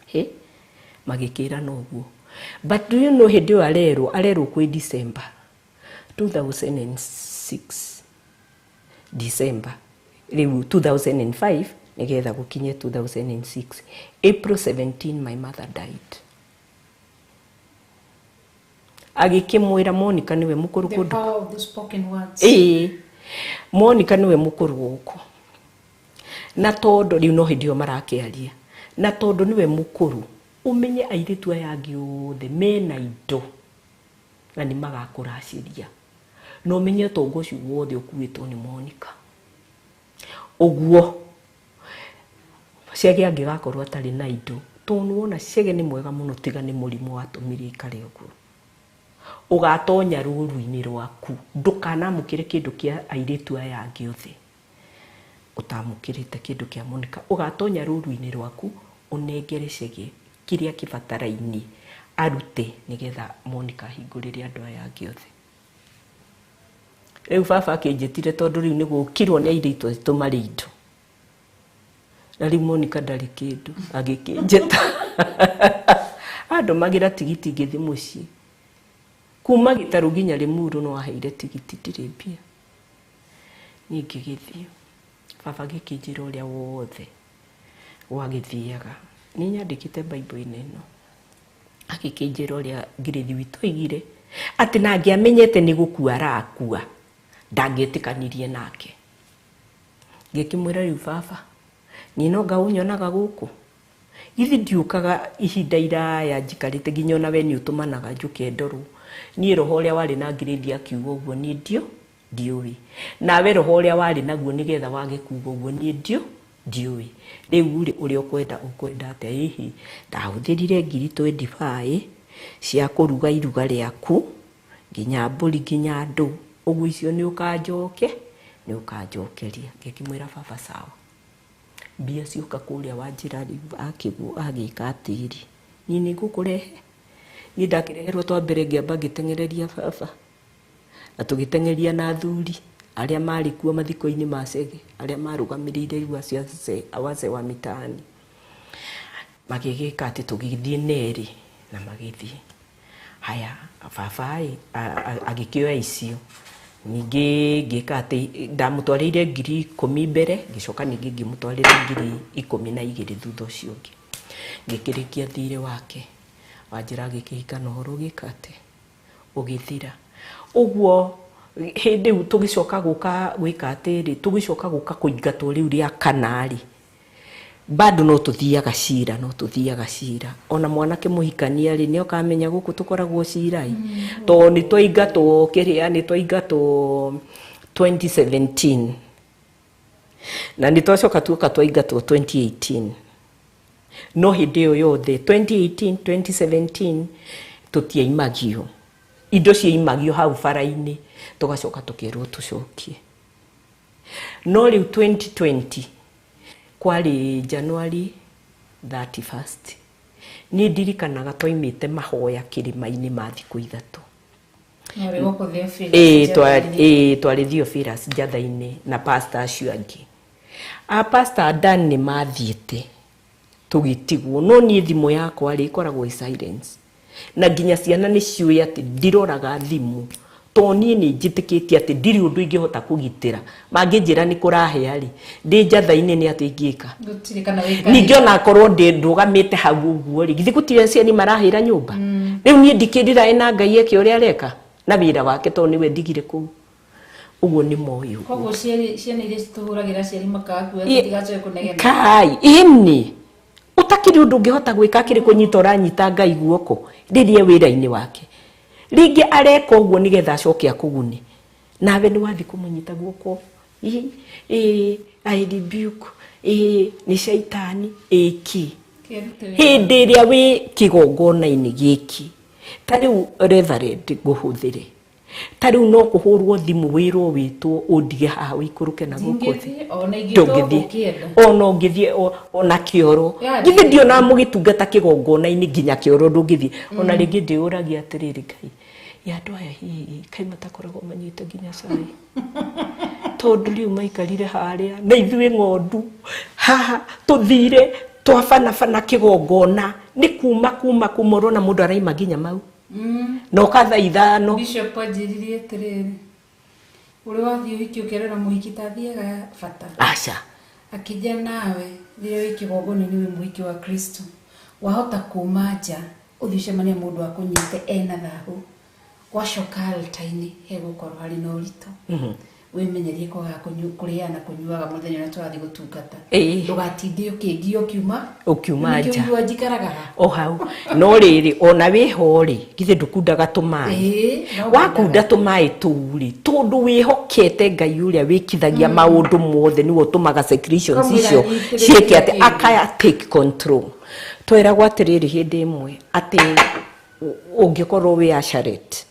He magĩkĩrana ũguo. But do you know hĩndĩ ĩyo arerwo kwĩ December 2006, December rĩu 2005 nĩgetha gũkinye 2006, April 17 my mother died. Agĩkĩmwĩra Monica nĩwe mũkũrũ The kũndũ. power of the spoken words. Ĩĩ, Monica nĩwe mũkũrũ gũkũ, na tondũ rĩu no hĩndĩ ĩyo marakĩaria, na tondũ nĩwe mũkũrũ, ũmenye airĩtu aya angĩ othe mena indo na nĩ magakũracĩria, na ũmenye ũtonga ũcio wothe ũkuĩtwo nĩ Monica. Ũguo Chege angĩgakorwo atarĩ na indo, tondũ nĩwona Chege nĩ mwega mũno, tiga nĩ mũrimũ watũmire ikare ũguo. Ũgatonya rũru-inĩ rwaku, ndũkanamũkĩre kĩndũ kĩa airĩtu aya angĩ othe ũtamũkĩrĩte kĩndũ kĩa Monica. Ũgatonya rũru-inĩ rwaku ũnengere Chege kĩrĩa kĩbataraine arute nĩgetha Monica ahingũrĩre andũ aya angĩ othe. Rĩu baba akĩnjĩtire tondũ rĩu nĩ gũkirwo nĩ airĩtu aitũ marĩ indo, na rĩu Monica ndarĩ kĩndũ, agĩkĩnjĩta andũmagĩra tigiti ngĩthiĩ mũciĩ kuma Gĩtarũ nginya Limuru, no aheire tigiti ndirĩ mbia. Niĩ ngĩgĩthiĩ, baba agĩkĩnjĩra ũrĩa wothe gwagĩthiaga. Nĩ nyandĩkĩte Bible-inĩ ĩno, agĩkĩnjĩra ũrĩa ngirĩthi witũ oigire atĩ na angĩamenyete nĩ gũkua arakua ndangĩetĩkanirie nake. Ngĩkĩmwĩra rĩu baba, niĩ no nga ũnyonaga gũkũ, githĩ ndiũkaga ihinda iraya njikarĩte nginya ona we nĩ ũtũmanaga njũke ndorwo. Niĩ roho ũrĩa warĩ na ngirĩthi akiuga ũguo niĩ ndiũĩ, nawe roho ũrĩa warĩ naguo nĩgetha wage kuuga ũguo niĩ ndiũĩ. Rĩu rĩ, ũrĩa ũkwenda ũkwenda atĩa? Ĩhĩ, ndahũthĩrire ngiri 25 cia kũruga iruga rĩaku, nginya mbũri nginya andũ, ũguo icio nĩ ũkanjokeria. Ngĩkĩmwĩra baba sawa. Mbia cioka kũrĩa wanjĩra rĩu akĩguo agĩka atĩrĩ, niĩ nĩ ngũkũrehe. Niĩ ndakĩreherwo twa mbere ngĩamba ngĩteng'ereria baba, na tũgĩteng'eria na athuri Arĩa marĩ kuo mathiko-inĩ ma Chege, arĩa marũgamĩrĩire rĩu acio wazee wa mitaani. Magĩgĩka atĩ tũgĩthiĩ nerĩ na magĩthiĩ. Haya, baba ĩ agĩkĩoya icio. Ningĩ ngĩka atĩ ndamũtwarĩire 10,000 mbere, ngĩcoka ningĩ ngĩmũtwarĩra 12,000 thutha ũcio ũngĩ. Ngĩkĩrĩkia thirĩ wake. Wanjĩra agĩkĩhika na ũhoro ũgĩka atĩ ũgĩthira. Ũguo hĩndĩ ĩyo tũgĩcoka gũka gwĩka atĩrĩ, tũgĩcoka gũka kũingatwo rĩu rĩa kana rĩ, bado no tũthiaga cira, no tũthiaga cira. Ona mwanake mũhikania rĩ, nĩ okamenya gũkũ tũkoragwo cira ĩ. Tondũ nĩ twaingatwo kĩrĩa, nĩ twaingatwo 2017. Na nĩ twacoka tuoka twaingatwo 2018. No hĩndĩ ĩyo yothe 2018, 2017 tũtiaimagio. Indo ciaimagio hau bara-inĩ, tũgacoka tũkerwo tũcokie. No rĩu 2020 kwarĩ January 31st. Niĩ ndirikanaga twaimĩte mahoya kĩrĩma-inĩ ma thikũ 3. Ĩĩ, twarĩ Theophilus Njatha-inĩ na pastor acio angĩ. A pastor Dan nĩ mathiĩte tũgĩtigwo, no niĩ thimũ yakwa rĩ ĩkoragwo ĩ silence. Na nginya ciana nĩ ciũĩ atĩ ndiroraga thimũ, tondũ niĩ nĩ njĩtĩkĩtie atĩ ndirĩ ũndũ ingĩhota kũgitĩra. Mangĩnjĩra nĩ kũrahĩa rĩ, ndĩ Njatha-inĩ nĩ atĩ ingĩka. Ningĩ ona akorwo ndĩ ndũgamĩte hau ũguo rĩ, githĩ gũtirĩ aciari marahĩra nyũmba? Rĩu niĩ ndikĩrira na Ngai eke ũrĩa areka na wĩra wake, tondũ nĩwe ndigire kũu. Ũguo nĩ moĩ ũguo. Koguo ciana iria citũhũragĩra aciari makaga tigacoke kũnegena. Kai, ĩni. Ũtakĩrĩ ũndũ ũngĩhota gwĩka akĩrĩ kũnyita ũranyita Ngai guoko rĩrĩa wĩra-inĩ wake. Rĩngĩ areka ũguo nĩgetha acoke akũgune. Nawe nĩ wathiĩ kũmũnyita guoko. Ĩ, I rebuke. Ĩ, nĩ caitani. Ĩ kĩ. Hĩndĩ ĩrĩa wĩ kĩgongona-inĩ gĩkĩ, ta rĩu Reverend ngũhũthĩre. Ta rĩu no kũhũrwo thimũ wĩrwo wĩtwo ũndige haha ũikũrũke na gũkũ thĩ. Ndũngĩthiĩ. Ona ũngĩthiĩ ona kĩoro. Githĩ ndionaga mũgĩtungata kĩgongona-inĩ nginya kĩoro ndũngĩthiĩ. Ona rĩngĩ ndĩũragia atĩrĩrĩ, Ngai, ya andũ aya hihi kaĩ matakoragwo manyuĩte nginya cai. Tondũ rĩu maikarire harĩa na ithuĩ ng'ondu haha tũthire twabanabana kĩgongona nĩ kuma kuma kuma ũrona mũndũ araima nginya mau. Na ũka thaa 5. Bishop anjĩririe atĩrĩrĩ, ũrĩ wathiĩ ũhiki ũkerera mũhiki ta athiaga bata. Aca. Akĩnjĩra nawe rĩrĩa wĩ kĩgongona-inĩ wĩ mũhiki wa Kristo, wahota kuma nja ũthiĩ ũcemanie mũndũ akũnyite ena thahu, wacoka altar-inĩ hegũkorwo harĩ na ũritũ. Wĩmenyerie kwaga kũrĩaga na kũnyuaga mũthenya ũrĩa tũrathiĩ gũtungata. Ndũgatinde ũkĩngio ũkiuma nja. Nĩkĩo njikaraga haha. O hau. No rĩrĩ, ona wĩho rĩ, githĩ ndũkundaga tũmaĩ. Wakunda tũmaĩ tũu rĩ, tondũ wĩhokete Ngai ũrĩa wĩkithagia maũndũ mothe, nĩwe ũtũmaga secretions icio ciĩke atĩ akaya take control. Tweragwo atĩrĩrĩ hĩndĩ ĩmwe atĩ ũngĩkorwo wĩ usherette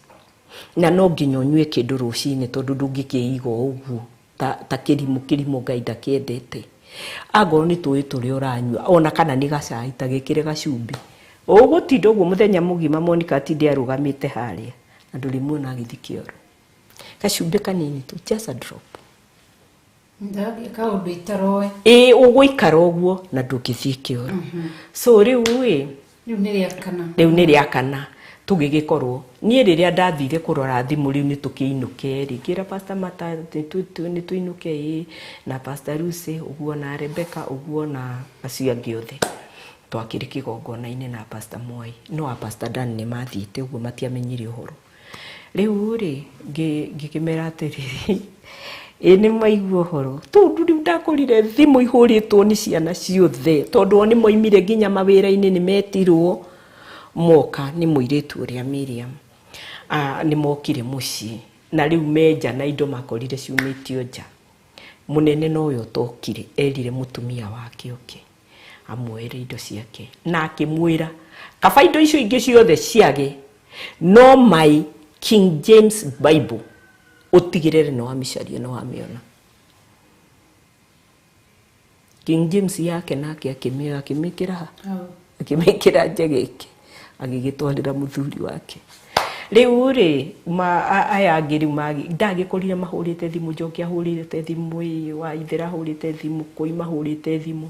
na no nginya ũnyue kĩndũ rũcinĩ, tondũ ndũngĩkĩiga ũguo ta kĩrimũ kĩrimũ Ngai ndakĩendete. Angorwo nĩ tũĩ tũrĩa ũranyua, ona kana nĩ gacai ta gĩkĩre gacumbĩ, ũgũtinda ũguo mũthenya mũgima. Monica atinde arũgamĩte harĩa na ndũrĩmuona agĩthiĩ kĩoro. Gacumbĩ kanini tu, just a drop. Ndathiĩ kaũndũ itaroĩ. Ĩĩ, ũgũikara ũguo na ndũngĩthiĩ kĩoro. So rĩu ĩ, Rĩu nĩ rĩa kana. Rĩu nĩ rĩa kana tũgĩgĩkorwo niĩ rĩrĩa ndathire kũrora thimũ rĩu nĩ tũkĩinũke rĩ, ngĩra Pastor Mata nĩ tũinũke, ĩ na Pastor Lucy ũguo na Rebecca ũguo na acio angĩ othe twakĩrĩ kĩgongona-inĩ na Pastor Mwai, no a Pastor Dan nĩ mathiĩte ũguo matiamenyire ũhoro. Rĩu rĩ, ngĩkĩmera atĩrĩrĩ, ĩ nĩ maigua ũhoro, tondũ rĩu ndakorire thimũ ihũrĩtwo nĩ ciana ciothe, tondũ o nĩ moimire nginya mawĩra-inĩ, nĩ metirwo moka nĩ mũirĩtu ũrĩa Miriam. Nĩ mokire mũciĩ na rĩu menja na indo makorire ciumĩtio nja. Mũnene nowe ũtokire, erire mũtumia wake oke amuoere indo ciake, na akĩmwĩra kaba indo icio ingĩ ciothe ciage, no my King James Bible ũtigĩrĩre nĩ wamĩcaria nĩ wamĩona. King James yake nake akĩmĩoya, akĩmĩkĩra ha, akĩmĩkĩra njegeke, agĩgĩtwarĩra mũthuri wake. Rĩu rĩ aya angĩ rĩu ndagĩkorire mahũrĩte thimũ, Njoki ahũrĩte thimũ, ĩ wa Ithera ahũrĩte thimũ, Kũi mahũrĩte thimũ,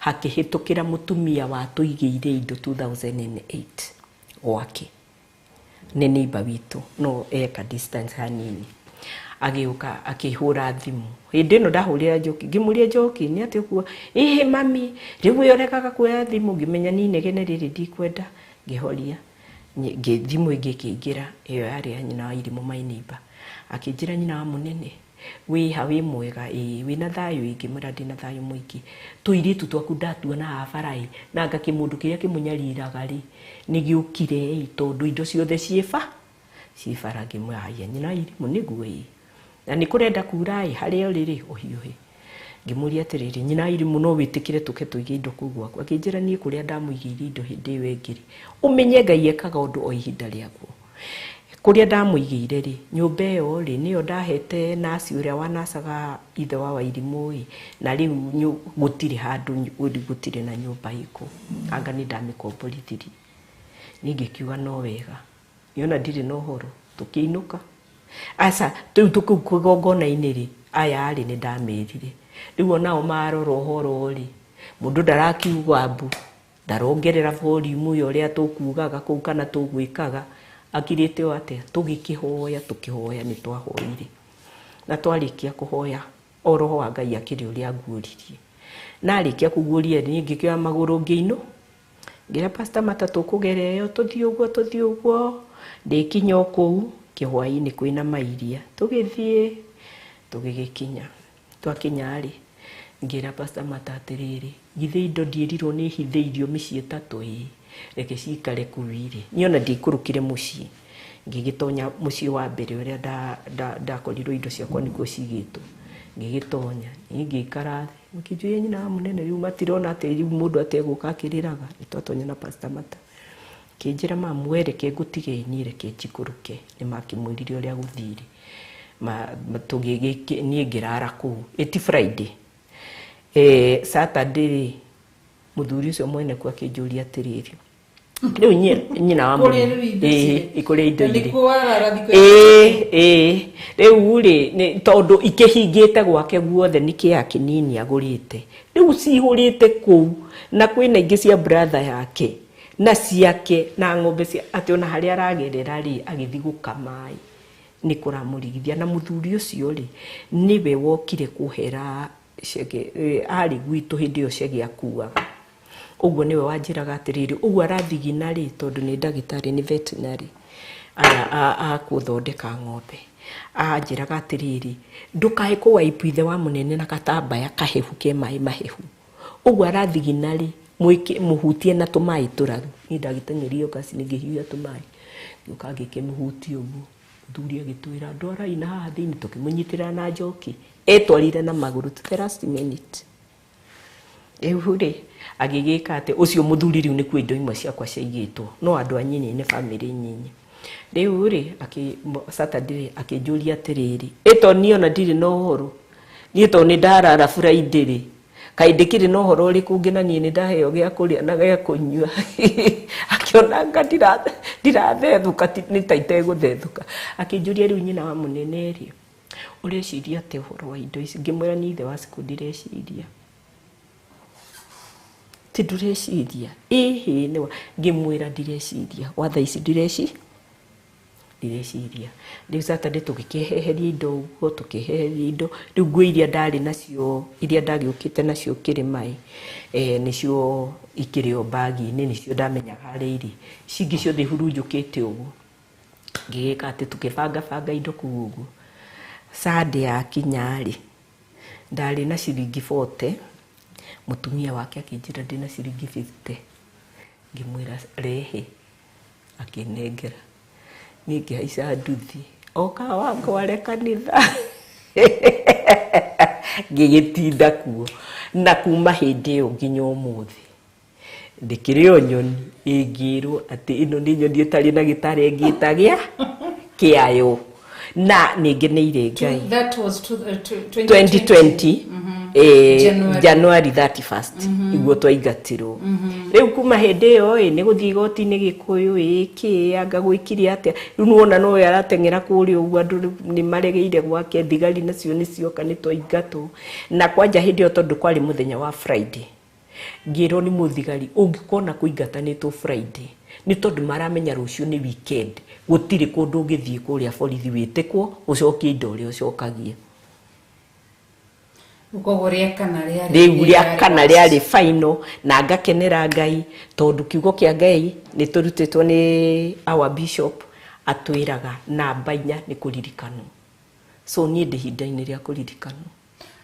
hakĩhĩtũkĩra mũtumia watũigĩire indo 2008 gwake. Nĩ neighbor witũ, no eka distance hanini. Agĩũka akĩhũra thimũ. Hĩndĩ ĩno ndahũrĩra Njoki, ngĩmũria Njoki nĩ atĩa ũkuo? Ĩhĩ mami, rĩu we ũregaga kuoya thimũ, ngĩmenya niĩ inegene rĩrĩ ndikwenda, ngĩhoria. Thimũ ĩngĩ ĩkĩingĩra, ĩyo yarĩ ya nyina wa Irimũ my neighbor. Akĩnjĩra nyina wa mũnene, wĩha wĩ mwega, ĩĩ wĩna thayũ, ĩĩ ngĩmwĩra ndĩna thayũ mũingĩ. Tũirĩtu twaku ndatuona haha bara ĩ, na anga kĩmũndũ kĩrĩa kĩmũnyariraga rĩ, nĩ gĩũkire ĩ, tondũ indo ciothe ciĩ bara. Ngĩmwĩra haiya nyina wa Irimũ nĩguo ĩ. Na nĩ kũrenda kura ĩ, harĩa ũrĩ rĩ, ũhiũhe. Ngĩmũria atĩrĩrĩ, nyina wa Irimũ no wĩtĩkĩre tũke tũige indo kũu gwaku? Akĩnjĩra niĩ kũrĩa ndamũigĩire indo hĩndĩ ĩyo ĩngĩ rĩ, ũmenye Ngai ekaga ũndũ o ihinda rĩaguo. Kũrĩa ndamũigĩire rĩ, nyũmba ĩyo rĩ, nĩyo ndahete nasi ũrĩa wanacaga ithe wa Wairimũ ĩ, na rĩu gũtirĩ handũ, gũtirĩ na nyũmba ĩkũ. Anga nĩ ndamĩkomborithirie. Niĩ ngĩkiuga no wega. Niona ndirĩ na ũhoro, tũkĩinũka. Aca, rĩu tũkĩu kĩgongona-inĩ rĩ, aya rĩ nĩ ndamĩrire. Rĩu onao marora ũhoro rĩ, mũndũ ndarakiuga mbu, ndarongerera volume ya ũrĩa tũkugaga kũu kana tũgwĩkaga, akirĩte o atĩa, tũgĩkĩhoya, tũkĩhoya, nĩ twahoire. Na twarĩkia kũhoya, o roho wa Ngai akĩrĩ ũrĩa anguũririe. Na arĩkia kũguũria niĩ ngĩkĩoya magũrũ ngĩinũ, ngĩra Pastor Mata tũkũgera ĩyo, tũthiĩ ũguo, tũthiĩ ũguo, ndĩkinya o kũu, kĩhwaĩ-inĩ kwĩna mairia, tũgĩthiĩ, tũgĩgĩkinya. Twakinya rĩ, ngĩra Pastor Mata atĩrĩrĩ, githĩ indo ndiĩrirwo nĩ hithĩirio mĩciĩ ĩtatũ ĩ, reke cikare kũu irĩ. Niĩ ona ndiaikũrũkire mũciĩ, ngĩgĩtonya mũciĩ wa mbere ũrĩa ndakorirwo indo ciakwa nĩkuo cigĩtwo. Ngĩgĩtonya, niĩ ngĩikara thĩ, makĩnjũria nyina wa mũnene rĩu matirona atĩ rĩu mũndũ ategũka akĩrĩraga. Nĩ twatonya na Pastor Mata. Kĩnjĩra mamu we reke ngũtige niĩ reke njikũrũke. Nĩ makĩmwĩrire ũrĩa gũthire. Niĩ ngĩrara kũu. Ĩti Friday. Saturday rĩ, mũthuri ũcio mwene kuo akĩnjũria atĩrĩrĩ, rĩu nyina wa mũnene, kũrĩa indo irĩ. Rĩu rĩ, tondũ ikĩhingĩte gwake guothe nĩ kĩea kĩnini agũrĩte. Rĩu cihũrĩte kũu, na kwĩna ingĩ cia brother yake, na ciake, na ng'ombe cia, atĩ ona harĩa aragerera rĩ, agĩthiĩ gũkama ĩ, nĩ kũramũrigithia. Na mũthuri ũcio rĩ, nĩwe wokire kũhera Chege, arĩ gwitũ hĩndĩ ĩyo Chege akuaga. Ũguo nĩwe wanjĩraga atĩrĩrĩ, ũguo arathigina rĩ, tondũ nĩ ndagĩtarĩ, nĩ veterinary, akũthondeka ng'ombe. Anjĩraga atĩrĩrĩ, ndũkae kũwaipu ithe wa mũnene na gatambaya kahehu ke maĩ mahehu. Ũguo arathigina rĩ, mũhutie na tũmaĩ tũraru. Niĩ ndagĩteng'erio ngaci ngĩhiũhia tũmaĩ. Ngĩũka ngĩkĩmũhutia ũguo. Mũthuri agĩtwĩra, ndwarai na haha thĩinĩ, tũkĩmũnyitĩrĩra na njoki. Etwarire na magũrũ to the last minute. Rĩu rĩ, agĩgĩka atĩ ũcio mũthuri rĩu nĩkuo indo imwe ciakwa ciaigĩtwo, no andũ a nyinyi nĩ bamĩrĩ nyinyi. Rĩu rĩ, Saturday akĩnjũria atĩrĩrĩ, ĩ to niĩ ona ndirĩ na ũhoro, niĩ to nĩ ndarara Friday rĩ, kaĩ ndĩkĩrĩ na ũhoro ũrĩkũ ũngĩ na niĩ nĩ ndaheo gĩa kũrĩa na gĩa kũnyua. Akĩona anga ndirathethũka, nĩ ta itegũthethũka. Akĩnjũria rĩu nyina wa mũnene rĩ, ũreciria atĩa ũhoro wa indo ici? Ngĩmwĩra niĩ ithe wa Cikũ ndireciria. Ti ndũreciria? Ĩhĩ, nĩwa. Ngĩmwĩra ndireciria. Gwa thaa ici ndireciria. Rĩu Saturday tũgĩkĩheheria indo ũguo, tũkĩheheria indo. Rĩu nguo iria ndarĩ nacio, iria ndagĩũkĩte nacio kĩrĩma ĩ, nĩcio ikĩrĩ o bagi-inĩ, nĩcio ndamenyaga harĩa irĩ. Ici ingĩ ciothe ihurunjũkĩte ũguo. Ngĩgĩka atĩ tũkĩbangabanga indo kũu ũguo. Sunday yakinya rĩ, ndarĩ na ciringi 40, mũtumia wake akĩnjĩra ndĩna ciringi 50. Ngĩmwĩra rehe, akĩnengera. Niĩ ngĩhaica nduthi, oka wakwa kanitha. Ngĩgĩtinda kuo. Na kuma hĩndĩ ĩyo nginya ũmũthĩ, ndĩkĩrĩ o nyoni ĩngĩrwo atĩ ĩno nĩ nyoni ĩtarĩ na gĩtarĩ ĩngĩtagĩa kĩayo. Na nĩ ngeneire Ngai. That was 2020. 2020. January 31st iguo twaingatirwo. Riu kuma hindi iyo ĩ nĩ gũthiĩ igoti-inĩ Gĩkũyũ ĩ kĩ anga gwĩkire atĩa rĩu nĩwona no we arateng'era kũrĩa ũguo andũ nĩ maregeire gwake thigari nacio nĩ cioka nĩ twaingatwo na kwanja hĩndĩ ĩyo tondũ kwarĩ mũthenya wa Friday ngĩrwo nĩ mũthigari ũngĩkona kũingatanĩtwo Friday nĩ tondũ maramenya rũciũ nĩ weekend gũtirĩ kũndũ ũngĩthiĩ kũrĩa borithi wĩtĩkwo ũcokie indo ũrĩa ũcokagia. Koguo rĩa kana rĩarĩ rĩu rĩa kana rĩarĩ final na ngakenera Ngai tondũ kiugo kĩa Ngai nĩ tũrutĩtwo nĩ our bishop atwĩraga namba 4 nĩ kũririkanwo. So niĩ ndĩ ihinda-inĩ rĩa kũririkanwo.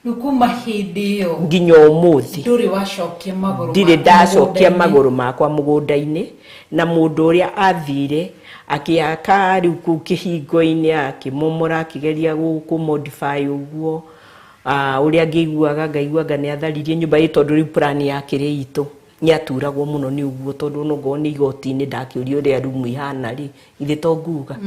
Rĩu kuma hĩndĩ ĩyo nginya ũmũthĩ ndũrĩ wacokia magũrũ ndirĩ ndacokia magũrũ makwa mũgũnda-inĩ na mũndũ ũrĩa athire akĩaka rĩu kũu kĩhingo-inĩ akĩmomora akĩgeria kũ modify ũguo ũrĩa ngĩiguaga ngaiguaga nĩ atharirie nyũmba ĩ tondũ rĩu plan yakĩrĩ itũ nĩ aturagwo mũno nĩ ũguo tondũ onongorwo nĩ igoti-inĩ ndakĩũria ũrĩa rumu ihana rĩ ithe to nguga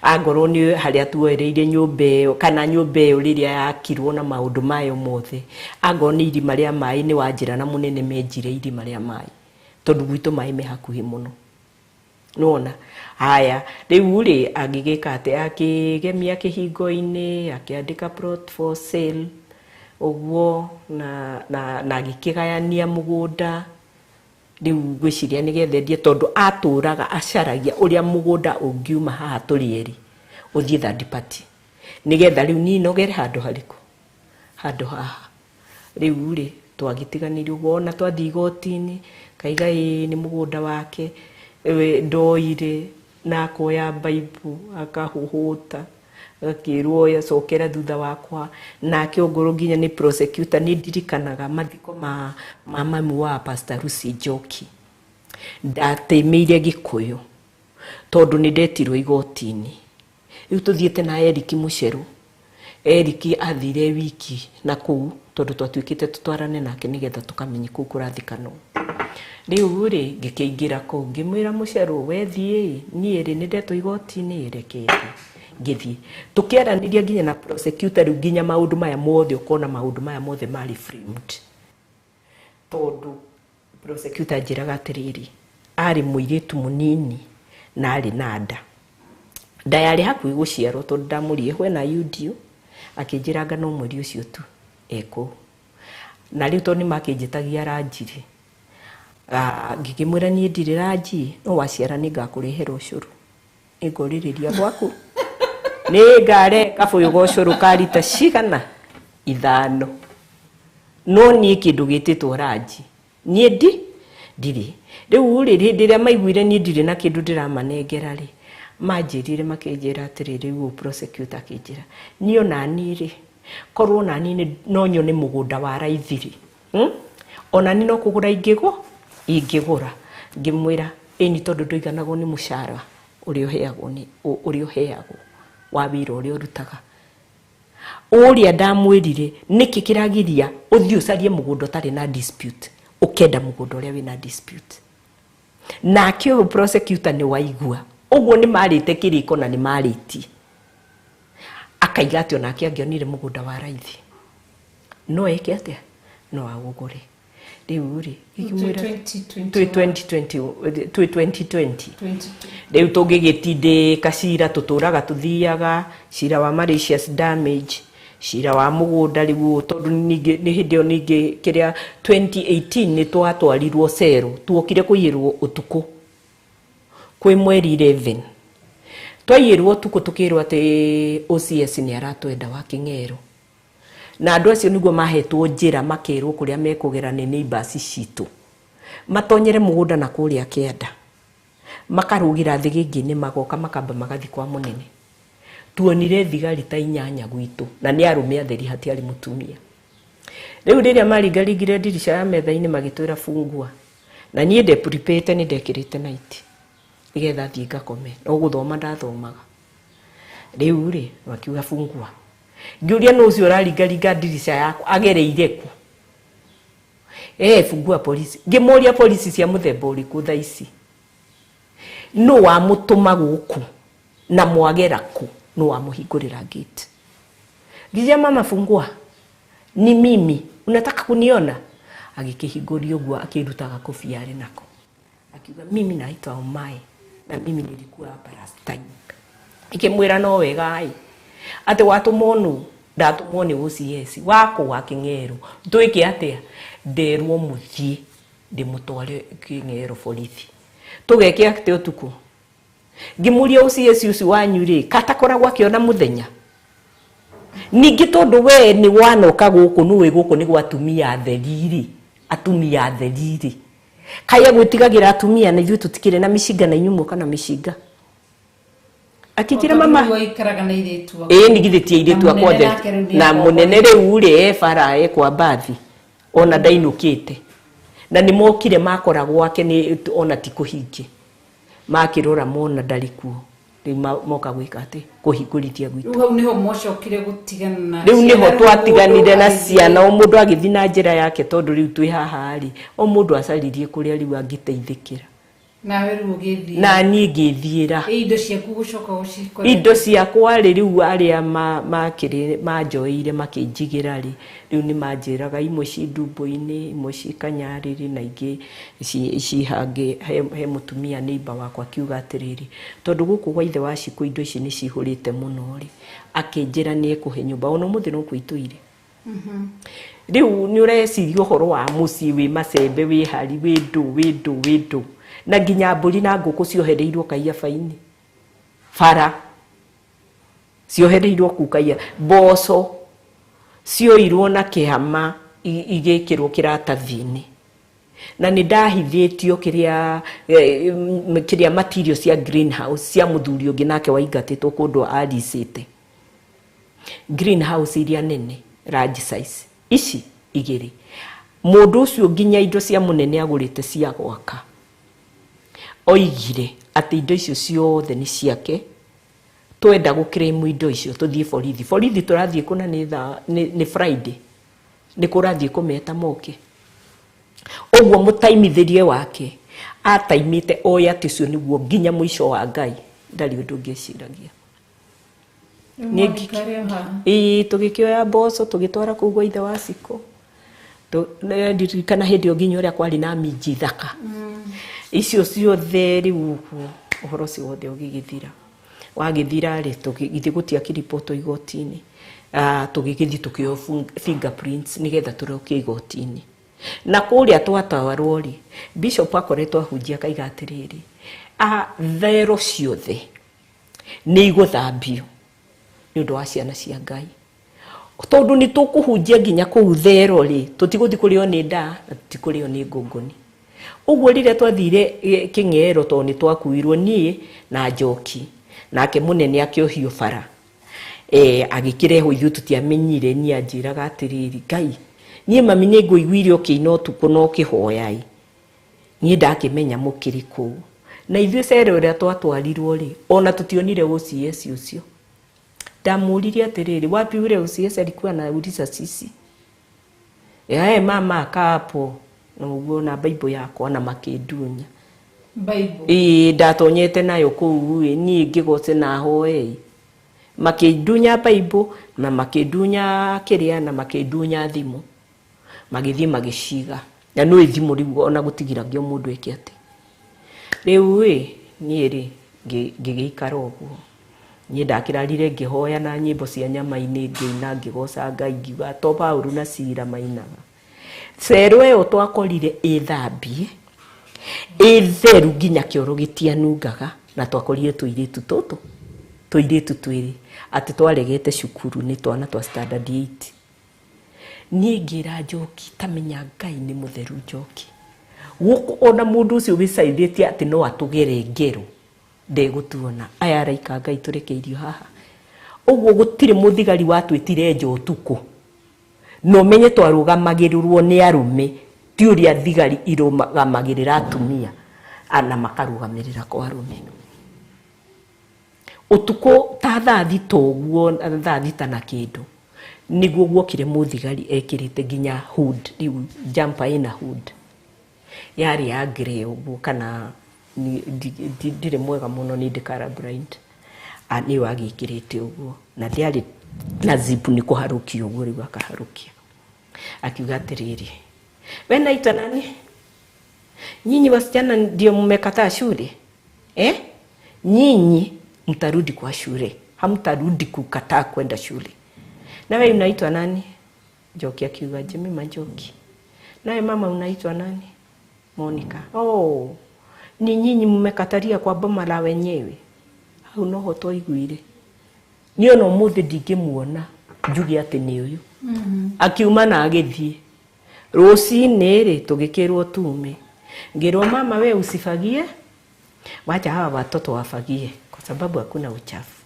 angorwo nĩ harĩa tuoereire nyũmba ĩyo kana nyũmba ĩyo rĩrĩa yakirwo na maũndũ mayo mothe angorwo nĩ irima rĩa maĩ nĩ wanjĩra na mũnene menjire irima rĩa maĩ tondũ gwitũ maĩ me hakuhĩ mũno nĩwona. Haya rĩu rĩ angĩgĩka atĩa akĩgemia kĩhingo-inĩ akĩandĩka plot for sale ũguo na agĩkĩgayania mũgũnda rĩu ngwĩciria nĩgetha endie tondũ atũraga acaragia ũrĩa mũgũnda ũngiuma haha tũrĩ erĩ ũthiĩ third party nĩgetha rĩu niĩ nogere handũ harĩkũ handũ haha rĩu rĩ twagĩtiganĩrio ũguo ona twathiĩ igoti-inĩ kaiga ĩĩ nĩ mũgũnda wake ndoire na akoya baibũ akahũhũta agakĩrwo oya cokera thutha wakwa nake ongorwo nginya nĩ prosecutor nĩ ndirikanaga mathiko ma mami wa Pastor Lucy Njoki ndatĩmĩire Gĩkũyũ tondũ nĩ ndetirwo igoti-inĩ rĩu tũthiĩte na Eric Mũcerũ Eric athire wiki na kũu tondũ twatuĩkĩte tũtwarane nake nĩgetha tũkamenye kũu kũrathikanwo. Rĩu rĩ ngĩkĩingĩra kũu ngĩmwĩra Mũcerũ we thiĩ niĩ rĩ nĩ ndetwo igoti-inĩ reke ngĩthiĩ tũkĩaranĩria nginya na prosecutor rĩu nginya maũndũ maya mothe ũkona maũndũ maya mothe marĩ framed tondũ prosecutor anjĩraga atĩrĩrĩ arĩ mũirĩtu mũnini na arĩ na nda nda yarĩ hakuhĩ gũciarwo tondũ ndamũrie when are you due akĩnjĩra anga no mweri ũcio tu ekũu na rĩu tondũ nĩmakĩnjĩtagia ranji rĩ ngĩkĩmwĩra niĩ ndirĩ ranji no waciara nĩngakũrehera ũcũrũ nĩngorĩrĩria gwaku nĩngare kabũyũ ga ũcũrũ ka rita cigana 5 no niĩ kĩndũ gĩtĩtwo ranji niĩ ndirĩ rĩu rĩ hĩndĩ ĩrĩa maiguire niĩ ndirĩ na kĩndũ ndĩramanengera rĩ manjĩrire makĩnjĩra atĩrĩ rĩu prosecutor akĩnjĩra niĩ ona niĩ rĩ korwo ona niĩ no nyone mũgũnda wa raithi rĩ ona niĩ no kũgũra ingĩgũra ngĩmwĩra ĩni tondũ ndũiganagwo nĩ mũcara ũrĩa ũheagwo nĩ ũrĩa ũheagwo wa wĩra ũrĩa ũrutaga ũrĩa ndamwĩrire nĩkĩ kĩragiria ũthiĩ ũcarie mũgũnda ũtarĩ na dispute ũkenda mũgũnda ũrĩa wĩna dispute nake ũyũ prosecutor nĩ waigua ũguo nĩ marĩte kĩrĩko na nĩ marĩtie akaiga atĩ onake angĩonire mũgũnda wa raithi no eke atĩa no aũgũre rĩu rĩ ngĩmwĩra twĩ 2020 rĩu tũngĩgĩtindĩka cira tũtũraga tũthiaga cira wa malicious damage cira wa mũgũnda rĩu tondũ ningĩ nĩ hĩndĩ ĩyo ningĩ kĩrĩa 2018 nĩ twatwarirwo cero tuokire kũiyĩrwo ũtukũ kwĩ mweri 11 twaiyĩrwo ũtukũ tũkĩrwo atĩ OCS nĩ aratwenda wa Kĩng'ero na andũ acio nĩguo mahetwo njĩra makerwo kũrĩa mekũgera nĩ neighbors citũ matonyere mũgũnda na kũrĩa kĩanda makarũgĩra thĩgĩngĩ-inĩ magoka makamba magathi kwa mũnene tuonire thigari ta 8 gwitũ na nĩ arũme atheri hatiarĩ mũtumia rĩu rĩrĩa maringaringire ndirica ya metha-inĩ magĩtwĩra fungua na niĩ ndeprepĩte nĩ ndekĩrĩte night nĩgetha thiĩ ngakome no gũthoma ndathomaga rĩu rĩ makiuga fungua ngĩũria nũ ũcio ũraringaringa ndirica yakwa agereire kũ fungua polisi ngĩmũria polisi cia mũthemba ũrĩkũ thaa ici nũ wamũtũma gũkũ na mwagera kũ nũ wamũhingũrĩra gate ngĩria mama fungua ni mimi Unataka kuniona? Agĩkĩhingũria ũguo akĩruta gakobia arĩ nako. Akiuga mimi naitwa Omae na mimi nilikuwa hapa last time. Ikĩmwĩra no wega ĩ. Atĩ watũmwo nũ? Ndatũmwo nĩ OCS wakwa wa Kĩng'ero. Twĩke atĩa? Nderwo mũthiĩ ndĩmũtware Kĩng'ero borithi. Tũgeke atĩa ũtukũ? Ngĩmũria OCS ũcio wanyu rĩ, katakoragwo akĩona mũthenya? Ningĩ tondũ we nĩ wanoka gũkũ nĩũĩ gũkũ nĩ gwa atumia atheri rĩ, atumia atheri rĩ. Kaĩ agwĩtigagĩra atumia na ithuĩ tũtikĩrĩ na mĩcinga na inyuĩ muoka na mĩcinga. Akĩnjĩra mama waikaraga na airĩtu aku. Ĩĩ nĩ githĩ ti airĩtu Na akwa mũnene othe. nake rĩu nĩ Na ekwa mũnene rĩu rĩ e bara e kwa mbathi ona ndainũkĩte. Na nĩ mokire makora gwake nĩ ona ti kũhingie. Makĩrora mona ndarĩ kuo. Rĩu moka gwĩka atĩ kũhingũrithia gwitũ. Rĩu hau nĩho mwacokire gũtigana na Rĩu nĩho ciana, rĩu twatiganire mũndũ na agĩthiĩ- ciana o mũndũ agĩthiĩ na njĩra yake tondũ rĩu twĩ haha rĩ o mũndũ acaririe kũrĩa rĩu angĩteithĩkĩra. Nawe rĩu ũgĩthiĩ. Na niĩ ngĩthiĩra. Ĩ indo ciaku gũcoka gũcikora. Indo ciakwa rĩ rĩu arĩa makĩrĩ manjoeire makĩnjigĩra rĩ rĩu nĩ manjĩraga imwe ci ndumbo-inĩ imwe ci kanyarĩrĩ na ingĩ ci hangĩ he mũtumia neighbor wakwa akiuga atĩrĩrĩ tondũ gũkũ gwa ithe wa Shiko indo ici nĩ cihũrĩte mũno rĩ akĩnjĩra nĩ ekũhe nyũmba ona ũmũthĩ no kuo itũire. Rĩu nĩ ũreciria ũhoro wa mũciĩ wĩ macembe wĩ hari wĩ ndũ wĩ ndũ wĩ ndũ na nginya mbũri na ngũkũ ciohereirwo kaiyaba-inĩ bara ciohereirwo kũu kaiya mboco cioirwo na kĩhama igĩkĩrwo kĩratathi-inĩ na nĩ ndahithĩtio kĩrĩa kĩrĩa material cia greenhouse cia mũthuri ũngĩ nake waingatĩtwo kũndũ aricĩte greenhouse iria nene large size ici igĩrĩ mũndũ ũcio nginya indo cia mũnene agũrĩte cia gwaka oigire atĩ indo icio ciothe nĩ ciake twenda gũclaim indo icio tũthiĩ borithi borithi tũrathiĩ kũna nĩ Friday nĩ kũrathiĩ kũmeta moke ũguo mũtaimithĩrie wake ataimĩte oĩ atĩ ũcio nĩguo nginya mũico wa Ngai ndarĩ ũndũ ũngĩ eciragia. Ĩĩ tũgĩkĩoya mboco tũgĩtwara kũu gwa ithe wa Shiko ndirikana hĩndĩ ĩyo nginya ũrĩa kwarĩ na minji thaka icio ciothe rĩu ũguo ũhoro ũcio wothe ũgĩgĩthira wagĩthira rĩ tũgĩthiĩ gũtiakĩribotwo igoti-inĩ tũgĩgĩthiĩ tũkĩoywo fingerprints nĩgetha tũroke igoti-inĩ na kũrĩa twatwarwo rĩ bishop akoretwo ahunjia akaiga atĩrĩrĩ thero ciothe nĩ igũthambio nĩ ũndũ wa ciana cia Ngai tondũ nĩ tũkũhunjia nginya kũu thero rĩ tũtigũthiĩ kũrĩo nĩ ndaa na tũtikũrĩo nĩ ngũngũni ũguo rĩrĩa twathire Kĩng'ero tondũ nĩ twakuirwo niĩ na Njoki nake mũnene akĩohio bara agĩkĩrehwo ithuĩ tũtiamenyire niĩ anjĩraga atĩrĩrĩ Ngai niĩ mami nĩ ngũiguire ũkĩina ũtukũ na ũkĩhoya ĩ niĩ ndakĩmenya mũkĩrĩ kũu na ithuĩ cero ĩrĩa twatwarirwo rĩ ona tũtionire OCS ũcio ndamũririe atĩrĩrĩ wapi ule OCS alikuwa anauliza sisi yae mama akapo na ũguo na Bible yakwa na makĩndunya Bible ĩĩ ndatonyete nayo kũu ĩ niĩ ngĩgoce na hoe makĩndunya Bible na makĩndunya kĩrĩa na makĩndunya thimũ magĩthiĩ magĩciga na nĩũĩ thimũ rĩu ona gũtigiragio mũndũ eke atĩ rĩu ĩ niĩ rĩ ngĩgĩikara ũguo niĩ ndakĩrarire ngĩhoya na nyĩmbo cia nyama-inĩ ngĩina ngĩgoca Ngai ngiuga to Paũlũ na Sila mainaga cero ĩyo twakorire ĩthambie ĩtheru nginya kĩoro gĩtianungaga na twakorire tũirĩtu tũtũ tũirĩtu twĩrĩ atĩ twaregete cukuru nĩ twana twa standard 8 niĩ ngĩra Njoki tamenya Ngai nĩ mũtheru Njoki gũkũ ona mũndũ ũcio wĩcairĩtie atĩ no atũgere ngero ndegũtuona aya araika Ngai tũrekeirio haha ũguo gũtirĩ mũthigari watwĩtire nja ũtukũ no menye twarũgamagĩrĩrwo nĩ arũme ti ũrĩa thigari irũgamagĩrĩra atumia ana makarũgamĩrĩra kwa arũme ũtukũ ta thaa thita ũguo thaa thita na kĩndũ nĩguo guokire mũthigari ekĩrĩte nginya hood rĩu jumper ĩna hood yarĩ ya grey ũguo kana ndirĩ mwega mũno nĩ ndĩ color blind nĩyo agĩkĩrĩte ũguo na ndĩarĩ na zip nĩ kũharũkia ũguo rĩu akaharũkia Akiuga atĩrĩrĩ, we naitwa nani? Nyinyi wasichana ndio mmekataa shule? Eh? Nyinyi mtarudi kwa shule. Hamtarudi kukataa kwenda shule. Na wewe unaitwa nani? Njoki akiuga Jemima Njoki. Nawe mama unaitwa nani? Monica. Oh, ni nyinyi mmekataria kwa boma la wenyewe. Hau noho twaiguire. Niĩ ona ũmũthĩ ndingĩmuona njuge atĩ nĩ ũyũ. Akiuma na agĩthiĩ. Rũcinĩ rĩ tũgĩkĩrwo tume. Ngĩrwo mama we usifagie, wacha hawa watoto wafagie kwa sababu hakuna uchafu.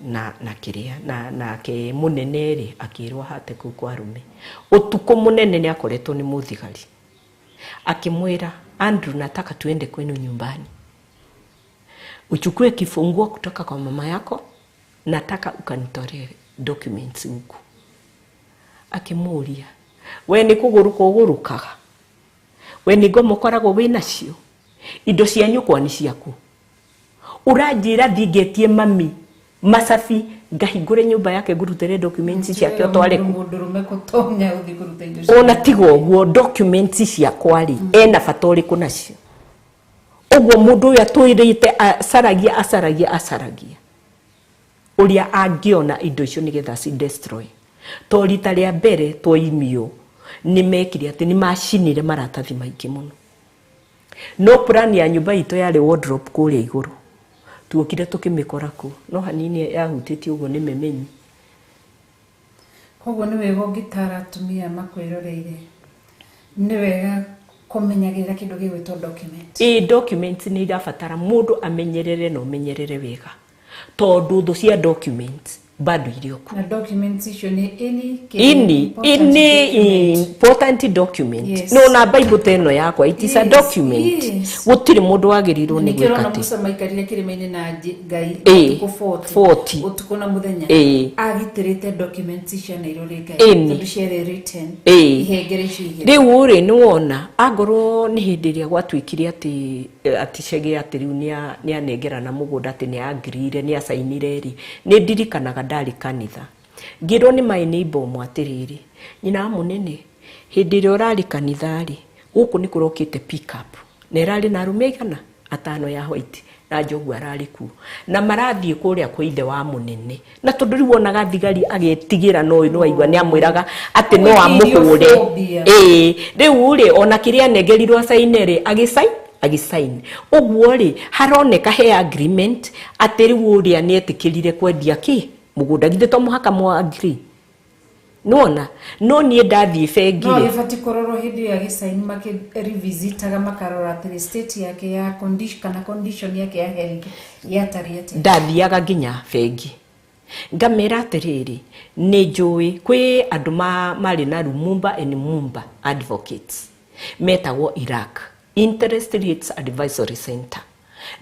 Na kĩrĩa na nake mũnene rĩ akĩrwo hate kũu kwa arũme. Ũtukũ mũnene nĩ akoretwo nĩ mũthigari. Akimwĩra, Andrew, nataka tuende kwenu nyumbani. Uchukue kifunguo kutoka kwa mama yako, nataka ukanitolee documents huku. Akimuuria, we nĩ kũgũrũka ũgũrũkaga? We nĩ ngoma ũkoragwo wĩ nacio? Indo cia nyũkwa nĩ ciaku. Ũranjĩra thiĩ ngetie mami macabi ngahingũre nyũmba yake ngũrutĩre documents ciake ũtware kũ? Mũndũrũme gũtonya ũthiĩ kũruta indo ciake. Ona tiga ũguo documents ciakwa rĩ, ena bata ũrĩkũ nacio? Ũguo mũndũ ũyũ atũĩrĩte acaragia acaragia acaragia ũrĩa angĩona indo icio nĩgetha ci destroy. To rita rĩa mbere twoimio nĩ mekire atĩ nĩ macinire maratathi maingĩ mũno. No plan ya nyũmba itũ yarĩ wardrobe kũrĩa igũrũ. Tuokire tũkĩmĩkora kũu, no hanini yahutĩtie ũguo nĩ memenyi. Koguo nĩ wega ũngĩtara atumia makwĩroreire, nĩ wega kũmenyagĩrĩra kĩndũ gĩgwĩtwo document. Ĩ documents nĩ irabatara mũndũ amenyerere na ũmenyerere wega, tondũ thũ cia documents bado irĩ o kuo. Na documents icio nĩ any any important document. Yes. No na Bible ta ĩno yakwa, it is a document. Yes. Gũtirĩ mũndũ wagĩrĩirwo nĩ Nĩkĩo gwĩka ũrona atĩ. Musa maikarire kĩrĩma-inĩ na Ngai Ĩ, ũtukũ 40, 40. ũtukũ na mũthenya. Ĩ. Agitĩrĩte documents cianeirwo nĩ Ngai Ĩni. tondũ ciarĩ written. Ĩ. Ihengere icio igĩrĩ. Rĩu rĩ nĩ wona angorwo nĩ hĩndĩ ĩrĩa gwatuĩkire atĩ atĩ Chege atĩ rĩu nĩ anengerana mũgũnda atĩ nĩ agirire nĩ acainire rĩ, nĩ ndirikanaga ndarĩ kanitha ngĩrwo nĩ my neighbor ũmwe atĩrĩrĩ, nyina wa mũnene hĩndĩ ĩrĩa ũrarĩ kanitha rĩ, gũkũ nĩ kũrokĩte pick up na ĩrarĩ na arũme aigana atano ya white na Njogu ararĩ kuo na marathiĩ kũrĩa kwa ithe wa mũnene, na tondũ rĩu wonaga thigari agetigĩra no ũyũ nĩwaigua nĩ amwĩraga atĩ no amũhũre. Ĩĩ, rĩu rĩ ona kĩrĩa anengerirwo acaine rĩ agĩcain. Ũguo rĩ haroneka he agreement atĩ rĩu ũrĩa nĩetĩkĩrire kwendia kĩ mũgũnda, githĩ to mũhaka mũ agree? Nĩwona? No niĩ ndathiĩ bengi No rĩ, gĩbatiĩ kũrorwo hĩndĩ ĩyo agĩcaini makĩrevisitaga makarora atĩrĩ state yake ya condition kana condition yake ya health yatariĩ atĩa. Ndathiaga nginya bengi ngamera atĩrĩrĩ, nĩ njũĩ kwĩ andũ marĩ na Lumumba and Mumba advocates metagwo Iraq Interest Rates Advisory Center,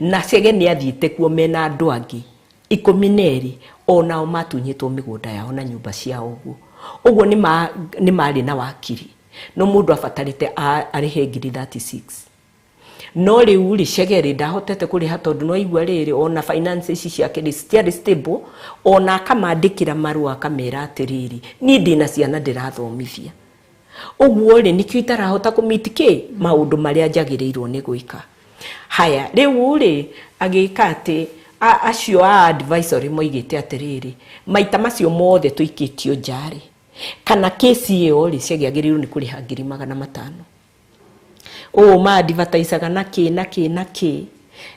na Chege nĩ athiĩte kuo mena andũ angĩ 12 onao matunyĩtwo mĩgũnda yao na nyũmba ciao ũguo. Ũguo nĩ marĩ na wakiri, no mũndũ abatarĩte arĩhe ngiri 36. No rĩu rĩ Chege rĩ ndahotete kũrĩha tondũ no aigua rĩrĩ ona finances ciake rĩ citiarĩ stable, ona akamandĩkĩra marũa akamera atĩrĩrĩ, niĩ ndĩna ciana ndĩrathomithia, ũguo rĩ nĩkĩo itarahota kũmit kĩ maũndũ marĩa njagĩrĩirwo nĩ gwĩka. Haya rĩu rĩ agĩka atĩ acio a advisory moigĩte atĩrĩrĩ, maita macio mothe tũikĩtio nja rĩ, kana kesi ĩyo rĩ Chege agĩrĩirwo nĩ kũrĩha ngiri 500. Ũũ ma advertisaga na kĩ na kĩ na kĩ,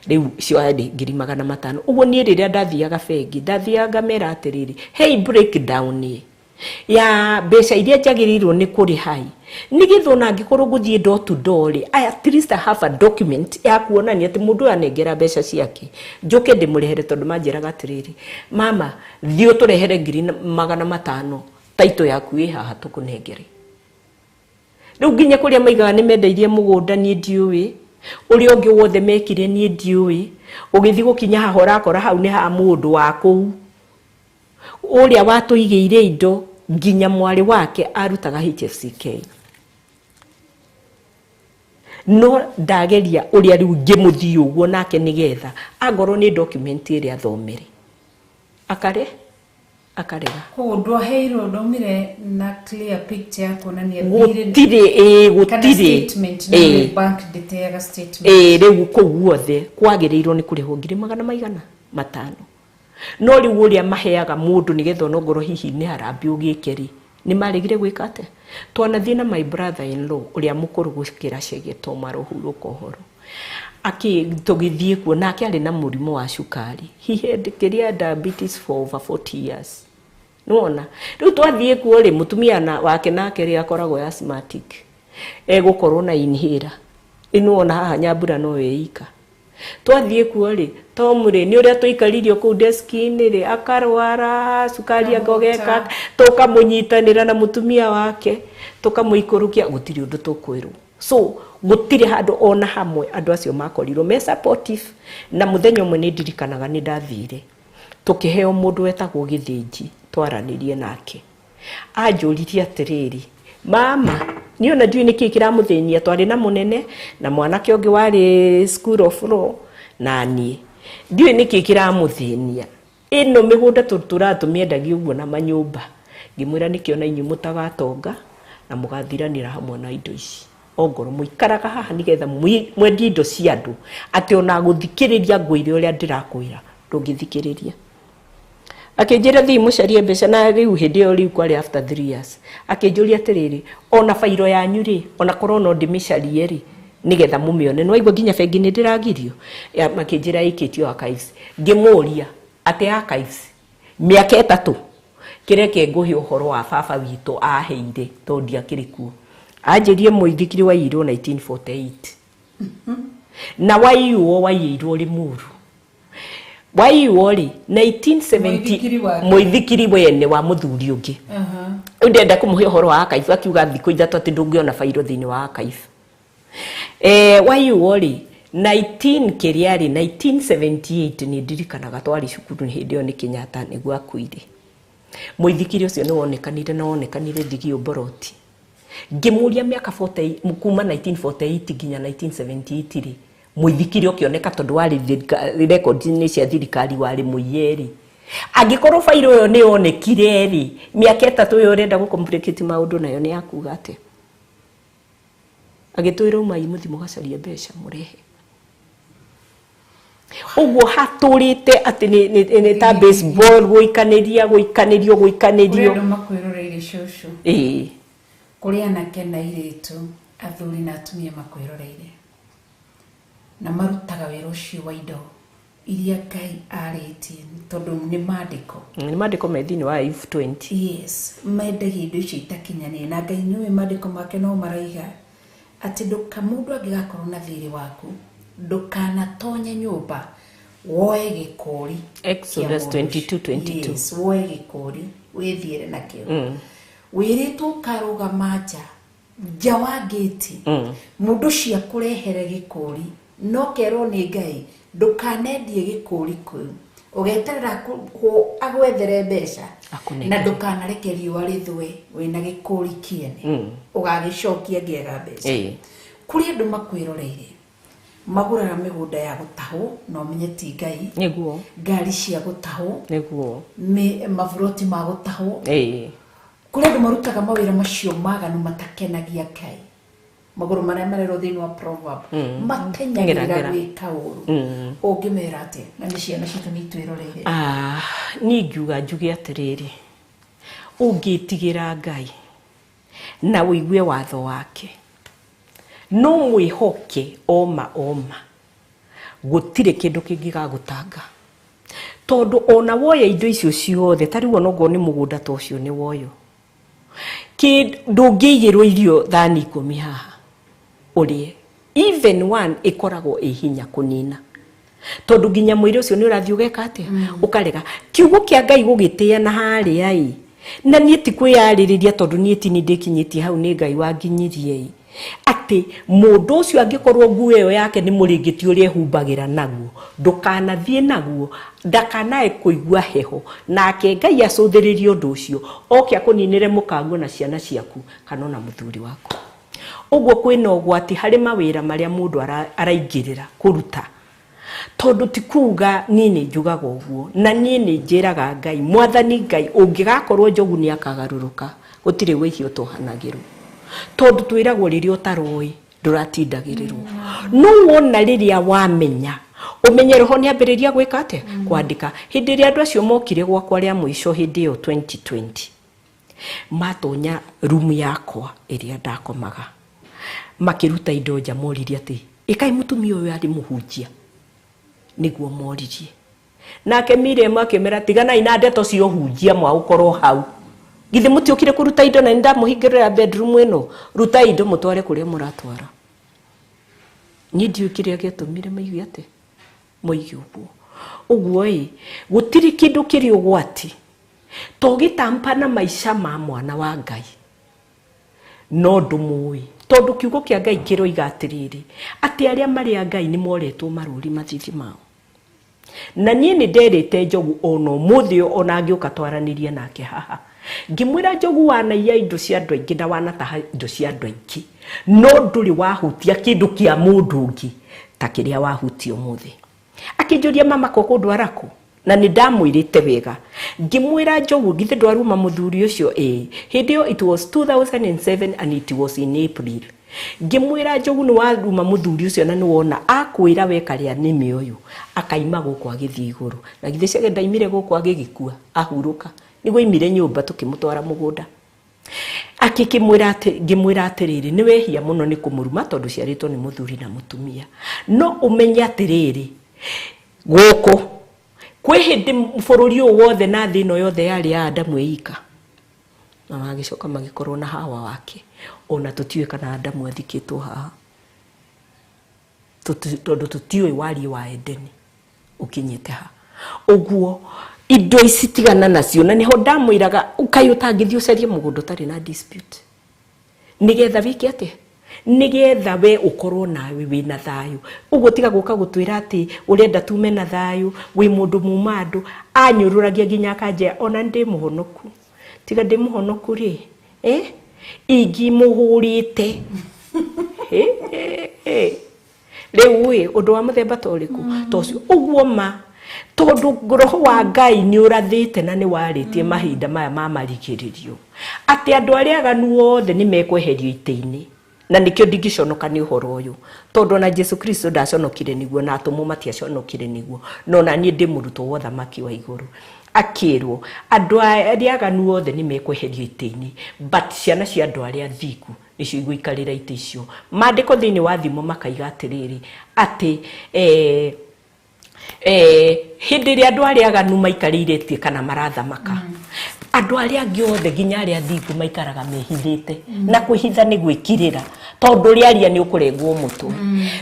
rĩu ciarĩ ngiri 500. Ũguo niĩ rĩrĩa ndathiaga bengi ndathiaga ngamera atĩrĩrĩ, hey breakdown ĩ ya mbeca iria njagĩrĩirwo nĩ kũrĩha ĩ, nĩgetha ona angĩkorwo ngũthiĩ door to door rĩ, I at least have a document ya kuonania atĩ mũndũ ũyũ anengera mbeca ciake njũke ndĩmũrehere, tondũ manjĩraga atĩrĩrĩ, mama thiĩ ũtũrehere ngiri 500 taito yaku ĩ haha tũkũnengere. Rĩu nginya kũrĩa maigaga nĩ mendeirie mũgũnda niĩ ndiũĩ, ũrĩa ũngĩ wothe mekire niĩ ndiũĩ, ũgĩthiĩ gũkinya haha ũrakora hau nĩ ha mũndũ wa kũu ũrĩa watũigĩire indo, nginya mwarĩ wake arutaga HFCK. No ndageria ũrĩa rĩu ngĩmũthiĩ ũguo nake nĩgetha angorwo nĩ document ĩrĩa athomere akare Akarega. Koguo ndwaheirwo ndaumire na clear picture ya kuonania gũtirĩ kana gũtirĩ statement na bank ndĩteaga statement. Rĩu kũu guothe kwagĩrĩirwo nĩ kũrĩhwo ngiri magana maigana matano. No rĩu ũrĩa maheaga mũndũ nĩgetha onongorwo hihi nĩ harambĩ ũgĩke rĩ, nĩ maregire gwĩka atĩa? Twanathiĩ na my brother in law ũrĩa mũkũrũ gũkĩra Chege Tom arohurũka ũhoro. Tũgĩthiĩ kuo nake arĩ na mũrimũ wa cukari. He had kĩrĩa diabetes for over 40 years. Nĩwona? Rĩu twathiĩ kuo rĩ, mũtumia wake nake rĩ akoragwo asthmatic. Egũkorwo na inhaler. Nĩwona haha Nyambura no ĩika. Twathiĩ kuo rĩ, Tom rĩ, nĩ ũrĩa tũikaririo kũu deski-inĩ rĩ, akarwara cukari akogeka, tũkamũnyitanĩra na mũtumia wake, tũkamũikũrũkia, gũtirĩ ũndũ tũkwĩrwo. So gũtirĩ handũ ona hamwe andũ acio makorirwo me supportive. Na mũthenya ũmwe nĩ ndirikanaga nĩ ndathire, tũkĩheo mũndũ wetagwo Gĩthĩnji, twaranĩrie nake. Anjũririe atĩrĩrĩ, mama, niĩ ona ndiũĩ nĩkĩĩ kĩramũthĩnia, twarĩ na mũnene na mwanake ũngĩ warĩ school of law na niĩ. Ndiũĩ nĩkĩĩ kĩramũthĩnia. Ĩno mĩgũnda tũratũmĩendagia ũguo na manyũmba. Ngĩmwĩra nĩkĩo na inyuĩ mũtagatonga na mũgathiranĩra hamwe na indo ici. Ongorwo mũikaraga haha nĩgetha mwendie indo cia andũ, atĩ ona gũthikĩrĩria ngwĩre ũrĩa ndĩrakwĩra ndũngĩthikĩrĩria. Akĩnjĩra thiĩ mũcarie mbeca, na rĩu hĩndĩ ĩyo rĩu kwarĩ after 3 years. Akĩnjũria atĩrĩrĩ, ona bairo yanyu rĩ, ona korwo no ndĩmĩcarie rĩ, nĩgetha mũmĩone. Nĩ waigua nginya bengi nĩ ndĩragirio. Makĩnjĩra ĩkĩtio archives. Ngĩmũria atĩ archives mĩaka 3 kĩreke ngũhe ũhoro wa baba witũ aheire tondũ ndiakĩrĩ kuo. Anjĩrie mũithikiri waiyirwo 1948. Na waiywo waiyirwo Limuru. Waiywo rĩ 1970 mũithikiri wene wa mũthuri ũngĩ. Rĩu ndĩrenda kũmũhe ũhoro wa archive, akiuga thikũ 3 atĩ ndũngĩona bairo thĩinĩ wa archive. Waiywo rĩ 19 kĩrĩa rĩ 1978 nĩ ndirikanaga twarĩ cukuru hĩndĩ ĩyo nĩ Kenyatta nĩguo akuire. Mũithikiri ũcio nĩ wonekanire na wonekanire Thigio Mboroti. Ngĩmũria mĩaka 40 kuma 1948 nginya 1978 rĩ, mũithikiri ũkĩoneka tondũ warĩ rekondi-inĩ cia thirikari warĩ mũiye rĩ. Angĩkorwo bairo ĩyo nĩ yonekire rĩ, mĩaka 3 ĩyo ũrenda gũ-complicate maũndũ nayo nĩ yakuga atĩa? Agĩtwĩra umai mũthiĩ mũgacarie mbeca mũrehe. Ũguo hatũrĩte atĩ nĩ ta baseball gũikanĩria gũikanĩrio gũikanĩrio. Kũrĩ andũ makwĩroreire cũcũ. Ĩĩ. Kũrĩ anake na airĩtu, athuri na atumia makwĩroreire. Na marutaga wĩra ũcio wa indo iria Ngai arĩtie tondũ nĩ maandĩko. Nĩ maandĩko me thĩinĩ wa Ayubu 20. Yes, mendagia indo icio itakinyanĩire na Ngai nĩũĩ maandĩko make no maraiga atĩ mũndũ angĩgakorwo na thirĩ waku ndũkanatonye nyũmba woe gĩkũri. Exodus 22:22. Yes, woe gĩkũri wĩthiĩre nakĩo. Wĩrĩtwo ũkarũgama nja wa ngĩti mũndũ ũcio akũrehere gĩkũri no kerwo nĩ Ngai ndũkanendie gĩkũri kĩu, ũgeterera agwethere mbeca na ndũkanareke riũa rĩthũe wĩna gĩkũri kĩene ũgagĩcokia ngĩaga mbeca. Kũrĩ andũ makwĩroreire magũraga mĩgũnda ya gũtahwo na ũmenye ti Ngai, nĩguo ngari cia gũtahwo, nĩguo maburoti ma gũtahwo. Kũrĩ andũ marutaga mawĩra macio maganu matakenagia Ngai. Magũrũ marĩa marerwo thĩinĩ wa proverb matenyagĩrĩra gwĩka ũru. Ũngĩmera atĩa? Na nĩ ciana citũ nĩ itwĩroreire. Niĩ ngiuga njuge atĩrĩrĩ, ũngĩtigĩra Ngai na ũigue watho wake, no mwĩhoke oma oma, gũtirĩ kĩndũ kĩngĩgagũtanga. Tondũ ona woya indo icio ciothe, ta rĩu onokorwo nĩ mũgũnda ta ũcio nĩ woywo, ndũngĩigĩrwo irio thani 10 haha ũrĩe, even one ĩkoragwo ĩ hinya kũnina, tondũ nginya mwĩrĩ ũcio nĩ ũrathiĩ ũgeka atĩa? Ũkarega. Kiugo kĩa Ngai gũgĩtĩa na harĩa ĩ, na niĩ ti kwĩyarĩrĩria tondũ niĩ ti niĩ ndĩkinyĩtie hau, nĩ Ngai wanginyirie ĩ, atĩ mũndũ ũcio angĩkorwo nguo ĩyo yake nĩ mũrĩngĩti ũrĩa ehumbagĩra naguo, ndũkanathiĩ naguo, ndakanae kũigua heho, nake Ngai acũthĩrĩrie ũndũ ũcio, oke akũninĩre mũkaguo na ciana ciaku kana ona mũthuri waku. Ũguo kwĩna ũgwati harĩ mawĩra marĩa mũndũ araingĩrĩra kũruta, Tondũ ti kuga niĩ nĩ njugaga ũguo, na niĩ nĩ njĩraga Ngai, Mwathani Ngai, ũngĩgakorwo Njogu nĩ akagarũrũka, gũtirĩ wĩhia ũtohanagĩrwo. Tondũ twĩragwo rĩrĩa ũtaroĩ, ndũratindagĩrĩrwo. No wona rĩrĩa wamenya, ũmenye roho nĩ ambĩrĩria gwĩka atĩa? Kwandĩka. Hĩndĩ ĩrĩa andũ acio mokire gwakwa rĩa mũico hĩndĩ ĩyo 2020, matonya rumu yakwa ĩrĩa ndakomaga, makĩruta indo nja, moririe atĩ ĩkai mũtumia ũyũ arĩ mũhunjia, nĩguo moririe. Nake Miriam akĩmera, tiganai na ndeto cia ũhunjia mwagũkorwo hau, githĩ mũtiũkire kũruta indo na nĩndamũhingĩrĩra bedroom ĩno, rutai indo mũtware kũrĩa mũratwara. Niĩ ndiũĩ kĩrĩa gĩatũmire maigue atĩ moige ũguo. Ũguo ĩ, gũtirĩ kĩndũ kĩrĩ ũgwati to gĩtampa na maica ma mwana wa Ngai, no ndũmũĩ, tondũ kiugo kĩa Ngai kĩroiga atĩrĩrĩ, atĩ arĩa marĩ a Ngai nĩ moretwo marũri mathithi mao. Na niĩ nĩ nderĩte Njogu ona ũmũthĩ ũyũ, ona angĩũka twaranĩrie nake haha, ngĩmwĩra Njogu wanaiya indo cia andũ aingĩ na wanataha indo cia andũ aingĩ, no ndũrĩ wahutia kĩndũ kĩa mũndũ ũngĩ ta kĩrĩa wahutia ũmũthĩ. Akĩnjũria mama ko kũndwara kũ? Na nĩ ndamwĩrĩte wega, ngĩmwĩra Njogu githĩ ndwaruma mũthuri ũcio? Ĩĩ. Hĩndĩ ĩyo it was 2007 and it was in April. Ngĩmwĩra Njogu nĩ waruma mũthuri ũcio na nĩ wona akwĩra weka rĩa nĩmĩ ũyũ akaima gũkũ agĩthiĩ igũrũ. Na githĩ Chege ndaimire gũkũ agĩgĩkua ahurũka, nĩguo aimire nyũmba tũkĩmũtwara mũgũnda. Akĩkĩmwĩra atĩ, ngĩmwĩra atĩrĩrĩ, nĩ wehia mũno nĩ kũmũruma tondũ ciarĩtwo nĩ mũthuri na mũtumia. No ũmenye atĩrĩrĩ, gũkũ kwĩ hĩndĩ bũrũri ũyũ wothe na thĩ ĩno yothe yarĩ ya Adamu eika, na magĩcoka magĩkorwo na Hawa wake. Ona tũtiũĩ kana Adamu athikĩtwo haha, tondũ tũtiũĩ wariĩ wa Edeni ũkinyĩte ha. Ũguo indo ici tigana nacio, na nĩho ndamwĩraga kaĩ ũtangĩthiĩ ũcarie mũgũnda ũtarĩ na dispute, nĩgetha wĩke atĩa? Nĩgetha we ũkorwo nawe wĩna thayũ. Ũguo tiga gũka gũtwĩra atĩ ũrenda tume na thayũ, wĩ mũndũ muma andũ. Anyũrũragia nginya akanjĩra ona ndĩ mũhonoku, tiga ndĩ mũhonoku rĩ, ingimũhũrĩte. Rĩu ĩ, ũndũ wa mũthemba ta ũrĩkũ ta ũcio? Ũguo ma, tondũ roho wa Ngai nĩ ũrathĩte na nĩ warĩtie mahinda maya ma marigĩrĩrio atĩ andũ arĩa aganu othe nĩ mekweherio itĩ-inĩ. Na nĩkĩo ndingĩconoka nĩ ũhoro ũyũ, tondũ ona Jesu Kristo ndaconokire nĩguo, na atũmwo matiaconokire nĩguo, no na niĩ ndĩ mũrutwo wa ũthamaki wa igũrũ. Akĩrwo andũ arĩa aganu othe nĩ mekweherio itĩ-inĩ, but ciana cia andũ arĩa thingu nĩcio igũikarĩra itĩ icio. Maandĩko thĩinĩ wa thimo makaiga atĩrĩrĩ, atĩ hĩndĩ ĩrĩa andũ arĩa aganu maikarĩire itĩ kana marathamaka, andũ arĩa angĩ othe nginya arĩa thingu maikaraga mehithĩte. Na kwĩhitha nĩ gwĩkirĩra, tondũ rĩaria nĩ ũkũrengwo mũtwe.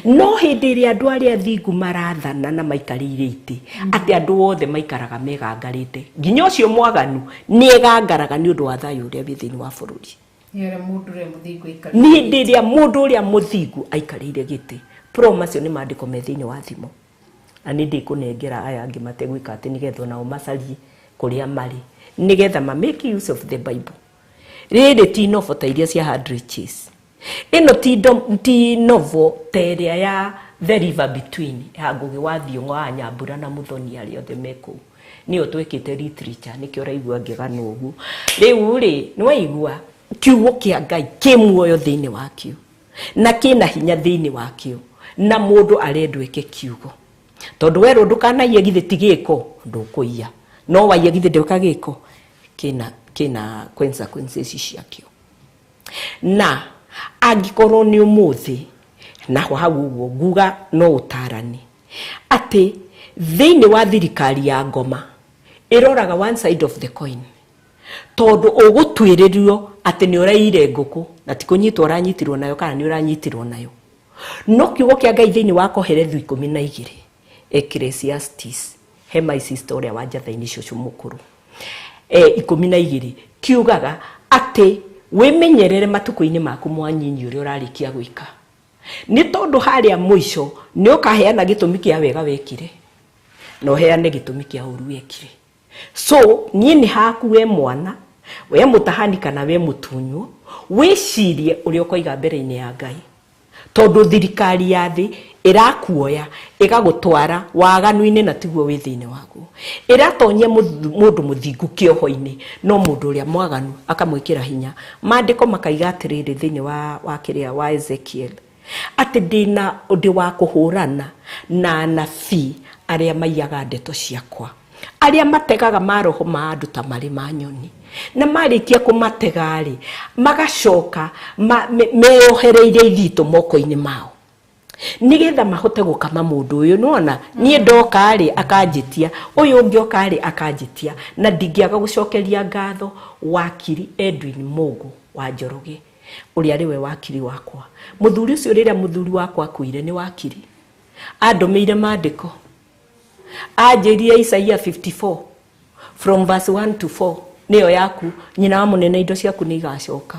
No hĩndĩ ĩrĩa andũ arĩa thingu marathana na maikarĩire itĩ, atĩ andũ othe maikaraga megangarĩte, nginya ũcio mwaganu nĩ egangaraga nĩ ũndũ wa thayũ ũrĩa wĩ thĩinĩ wa bũrũri. Nĩ mũndũ ũrĩa mũthingu aikarĩire Nĩ hĩndĩ ĩrĩa mũndũ ũrĩa mũthingu aikarĩire gĩtĩ. Pro macio nĩ maandĩko me thĩinĩ wa thimo, na nĩ ndĩkũnengera aya angĩ mategwĩka atĩ nĩgetha onao macarie kũrĩa marĩ, nĩgetha ma make use of the Bible. Rĩrĩ ti novel ta iria cia Hadley Chase. Ĩno ti novel ta ĩrĩa ya The River Between ya Ngũgĩ wa Thiong'o wa Nyambura na Muthoni arĩa othe me kũu. Nĩyo twĩkĩte literature, nĩkĩo ũraigua ngĩgana ũguo. Rĩu rĩ, nĩwaigua kiugo kĩa Ngai kĩ muoyo thĩinĩ wakĩo na kĩna hinya thĩinĩ wakĩo, na mũndũ arendwo eke kiugo, tondũ werwo ndũkanaiye githĩ ti gĩko, ndũkũiya, no waiya githĩ ndwĩka gĩko, kĩna consequences ciakĩo. Na angĩkorwo nĩ ũmũthĩ naho hau ũguo nguga no ũtarani atĩ thĩinĩ wa thirikari ya ngoma ĩroraga one side of the coin, tondũ ũgũtuĩrĩrio atĩ nĩ ũraiyire ngũkũ na ti kũnyitwo ũranyitirwo nayo kana nĩ ũranyitirwo nayo. No kiugo kĩa Ngai thĩinĩ wa Kohelethu 12, Ecclesiastes, he my sister ũrĩa wa Njatha-inĩ cũcũ mũkũrũ, 12 kiugaga atĩ wĩmenyerere matukũ-inĩ maku mwanyinyi ũrĩa ũrarĩkia gwĩka, nĩ tondũ harĩa mũico nĩ ũkaheana gĩtũmi kĩa wega wekire na ũheane gĩtũmi kĩa ũru wekire. So niĩ nĩ haku we mwana, we mũtahani kana we mũtunywo, wĩcirie ũrĩa ũkoiga mbere-inĩ ya Ngai, tondũ thirikari ya thĩ Ĩrakuoya ĩgagũtwara waganu-inĩ na tiguo wĩ thĩinĩ waguo. Ĩratonyia mũndũ mũthingu kĩoho-inĩ, no mũndũ ũrĩa mwaganu akamwĩkĩra hinya. Maandĩko makaiga atĩrĩrĩ thĩinĩ wa kĩrĩa wa Ezekiel, atĩ ndĩna ũndũ wa kũhũrana na anabii arĩa maiyaga ndeto ciakwa, arĩa mategaga maroho ma andũ ta marĩ ma nyoni, na marĩkia kũmatega-rĩ, magacoka meyohereire ithitũ moko-inĩ mao nigetha mahote gukama mundu uyu. Nona nie ndoka ri akanjitia, uyu ungi oka ri akanjitia, na ndingiaga gucokeria ngatho wakiri Edwin Mungu wa Njoroge uria riwe wakiri wakwa. Muthuri ucio riria muthuri wakwa akuire ni wakiri andumiire mandiko, anjirie Isaiah 54 from verse 1 to 4, niyo yaku nyina wa munene indo ciaku ni igacoka.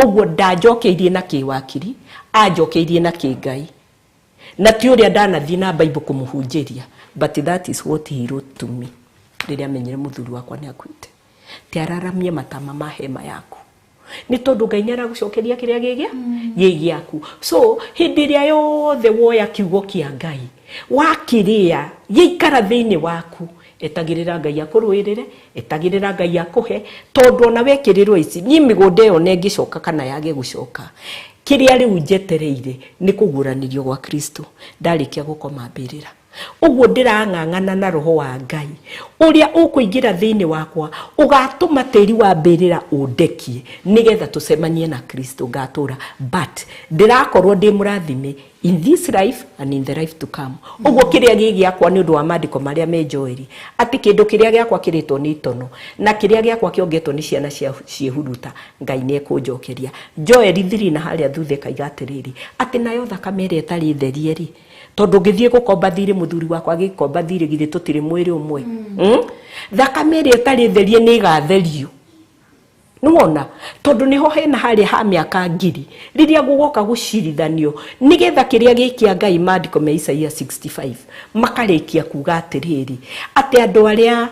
Uguo ndanjokeirie na kiwakiri, anjokeirie na kingai, na ti uria ndanathie na Bible kumuhunjiria, but that is what he wrote to me riria menyire muthuri wakwa ni akuite. Ti araramie matama ma hema yaku ni tondu Ngai nĩaragucokeria kĩrĩa gĩ gĩaku. So hĩndĩ ĩrĩa yothe woya kiugo kĩa Ngai wakĩrĩa gĩikara thĩinĩ waku, etagĩrĩra Ngai akũrũĩrĩre, etagĩrĩra Ngai akũhe, tondũ ona wekĩrĩrwo ici niĩ mĩgũnda ĩyo na ĩngĩcoka kana yage gũcoka, kĩrĩa rĩu njetereire nĩ kũguũranĩrio gwa Kristo ndarĩkia gũkoma mbĩrĩra. Ũguo ndĩrang'ang'ana na roho wa Ngai ũrĩa ũkũingĩra thĩinĩ wakwa ũgatũma tĩri wa mbĩrĩra ũndekie nĩgetha tũcemanie na Kristo ngatũra, but ndĩrakorwo ndĩ mũrathime in this life and in the life to come. Ũguo kĩrĩa gĩ gĩakwa nĩ ũndũ wa maandĩko marĩa me Joeli, atĩ kĩndũ kĩrĩa gĩakwa kĩrĩtwo nĩ itono na kĩrĩa gĩakwa kĩongetwo nĩ ciana cia ciĩhuruta, Ngai nĩ ekũnjokeria. Joeli 3 na harĩa thutha ĩkaiga atĩrĩrĩ, atĩ nayo thakame ĩrĩa ĩtarĩ therie rĩ, tondu ngithie gukomba thiri muthuri wakwa agikomba thiri githĩ tutiri mwĩrĩ ũmwe, thakame ĩrĩa ĩtarĩ therie nĩ ĩgatherio. Nĩwona tondu niho hena harĩa ha mĩaka 1000 rĩrĩa gũgoka gũcirithanio nĩgetha kĩrĩa gĩkĩa Ngai. Maandĩko me Isaia 65 makarĩkia kuga atĩrĩrĩ, atĩ andũ arĩa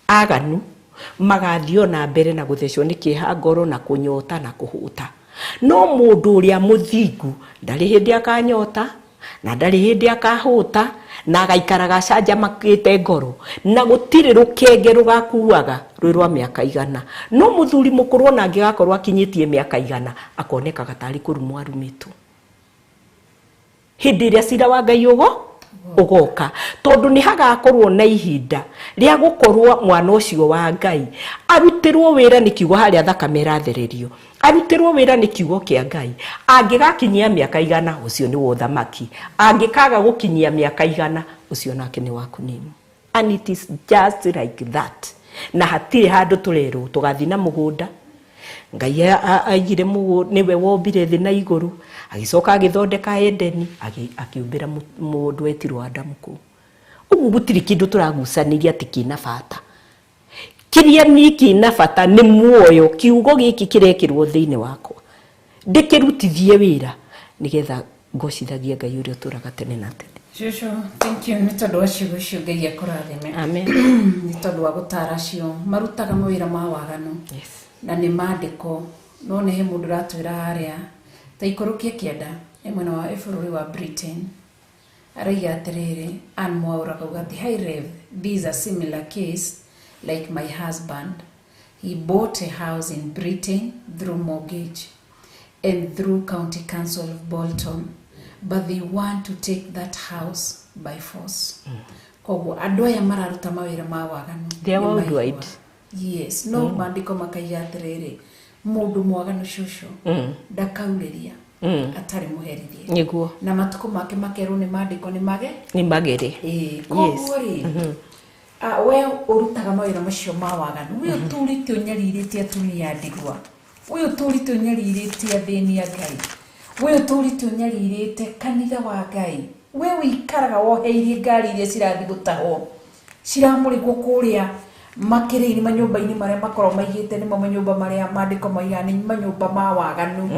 aganu magathiĩ na mbere na gũthecwo nĩ kĩeha ngoro na kũnyota na kũhũta, no mũndũ ũrĩa mũthingu ndarĩ hĩndĩ akanyota na ndarĩ hĩndĩ akahũta, na agaikaraga acanjamakĩte ngoro, na gũtirĩ rũkenge rũgakuaga rwĩ rwa mĩaka 100. No mũthuri mũkũrũ ona angĩgakorwo akinyĩtie mĩaka 100 akonekaga tarĩ kũrumwo arumĩtwo hĩndĩ ĩrĩa cira wa Ngai ũgoka, tondũ nĩ hagakorwo na ihinda rĩa gũkorwo mwana ũcio wa Ngai arutĩrwo wĩra nĩ kiugo harĩa thakame ĩrathererio, arutĩrwo wĩra nĩ kiugo kĩa Ngai. Angĩgakinyia mĩaka 100 ũcio nĩ wa ũthamaki, angĩkaga gũkinyia mĩaka 100 ũcio nake nĩ wa kũninwo. And it is just like that. Na hatirĩ handũ tũrerwo tũgathiĩ na mũgũnda. Ngai aigire nĩwe wombire thĩ na igũrũ, agĩcoka agĩthondeka Edeni, akĩũmbĩra mũndũ etirwo Adamu kũu. Ũguo gũtirĩ kĩndũ tũragucanĩria atĩ kĩna bata. Kĩrĩa niĩ kĩna bata nĩ muoyo, kiugo gĩkĩ kĩrekĩrwo thĩinĩ wakwa ndĩkĩrutithie wĩra nĩgetha ngocithagie Ngai ũrĩa ũtũraga tene na tene. Cũcũ, thank you nĩ tondũ wa ciugo icio. Ngai akũrathime. Amen. Nĩ tondũ wa gũtara cio marutaga mawĩra ma waganu. Yes. Na nĩ maandĩko no nĩ he mũndũ ũratwĩra harĩa ta ikũrũkie kĩanda ĩ mwena wa bũrũri wa Britain, araiga atĩrĩrĩ, Ann Mwaura akauga atĩ, hi Rev, this is a similar case like my husband. He bought a house in Britain through mortgage and through County Council of Bolton, but they want to take that house by force. Koguo andũ aya mararuta mawĩra ma waganu. They are worldwide. Yes, no maandĩko makaiga atĩrĩrĩ, mũndũ mwaganu cũcũ ndakaurĩria atarĩ mũherithie. Nĩguo. Na matukũ make makerwo nĩ maandĩko nĩ mage? Nĩ magere. Ĩĩ, koguo rĩ, we ũrutaga mawĩra macio ma waganu, we ũtũrĩte ũnyarirĩte atumia a ndigwa, we ũtũrĩte ũnyarirĩte athĩni a Ngai, we ũtũrĩte ũnyarirĩte kanitha wa Ngai, we ũikaraga woheirie ngari iria cirathiĩ gũtahwo ciramũrĩkwo kũrĩa makĩrĩini manyũmba-inĩ marĩa makoragwo maigĩte, nĩmo manyũmba marĩa maandĩko maigaga nĩ manyũmba ma waganu,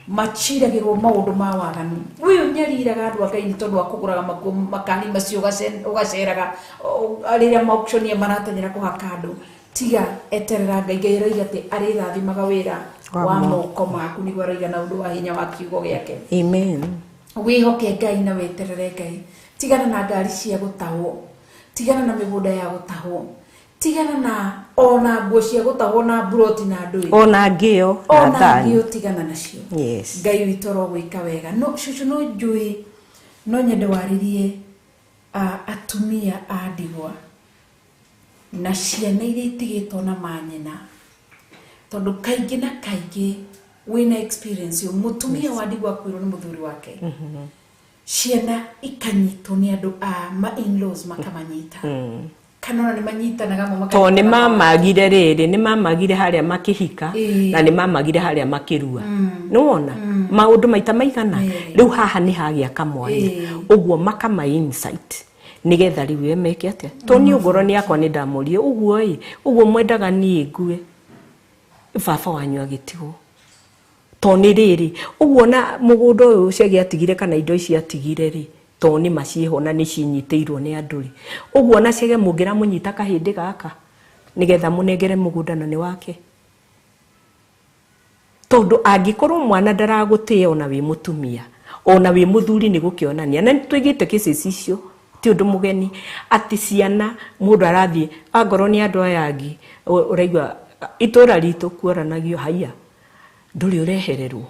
maciragĩrwo maũndũ ma waganu. We ũnyariraga andũ a Ngai nĩ tondũ wa kũgũraga makari macio ũgaceraga rĩrĩa ma-auctionia marateng'era kũhaka andũ. Tiga eterera Ngai. Ngai arauga atĩ arĩrathimaga wĩra wa moko maku, nĩguo arauga na ũndũ wa hinya wa kiugo gĩake. Amen. Wĩhoke Ngai na weterere Ngai. Tigana na ngari cia gũtahwo, tigana na mĩgũnda ya gũtahwo, tigana na ona nguo cia gũtahwo na mburoti na ndũĩ, Ona ngĩo na ona thani. ngĩo, tigana nacio. Ngai witũ arogwĩka wega. No cũcũ, no njũĩ no nyende warĩrie atumia a ndigwa na ciana iria itigĩtwo na manyina, tondũ kaingĩ na kaingĩ wĩna experience ĩyo, mũtumia wa ndigwa kwĩrwo nĩ mũthuri wake, ciana ikanyitwo nĩ andũ a ma in-laws, makamanyita, kana ona nĩ manyitanaga mo. To nĩ mamagire rĩrĩ, nĩ mamagire harĩa makĩhika, na nĩ mamagire harĩa makĩrua. Nĩwona maũndũ maita maigana. Rĩu haha nĩ hagĩa kamwanya, ũguo makama insight nĩgetha rĩu we meke atĩa? To niĩ ngoro nĩ yakwa nĩ ndamũrie ũguo ĩ, ũguo mwendaga niĩ ngue, baba wanyu agĩtigwo, to nĩ rĩrĩ ũguo na mũgũnda ũyũ Chege atigire kana indo ici atigire rĩ, to nĩ maciĩho na nĩ cinyitĩirwo nĩ andũ rĩ, ũguo na Chege mũngĩramũnyita kahĩndĩ gaka nĩgetha mũnengere mũgũnda na nĩ wake, tondũ angĩkorwo mwana ndaragũtĩĩa, ona wĩ mũtumia ona wĩ mũthuri, nĩ gũkĩonania. Na nĩ tũigĩte cases icio, ti ũndũ mũgeni atĩ ciana mũndũ arathiĩ, angorwo nĩ andũ aya angĩ ũraigua itũra ritũ kuoranagio haiya, ndũrĩ ũrehererwo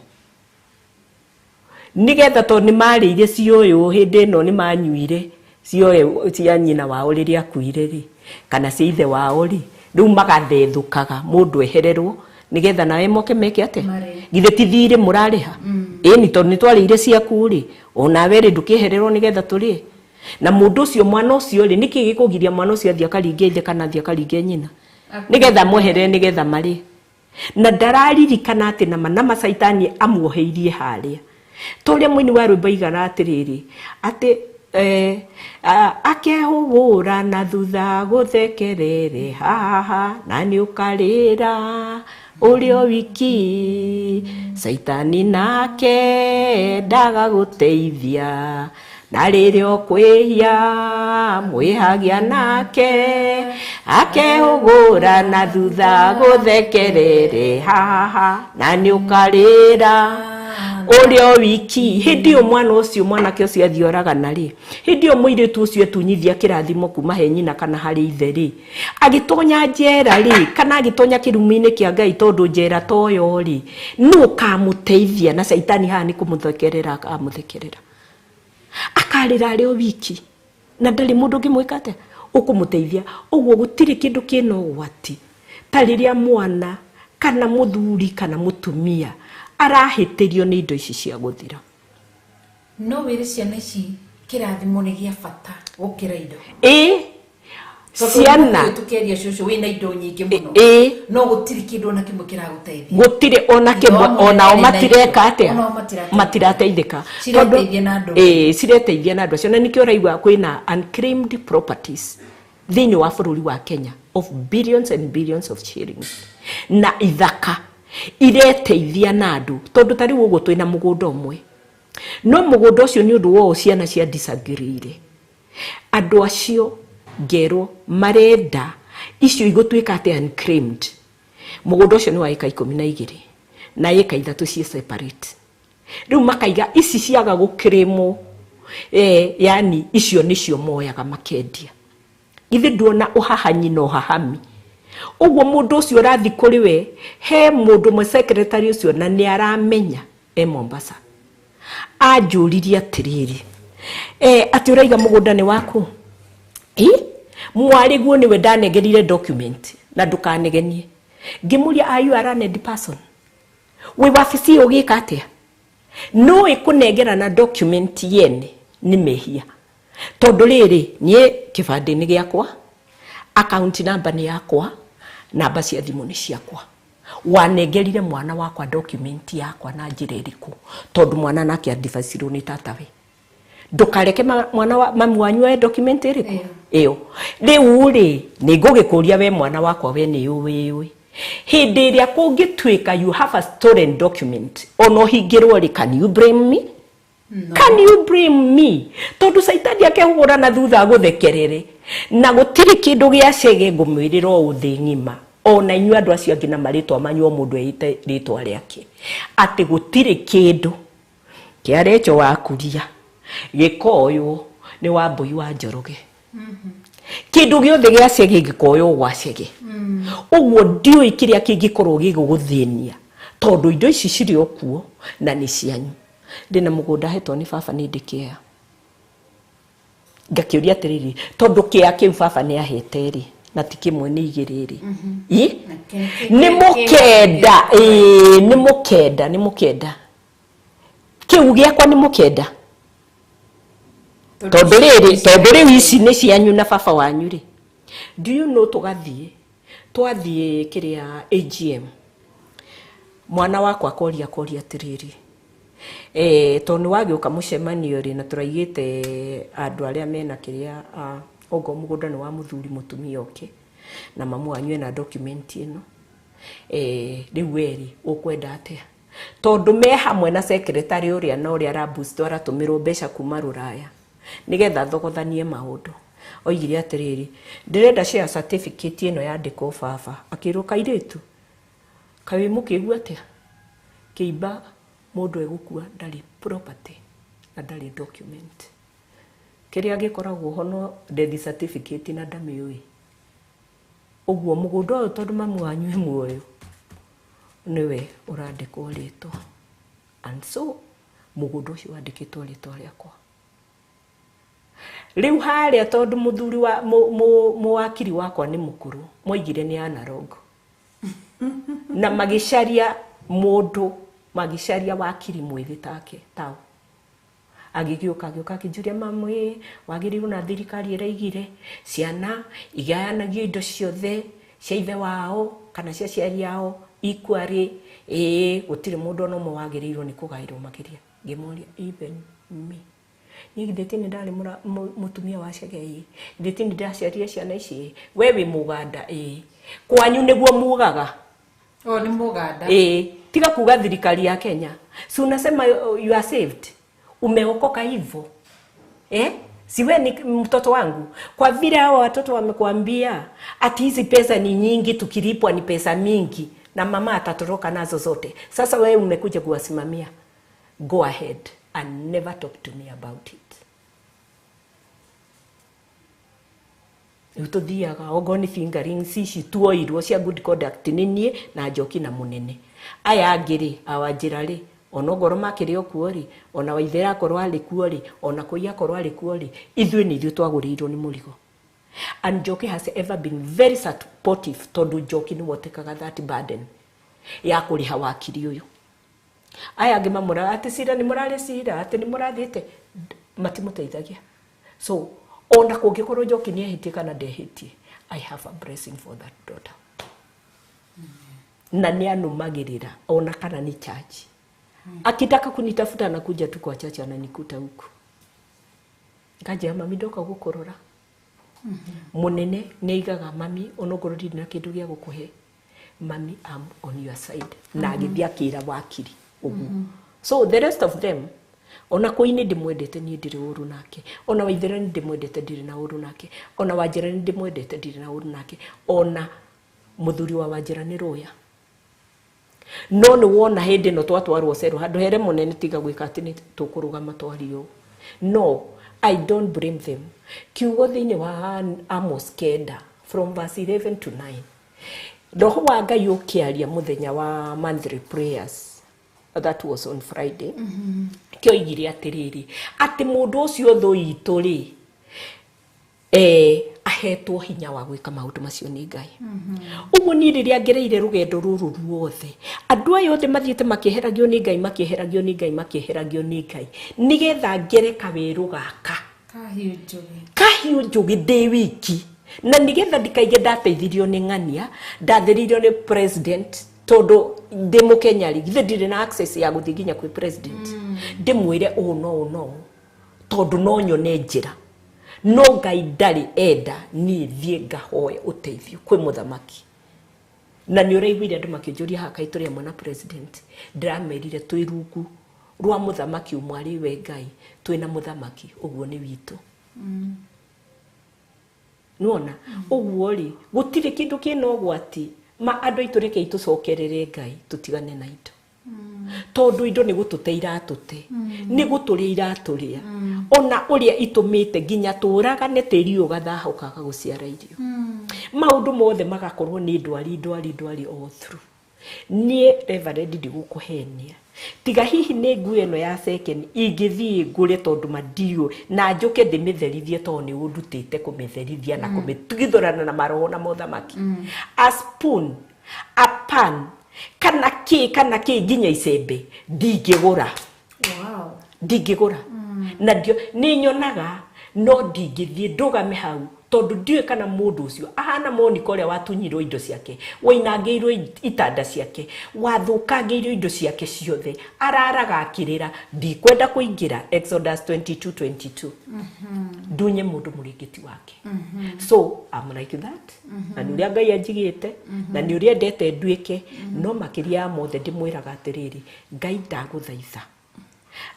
nigetha, tondũ nĩ marĩire cioyũ hĩndĩ ĩno, nĩ manyuire cioe cia nyina wao rĩrĩa akuire rĩ, kana cia ithe wao rĩ, rĩu magathethũkaga mũndũ ehererwo nigetha nawe moke meke atĩa? Githĩ ti thirĩ mũrarĩha? Ĩni, tondũ nĩ twarĩire ciaku rĩ, onawe rĩ, ndũkĩehererwo nĩgetha tũrĩe na mũndũ ũcio, mwana ũcio rĩ. Nĩkĩ gĩkũgiria mwana ũcio athiĩ akaringe ithe kana athiĩ akaringe nyina nĩgetha mweherere, nĩgetha marĩe? Na ndararirikana atĩ nama nama caitani amuoheirie harĩa, ta ũrĩa mũini wa rwĩmbo aigana atĩrĩrĩ, atĩ akehũgũra na thutha gũthekerere haha, na nĩ ũkarĩra ũrĩ o wiki. Caitani nake ndaga gũteithia, na rĩrĩa ũkwĩhia mwĩhagia nake, akehũgũra na thutha gũthekerere haha, na nĩ ũkarĩra ũrĩ o wiki. Hĩndĩ ĩyo mwana ũcio, mwanake ũcio athiĩ oragana rĩ, hĩndĩ ĩyo mũirĩtu ũcio etunyithia kĩrathimo kuma he nyina kana harĩ ithe rĩ, agĩtonya njera rĩ, kana agĩtonya kĩrumi-inĩ kĩa Ngai, tondũ njera toyo rĩ, nũ ũkamũteithia? Na caitani haha nĩ kũmũthekerera, akamũthekerera, akarĩra arĩ o wiki, na ndarĩ mũndũ ũngĩmwĩka atĩa, ũkũmũteithia. Ũguo gũtirĩ kĩndũ kĩna ũgwati ta rĩrĩa mwana kana mũthuri kana mũtumia arahĩtĩrio nĩ indo ici cia gũthira. No wĩre ciana ici kĩrathimo nĩ gĩa bata gũkĩra indo? Ĩ. Tondũ Ciana. ũmũthĩ tũkĩaria, cũcũ, wĩna indo nyingĩ mũno, no gũtirĩ kĩndũ ona kĩmwe kĩragũteithia. Gũtirĩ ona kĩmwe. Ithe wa Onao mũnene matireka na indo. atĩa? Onao matirateithĩka. Matirateithĩka. Cireteithia na andũ. Ĩĩ, cireteithia na andũ acio, na nĩkĩo ũraigua kwĩna unclaimed properties thĩinĩ wa bũrũri wa Kenya of billions and billions of shillings, na ithaka ireteithia na andũ, tondũ ta rĩu ũguo twĩna mũgũnda ũmwe, no mũgũnda ũcio nĩ ũndũ wa ũũ ciana cia disagree, andũ acio ngerwo marenda icio igũtuĩka atĩ unclaimed. Mũgũnda ũcio nĩ wa ĩka 12 na ĩka 3 ciĩ separate. Rĩu makaiga ici ciaga gũkĩrĩmwo, yani icio nĩcio moyaga makendia. Githĩ nduona ũhahanyi na ũhahami? Ũguo mũndũ ũcio ũrathiĩ kũrĩ we, he mũndũ ũmwe, secretary ũcio, na nĩ aramenya e Mombasa, anjũririe atĩrĩrĩ, atĩ ũraiga mũgũnda nĩ waku? Ĩ, mwarĩguo nĩwe ndanengerire document na ndũkanegenie. Ngĩmũria, "Are you a learned person? Wĩ wabici ĩyo ũgĩka atĩa? No ĩkũnengerana document yene nĩ mehia, tondũ rĩrĩ, niĩ kĩbandĩ nĩ gĩakwa, account number nĩ yakwa, namba cia thimũ nĩ ciakwa. Wanengerire mwana wakwa document yakwa na njĩra ĩrĩkũ? Tondũ mwana nake advisirwo nĩ tatawe, ndũkareke mwana wa mami wanyu oe document ĩrĩkũ ĩyo. Rĩu rĩ, nĩ ngũgĩkũria we mwana wakwa, we nĩ ũĩ hĩndĩ ĩrĩa kũngĩtuĩka you have a stolen document, ona ũhingĩrwo rĩ, can you blame me? No. Can you blame me? Tondũ caitani akehũgũra na thutha agũthekerere, na gũtirĩ kĩndũ gĩa cege. Ngũmwĩrĩra ũũ thĩ ng'ima, ona inyuĩ andũ acio angĩ na marĩtwa manyu, o mũndũ eĩte rĩtwa rĩake, atĩ gũtirĩ kĩndũ Kĩa Recho wa Kuria gĩkoywo nĩ Wambui wa Njoroge. Kĩndũ gĩothe gĩa Chege gĩkoywo gwa Chege. Ũguo ndiũĩ kĩrĩa kĩngĩkorwo gĩgũgũthĩnia tondũ indo ici cirĩ o kuo na nĩ cianyu. Ndĩna mũgũnda hetwo nĩ baba nĩ ndĩ kĩea. Ngakĩũria atĩrĩrĩ, tondũ kĩea kĩu baba nĩ ahete rĩ, na ti kĩmwe nĩ igĩrĩ rĩ, ĩ nĩ mũkenda, ĩĩ nĩ mũkenda, nĩ mũkenda kĩu gĩakwa nĩ mũkenda tondũ rĩrĩ, tondũ rĩu ici nĩ cianyu na baba wanyu rĩ. Do you know tũgathiĩ, twathiĩ kĩrĩa AGM, mwana wakwa akoria akoria atĩrĩrĩ, tondũ nĩ wagĩũka mũcemanio rĩ, na tũraigĩte andũ arĩa mena kĩrĩa ogo mũgũnda nĩ wa mũthuri mũtumia oke na mamu wanyu ena document ĩno, rĩu we rĩ ũkwenda atĩa? Tondũ me hamwe na secretary ũrĩa na ũrĩa araboost aratũmĩrwo mbeca kuma rũraya nĩgetha thogothanie maũndũ. Oigire atĩrĩrĩ, ndĩrenda share certificate ĩno yandĩkwo baba. Akĩrwo kairĩtu kaĩ wĩ mũkĩgu atĩa? Kĩimba mũndũ egũkua ndarĩ property na ndarĩ document. Kĩrĩa gĩkoragwo ho no death certificate na ndamĩũĩ. Ũguo mũgũnda ũyũ tondũ mamu wanyu e muoyo nĩwe ũrandĩkwo rĩtwa. And so mũgũnda ũcio wandĩkĩtwo rĩtwa rĩakwa. Rĩu harĩa tondũ mũthuri wa mũwakiri wakwa nĩ mũkũrũ, moigire nĩ analog. Na magĩcaria mũndũ, magĩcaria wakiri mwĩthĩ take tao. Agĩgĩũka agĩũka akĩnjũria, mamu ĩ wagĩrĩirwo na thirikari ĩraigire ciana igayanagio indo ciothe cia ithe wao kana cia aciari ao equally, ĩĩ gũtirĩ mũndũ ona ũmwe wagĩrĩirwo nĩ kũgaĩrwo makĩria. Ngĩmũria even me, niĩ githĩ ti nĩ ndarĩ mũtumia wa Chege ĩ, githĩ ti nĩ ndaciarire ciana ici ĩ, we wĩ mũganda ĩ, kwanyu nĩguo mugaga? O nĩ mũganda. Ĩ, tiga kuga thirikari ya Kenya. Si unasema you are saved, umeokoka hivyo eh? Si we ni mtoto wangu? Kwa vile hawa watoto wamekuambia ati hizi pesa ni nyingi, tukilipwa ni pesa mingi na mama atatoroka nazo zote. Sasa wewe umekuja kuwasimamia. Go ahead and never talk to me about it. Rĩu tũthiaga ogo nĩ fingerings ici tuoirwo cia good conduct nĩ niĩ na Njoki na mũnene. Aya angĩ rĩ, awanjĩra rĩ, ona ongorwo makĩrĩ o kuo rĩ, ona Waithera akorwo arĩ kuo rĩ, ona Kũi akorwo arĩ kuo rĩ, ithuĩ nĩ ithuĩ twagũrĩirwo nĩ mũrigo. And Njoki has ever been very supportive tondũ Njoki nĩwe ũtekaga that burden ya kũrĩha wakiri ũyũ. Aya angĩ mamũraga atĩ cira nĩ mũrarĩ cira, atĩ nĩ mũrathiĩte, matimũteithagia. So ona kũngĩkorwo Njoki nĩ ehĩtie kana ndehĩtie, I have a blessing for that daughter. Na nĩ anũmagĩrĩra ona kana nĩ church. Akitaka kunitafuta anakuja tu kwa church ananikuta huku. Ngaja mami ndoka gũkũrora. Mũnene nĩ aigaga mami onokorwo ndirĩ na kĩndũ gĩa gũkũhe, mami am on your side. Na agĩthiĩ akĩra wakiri ũguo. So the rest of them, ona Kũi nĩ ndĩmwendete niĩ ndirĩ ũru nake, ona Waithera nĩ ndĩmwendete ndirĩ na ũru nake, ona Wanjĩra nĩ ndĩmwendete ndirĩ na ũru nake, ona mũthuri wa Wanjĩra nĩ rũya. No nĩ wona hĩndĩ ĩno twatwarwo cero handũ here mũnene tiga gwĩka atĩ nĩ tũkũrũgama twario. No, I don't blame them. Kiugo thĩinĩ wa Amos 9 from verse 11 to 9. Roho wa Ngai ũkĩaria mũthenya wa monthly prayers, that was on Friday. Kĩoigire atĩrĩrĩ, atĩ mũndũ ũcio thũ itũ rĩ, ahetwo hinya wa gwĩka maũndũ macio nĩ Ngai. Ũguo niĩ rĩrĩa ngereire rũgendo rũrũ ruothe, andũ aya othe mathiĩte makĩeheragio nĩ Ngai, makĩeheragio nĩ Ngai, makĩeheragio nĩ Ngai, nĩgetha ngere kawĩrũ gaka Kahiũ njũgĩ. Kahiũ njũgĩ ndĩ wiki, na nĩgetha ndikaige ndateithirio nĩ ng'ania, ndathĩrĩirio nĩ president, tondũ ndĩ mũkenya rĩ, githĩ ndirĩ na access ya gũthiĩ nginya kwĩ president. Ndĩmwĩre ũũ no ũũ no ũũ, tondũ no nyone njĩra. No Ngai ndarĩ enda niĩ thiĩ ngahoe ũteithio kwĩ mũthamaki. Na nĩ ũraiguire andũ makĩnjũria haha kaĩ tũrĩ hamwe na president. Ndĩramerire twĩ rungu rwa mũthamaki ũmwe arĩ we Ngai, twĩna mũthamaki ũguo nĩ witũ. Nĩwona? Ũguo rĩ, gũtirĩ kĩndũ kĩna ũgwati. Ma andũ aitũ rekei tũcokerere Ngai, tũtigane na indo. Tondu indo nĩ gũtũte iratũte, nĩ gũtũrĩa iratũrĩa, ona ũrĩa itũmĩte nginya tũragane tĩri ũyũ ũgathaha ũkaga gũciara irio. Maũndũ mothe magakorwo nĩ ndwari ndwari ndwari all through. Niĩ Reverend ndigũkũhenia, tiga hihi nĩ nguo ĩno ya second ingĩthiĩ ngũre tondũ mandiũ na njũke ndĩmĩtherithie tondũ nĩ ũndutĩte kũmĩtherithia na kũmĩtigithũrana na maroho na mothamaki. A spoon, a pan, kana kĩ nginya icembe ndingĩgũra. Wow. Ndingĩgũra. Na ndio nĩ nyonaga no ndingĩthiĩ ndũgame hau tondũ ndiũĩ kana mũndũ ũcio ahana Monica ũrĩa watunyirwo indo ciake, wainangĩirwo itanda ciake, wathũkangĩirwo indo ciake ciothe, araraga akĩrĩra ndikwenda kũingĩra Exodus 22:22. Ndunye mũndũ mũrĩngĩti wake. So I'm like that. Na nĩ ũrĩa Ngai anjigĩte, na nĩ ũrĩa endete nduĩke, no makĩria ya mothe ndĩmwĩraga atĩrĩrĩ, Ngai ndagũthaitha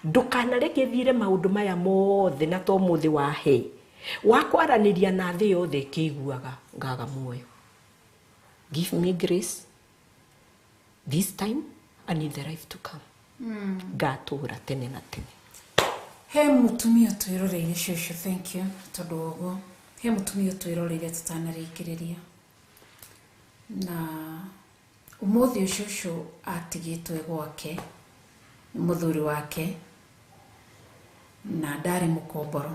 ndũkanareke thiire maũndũ maya mothe na to mũthĩ wahe wa kwaranĩria na thĩ yothe ĩkĩiguaga ngaga muoyo. Give me grace this time and in the life to come. Ngatũra tene na tene. He mutumia twĩroreire cũcũ, thank you tondũ ũguo. He mutumia twĩroreire tũtanarĩkĩrĩria, na ũmũthĩ cũcũ atigĩtwe gwake nĩ mũthuri wake na ndarĩ mũkomboro,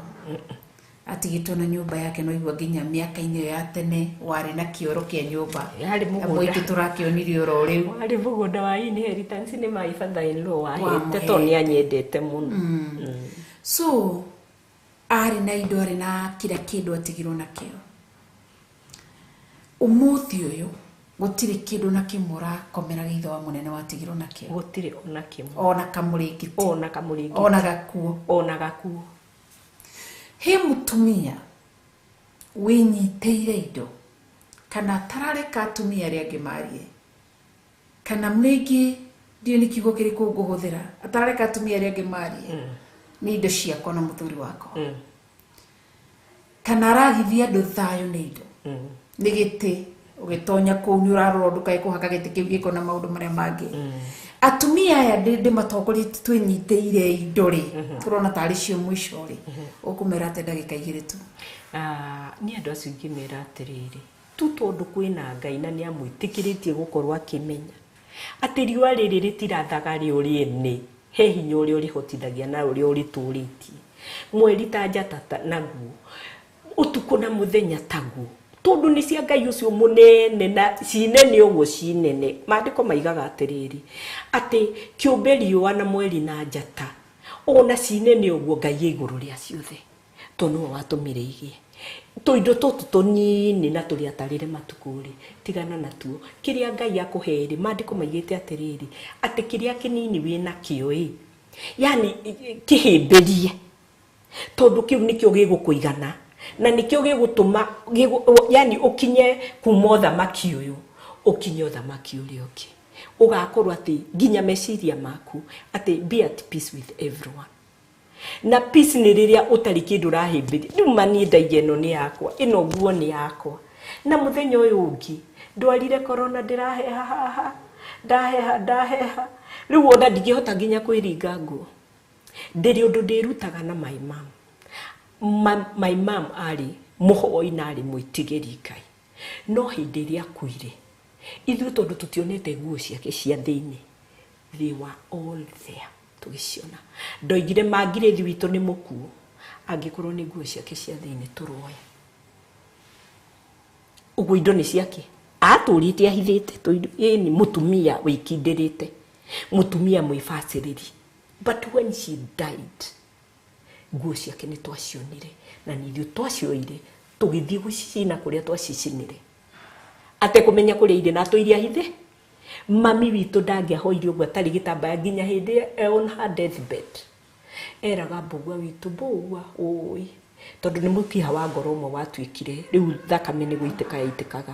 atigĩtwo na nyũmba yake no igua nginya mĩaka-inĩ ĩyo ya tene warĩ na kĩoro kĩa nyũmba. Yarĩ mũgũnda. Amwe aitũ tũrakĩonirie oro rĩu. Warĩ mũgũnda wa inheritance nĩ my father in law wahete Wamũhete. tondũ nĩ anyendete mũno. So arĩ na indo, arĩ na kila kĩndũ atigirwo nakĩo. Ũmũthĩ ũyũ gũtirĩ kĩndũ na kĩmwe ũrakomera gĩitho wa mũnene watigirwo nakĩo. Gũtirĩ ona kĩmwe. Ona kamũrĩngĩti. Ona kamũrĩngĩti. Ona gakuo. Ona gakuo. He mũtumia wĩnyitĩire indo kana atarareka atumia arĩa angĩ marie, kana rĩngĩ ndiũĩ nĩ kiugo kĩrĩkũ ngũhũthĩra, atarareka atumia arĩa angĩ marie nĩ indo ciakwa na mũthuri wakwa, kana aragithia andũ thayũ nĩ indo, nĩ gĩtĩ ũgĩtonya kũu nĩ ũrarora ndũkae kũhaka gĩtĩ kĩu gĩko na maũndũ marĩa mangĩ. Atumia aya ndĩmatongorie twĩnyitĩire indo rĩ, tũrona tarĩ cio mũico rĩ, ũkũmera atĩa ndagĩka igĩrĩ tu? Niĩ andũ acio ingĩmera atĩrĩrĩ, tu tondũ kwĩna Ngai na nĩ amwĩtĩkĩrĩtie gũkorwo akĩmenya atĩ riũa rĩrĩ rĩtirathaga rĩo rĩene, he hinya ũrĩa ũrĩhotithagia na ũrĩa ũrĩtũrĩtie, mweri ta njata naguo, ũtukũ na mũthenya taguo, tondũ nĩ cia Ngai ũcio mũnene na cinene ũguo cinene. Maandĩko maigaga atĩrĩrĩ, atĩ kĩũmbe riũa na mweri na njata ona cinene ũguo Ngai e igũrũ rĩa ciothe, tondũ nĩwe watũmire igĩe. Tũindo tũtũ tũnini na tũrĩa atarĩre matukũ rĩ, tigana natuo. Kĩrĩa Ngai akũhe rĩ, maandĩko maigĩte atĩrĩrĩ, atĩ kĩrĩa kĩnini wĩnakĩo ĩ, yani kĩhĩmbĩrie, tondũ kĩu nĩkĩo gĩgũkũigana na nĩkĩo gĩgũtũma yani ũkinye kuma ũthamaki ũyũ ũkinye ũthamaki ũrĩa ũngĩ, ũgakorwo atĩ nginya meciria maku atĩ be at peace with everyone. Na peace nĩ rĩrĩa ũtarĩ kĩndũ ũrahĩmbĩria. Rĩu ma niĩ ndaiga ĩno nĩ yakwa, ĩno nguo nĩ yakwa, na mũthenya ũyũ ũngĩ ndwarire corona ndĩraheha haha, ndaheha ndaheha, rĩu ona ndingĩhota nginya kwĩringa nguo. Ndĩrĩ ũndũ ndĩrutaga na my mom. My mom arĩ mũhoi na arĩ mwĩtigĩri Ngai, no hĩndĩ ĩrĩa akuire ithuĩ tondũ tũtionete nguo ciake cia thĩinĩ, they were all there tũgĩciona. Ndoigire mangirĩthi witũ nĩ mũkuo, angĩkorwo nĩ nguo ciake cia thĩinĩ tũroya. Ũguo indo nĩ ciake, atũrĩte ahithĩte tũindo. Ĩni mũtumia wĩkindĩrĩte, mũtumia mwĩbacĩrĩri, but when she died nguo ciake nĩ twacionire na nĩ ithuĩ twacioire tũgĩthiĩ gũcicina kũrĩa twacicinire, atekũmenya kũrĩa irĩ na atũire ahithe. Mami witũ ndangĩahoire ũguo atarĩ gĩtambaya nginya hĩndĩ on her deathbed. Eraga mbũgua witũ, mbũgua ũĩ, tondũ nĩ mũkiha wa ngoro ũmwe watuĩkire rĩu thakame nĩ gũitĩka yaitĩkaga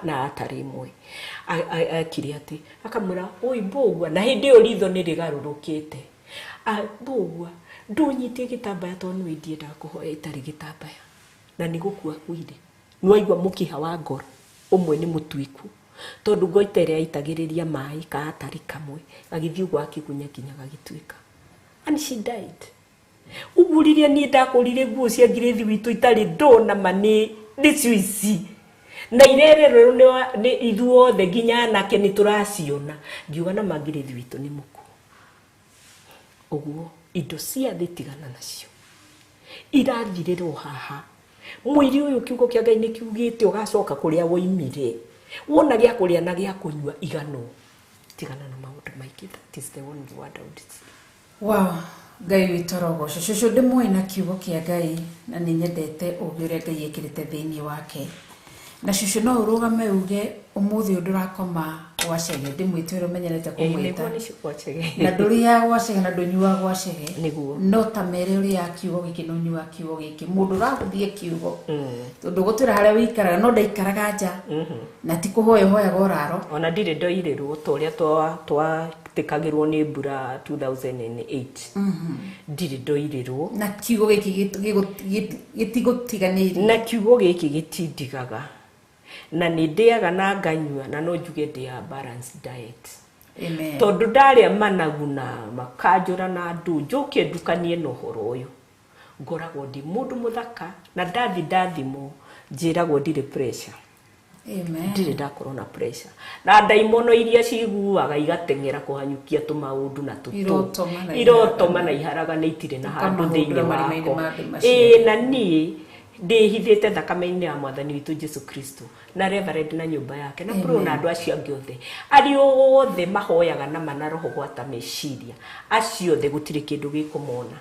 na atarĩ ĩmwe. Ekire atĩ akamwĩra ũi mbũgua, na hĩndĩ ĩyo ritho nĩ rĩgarũrũkĩte, mbũgua ndũnyitie gĩtambaya tondũ nĩwe ndiendaga kũhoya itarĩ gĩtambaya, na nĩ gũkua akuire. Nĩwaigua mũkiha wa ngoro ũmwe nĩ mũtuĩku. Tondũ goita ĩrĩa aitagĩrĩria maĩ kaatari kamwe gagĩthiĩ ũguo akĩgunya nginya gagĩtuĩka. And she died. Ũguo rĩrĩa niĩ ndakũrire nguo cia ngirĩthi witũ itarĩ ndona ma nĩ nĩcio ici na irererwo nĩ ithuothe nginya anake nĩ tũraciona, ngiuga na ma ngirĩthi witũ nĩ mũkuũ. Ũguo indo cia thĩ tigana nacio, irathirĩrwo haha. Mwĩrĩ ũyũ kiugo kĩa Ngai nĩ kiugĩte ũgacoka kũrĩa woimire. Wona gĩa kũrĩa na gĩa kũnyua iganwo, tigana na maũndũ maingĩ. That is the only word I would say. Wow, Ngai witũ arogocwo. Cũcũ ndĩmũĩ na kiugo kĩa Ngai na nĩ nyendete ũgĩ ũrĩa Ngai ekĩrĩte thĩinĩ wake. Na cũcũ no ũrũgame uge ũmũthĩ ũyũ ndũrakoma gwa Chege, ndĩmwĩte ũrĩa ũmenyerete kũmwĩta. Nĩguo nĩ gwa Chege. Na ndũrĩaga gwa Chege na ndũnyuaga gwa Chege. Nĩguo. No ta mere ũrĩaga kiugo gĩkĩ na ũnyuaga kiugo gĩkĩ. Mũndũ ũrahũthia kiugo. Tondũ gũtwĩra harĩa wĩikaraga no ndaikaraga nja. Na ti kũhoya ũhoyaga ũraro. Ona ndirĩ ndoirĩrwo ta ũrĩa twatĩkagĩrwo nĩ mbura 2008. Ndirĩ ndoirĩrwo. Na kiugo gĩkĩ gĩtigũtiganĩirie. Na kiugo gĩkĩ gĩtindigaga. Na nĩ ndĩaga na nganyua na no njuge ndĩaga balanced diet. Amen. Tondũ ndarĩa managu na makanjũra na andũ njoke ndukanie na ũhoro ũyũ, ngoragwo ndĩ mũndũ mũthaka na ndathi ndathimwo njĩragwo ndirĩ pressure. Amen. Ndirĩ ndakorwo na pressure. Na ndaimono iria ciguaga igateng'era kũhanyũkia tũmaũndũ na tũtũ. Irotoma na Irotoma na iharagana itirĩ na handũ Ũkamahũndũra thĩinĩ marima-inĩ wakwa. ma thĩ macio. Ĩĩ, na niĩ ndĩhithĩte thakame-inĩ ya mwathani witũ Jesu Kristo na Reverend na nyũmba yake na pro na andũ acio angĩ othe arĩa othe mahoyaga na mana roho gwata meciria, acio othe gũtirĩ kĩndũ gĩkũmona,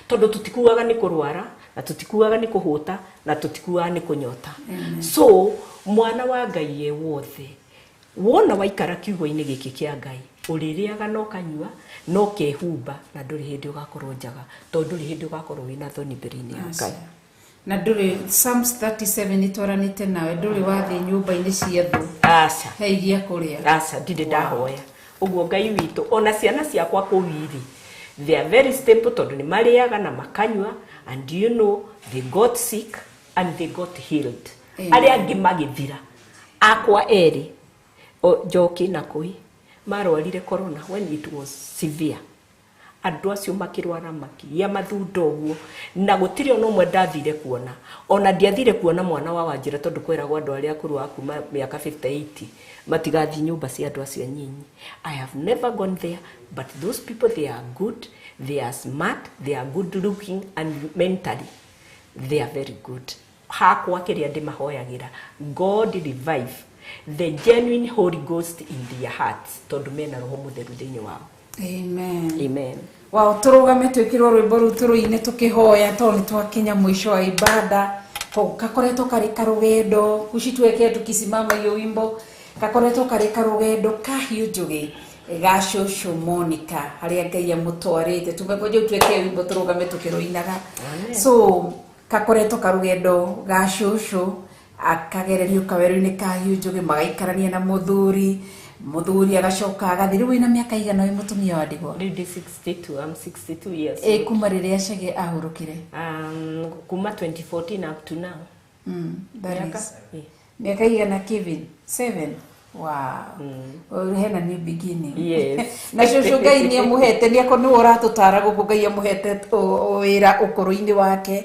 tondũ tũtikuaga nĩ kũrwara na tũtikuaga nĩ kũhũta na tũtikuaga nĩ kũnyota. So mwana wa Ngai ye wothe wona waikara kiugo-inĩ gĩkĩ kĩa Ngai, ũrĩrĩaga na ũkanyua na ũkehumba na ndũrĩ hĩndĩ ũgakorwo njaga, tondũ ndũrĩ hĩndĩ ũgakorwo wĩna thoni mbere-inĩ ya Ngai. Na ndũrĩ Psalms 37 itwaranĩte nawe, ndũrĩ wathiĩ nyũmba-inĩ cia thũ. Aca. He iria kũrĩa. Aca, ndirĩ ndahoya. Ũguo Ngai witũ, ona ciana ciakwa kũu irĩ, they are very stable tondũ nĩ marĩaga na makanyua, and you know they got sick and they got healed. Amen. Arĩa angĩ magĩthira. Akwa erĩ, Njoki na Kũi, marwarire corona when it was severe. Andũ acio makĩrwara makĩgĩa mathundo ũguo, na gũtirĩ ona ũmwe ndathire kuona. Ona ndiathire kuona mwana wa Wanjĩra tondũ kweragwo andũ arĩa akũrũ a kuma mĩaka 58 matigathiĩ nyũmba cia andũ acio anyinyi. I have never gone there, but those people, they are good, they are smart, they are good looking, and mentally they are very good. Hakwa kĩrĩa ndĩmahoyagĩra, God revive the genuine Holy Ghost in their hearts, tondũ mena Roho Mũtheru thĩinĩ wao. Amen. Amen. Wow, tũrũgame twĩkĩrwo rwĩmbo rũu tũrũine tũkĩhoya tondũ nĩ twakinya mũico wa ibada. Kakoretwo karĩ karũgendo, kuci tuwekee tukisimama hiyo wimbo. Kakoretwo karĩ karũgendo ka Hiũ Njũgĩ ga Cũcũ Monica harĩa Ngai amũtwarĩte. Tumengoja tuwekee wimbo tũrũgame tũkĩrũinaga. So kakoretwo karũgendo ga Cũcũ akagererio kawerũ-inĩ ka Hiũ Njũgĩ, magaikarania na mũthuri, mũthuri agacoka agathiĩ. Rĩu wĩna mĩaka igana wĩ mũtumia wa ndigwa? Rĩu ndĩ 62, I'm 62 years Ĩ old. kuma rĩrĩa Chege ahurũkire? Kuma 2014 up to now. That Mĩaka? is. Ĩ. Mĩaka igana, Kevin? 7. Wow. Hena new beginning. Yes. Na cũcũ Ngai nĩ amũhete, nĩ akorwo nĩwe ũratũtara gũkũ, Ngai amũhete wĩra ũkũrũ-inĩ wake,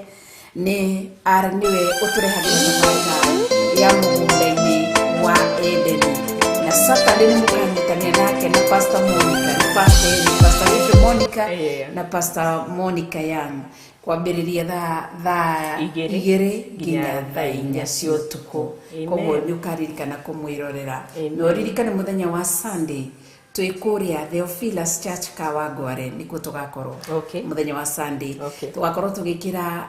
nĩ nĩwe ũtũrehagĩra tabarĩra ya mũgũnda-inĩ wa Edeni. Na Saturday nĩ mũkanyitanĩra nake na Pastor Monica, na Pastor Eli, Pastor Rachel Monica, na Pastor Monica Young, kwambĩrĩria thaa Igĩrĩ igĩrĩ nginya nginya thaa inya cia ũtukũ. Amen. Koguo nĩ ũkaririkana kũmwĩrorera. Amen. Na ũririkane mũthenya wa Sunday twĩ kũrĩa Theophilus Church Kawangware nĩkuo tũgakorwo. Okay. Mũthenya wa Sunday. Okay. Tũgakorwo tũgĩkĩra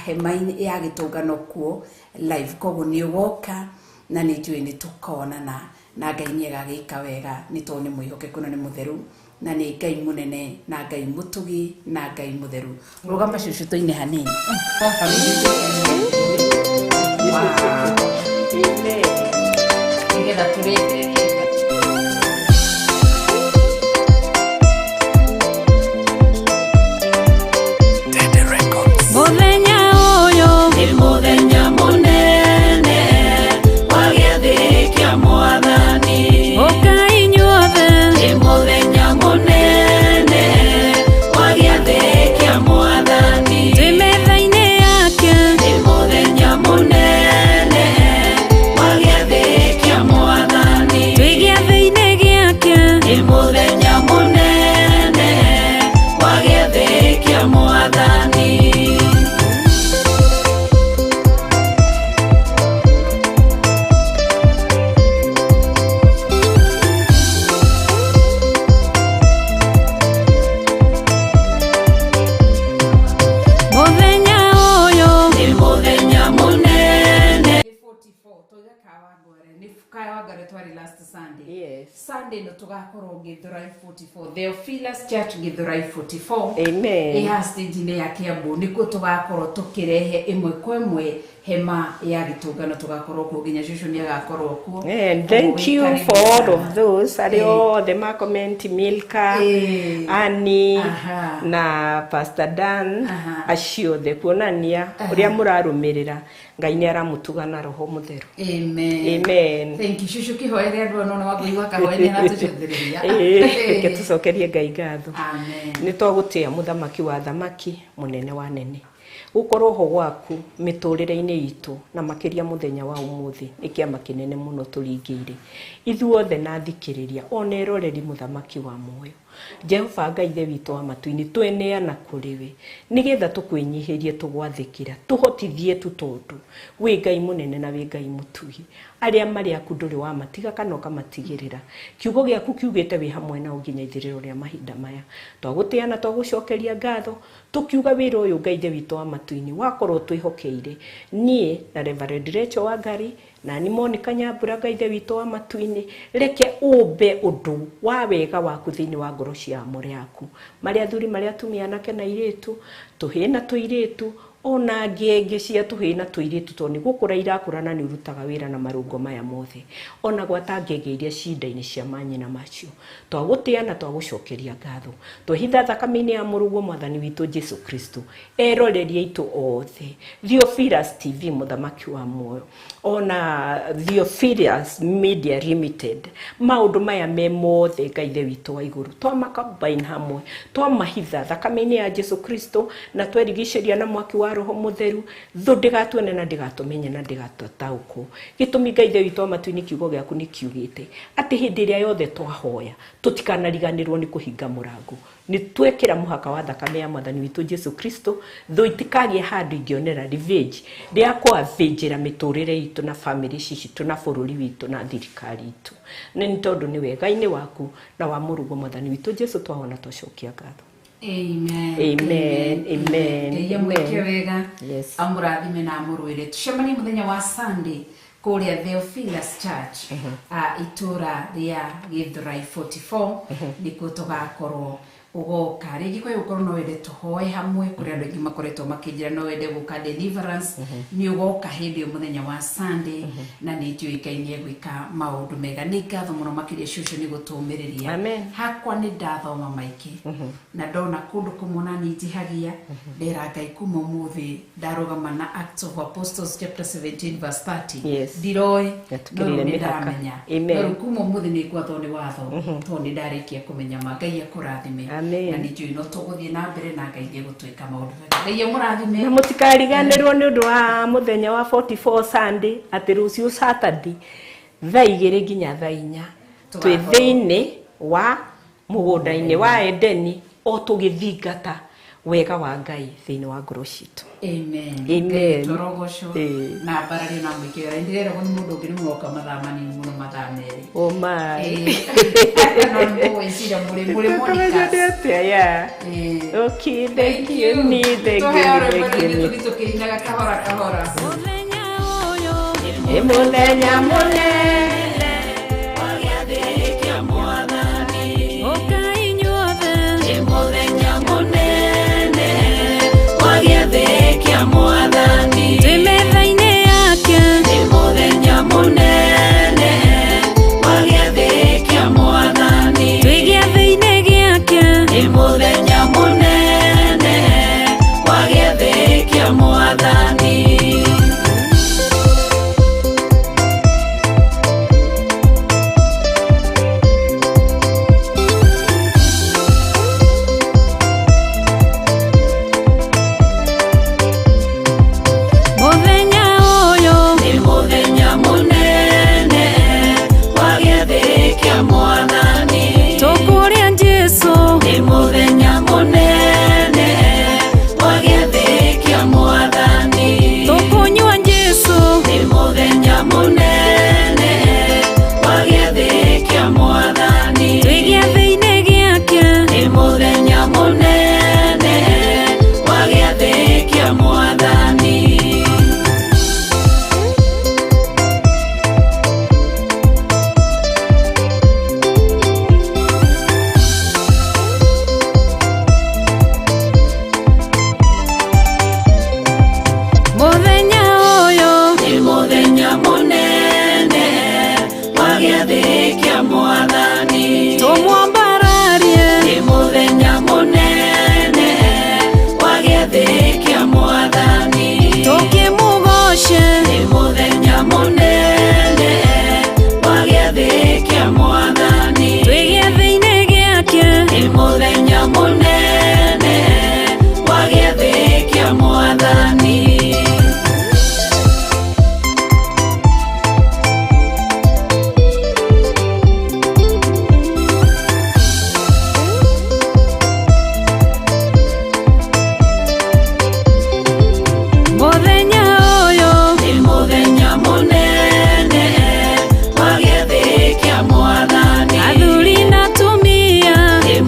hema-inĩ ya gĩtũngano kuo live. Koguo nĩ ũgoka na nĩ njũĩ nĩ tũkonana na Ngai nĩ agagĩka wega, nĩ tondũ nĩ mwĩhokeku na nĩ mũtheru na nĩ Ngai mũnene na Ngai mũtugi na Ngai mũtheru. Rũgama cũcũ tũine hanini. Wow. Amen. Nĩgetha tũrĩkĩrĩrie. Mũthenya ũyũ nĩ mũthenya mũnene wa gĩathĩ kĩa Mwathani. Kawangware nĩ Kawangware twarĩ last Sunday. Yes. Sunday no tũgakorwo Githurai 44, Theophilus Church, Githurai 44. Amen. Ĩha stage-inĩ ya Kiambu nĩkuo tũgakorwo tũkĩrehe ĩmwe kwa ĩmwe hema ya gĩtũngano, tũgakorwo kuo nginya cũcũ nĩ agakorwo kuo. And thank you for all of those arĩa othe ma comment, Milka, Annie na Pastor Dan, acio othe kuonania ũrĩa mũrarũmĩrĩra Ngai nĩ aramũtuga na Roho Mũtheru. Amen. Amen. Thank you. Cũcũ, kĩhoere andũ ano na wangũi kahoe nĩ aratũcũthĩrĩria. Reke tũcokerie Ngai ngatho. Amen. Nĩ twagũtĩa mũthamaki wa thamaki, mũnene wa nene, gũkorwo ho gwaku mĩtũrĩre-inĩ itũ na makĩria mũthenya wa ũmũthĩ nĩ kĩama kĩnene mũno tũringĩire ithuothe na thikĩrĩria ona eroreri. Mũthamaki wa muoyo, Jehova Ngai Ithe witũ wa matu-inĩ, tweneana kũrĩ we nĩgetha tũkwĩnyihĩrie, tũgwathĩkĩra, tũhotithie tu, tondũ wĩ Ngai mũnene na wĩ Ngai mũtugi. Arĩa marĩ aku ndũrĩ wamatiga kana ũkamatigĩrĩra. Kiugo gĩaku kiugĩte wĩ hamwe nao nginya ithirĩro rĩa mahinda maya. Twagũtĩa na twagũcokeria ngatho, tũkiuga wĩra ũyũ, Ngai Ithe witũ wa matu-inĩ, wakorwo twĩhokeire niĩ na Reverend Rachel Wangari na ni Monica Nyambura. Ngai Ithe witũ wa matu-inĩ, reke ũmbe ũndũ wa wega waku thĩinĩ wa ngoro cia amũre aku, marĩa athuri, marĩa atumia, anake na airĩtu, tũhĩĩ na tũirĩtu, ona ngenge cia tũhĩĩ na tũirĩtu, tondũ nĩ gũkũra irakũra na nĩ ũrutaga wĩra na marũngo maya mothe, ona gwata ngenge iria cinda-inĩ cia manyina macio. Twagũtĩa na twagũcokeria ngatho, twehitha thakame-inĩ ya mũrũguo Mwathani witũ Jesu Kristo. Eroreria aitũ othe, Theophilus TV, mũthamaki wa muoyo, ona Theophilus Media Limited, maũndũ maya me mothe, Ngai Ithe witũ wa igũrũ, twamacombine hamwe, twamahitha thakame-inĩ ya Jesu Kristo na twerigicĩria na mwaki wa Roho Mũtheru, thũ ndĩgatuone na ndĩgatũmenye na ndĩgatũtaũkwo. Gĩtũmi, Ngai Ithe witũ wa matu-inĩ, kiugo gĩaku nĩ kiugĩte atĩ hĩndĩ ĩrĩa yothe twahoya tũtikanariganĩrwo nĩ kũhinga mũrango. Nĩ twekĩra mũhaka wa thakame ya Mwathani witũ Jesu Kristo, thũ itikagĩe handũ ingĩonera revenge rĩa kũavĩnjĩra mĩtũrĩre itũ na famĩlĩ citũ na bũrũri witũ na thirikari itũ. Na nĩ tondũ nĩ wega-inĩ waku na wa mũrũguo Mwathani witũ Jesu twahona, twacokia ngatho. Amen. Amen. Amen. Ngai amwĩke Amen. wega, Yes. amũrathime na amũrũĩre. Tũcemanie mũthenya wa Sunday kũrĩa Theophilus Church, itũra rĩa Githurai 44 nĩkuo tũgakorwo. Ũgoka rĩngĩ kwa gũkorwo no wende tũhoe hamwe, kũrĩ andũ aingĩ makoretwo makĩnjĩra no wende gũka deliverance. Nĩ ũgoka hĩndĩ ĩyo mũthenya wa Sunday, na nĩ njũĩ Ngai nĩ egwĩka maũndũ mega. Nĩ ngatho mũno makĩria, cũcũ, nĩ gũtũmĩrĩria. Amen. Hakwa nĩ ndathoma maingĩ na ndona kũndũ kũmwe na niĩ njihagia ndera Ngai kuma ũmũthĩ ndarũgama na Acts of Apostles chapter 17 verse 30. Yes. Ndiroĩ Nĩatũkĩrĩire no rĩu nĩ mĩhaka. ndamenya. Amen. No rĩu kuma ũmũthĩ nĩ ngwathwo nĩ watho tondũ nĩ ndarĩkia kũmenya ma. Ngai akũrathime. Amen. Na nĩ njũĩ no tũgũthiĩ na mbere na Ngai nĩ egũtwĩka maũndũ mega. Ngai amũrathime. Na mũtikariganĩrwo nĩ ũndũ wa mũthenya wa 44 Sunday, atĩ rũciũ Saturday thaa 2 nginya thaa 4 twĩ Tũgakorwo. thĩinĩ wa mũgũnda-inĩ wa Edeni o tũgĩthingata wega wa Ngai thĩinĩ wa ngoro citũ. Amen. Amen. Ngai tũrogocwo Ĩĩ. na mbarario na mwĩkĩra. Ndĩreragwo nĩ mũndũ ũngĩ nĩ mũroka mathaa manini mũno, mathaa 2. Oh my. Ĩĩ. No nĩmũgwĩciria mũrĩ Tũkamenya nĩ Monica's. atĩa, yeah. Ĩĩ. Okay, thank you. Ni thank you. Tũheo Thank rwĩmbo you. rũngĩ tũthiĩ tũkĩinaga kahora kahora. Mũthenya ũyũ Nĩ mũthenya mũnene.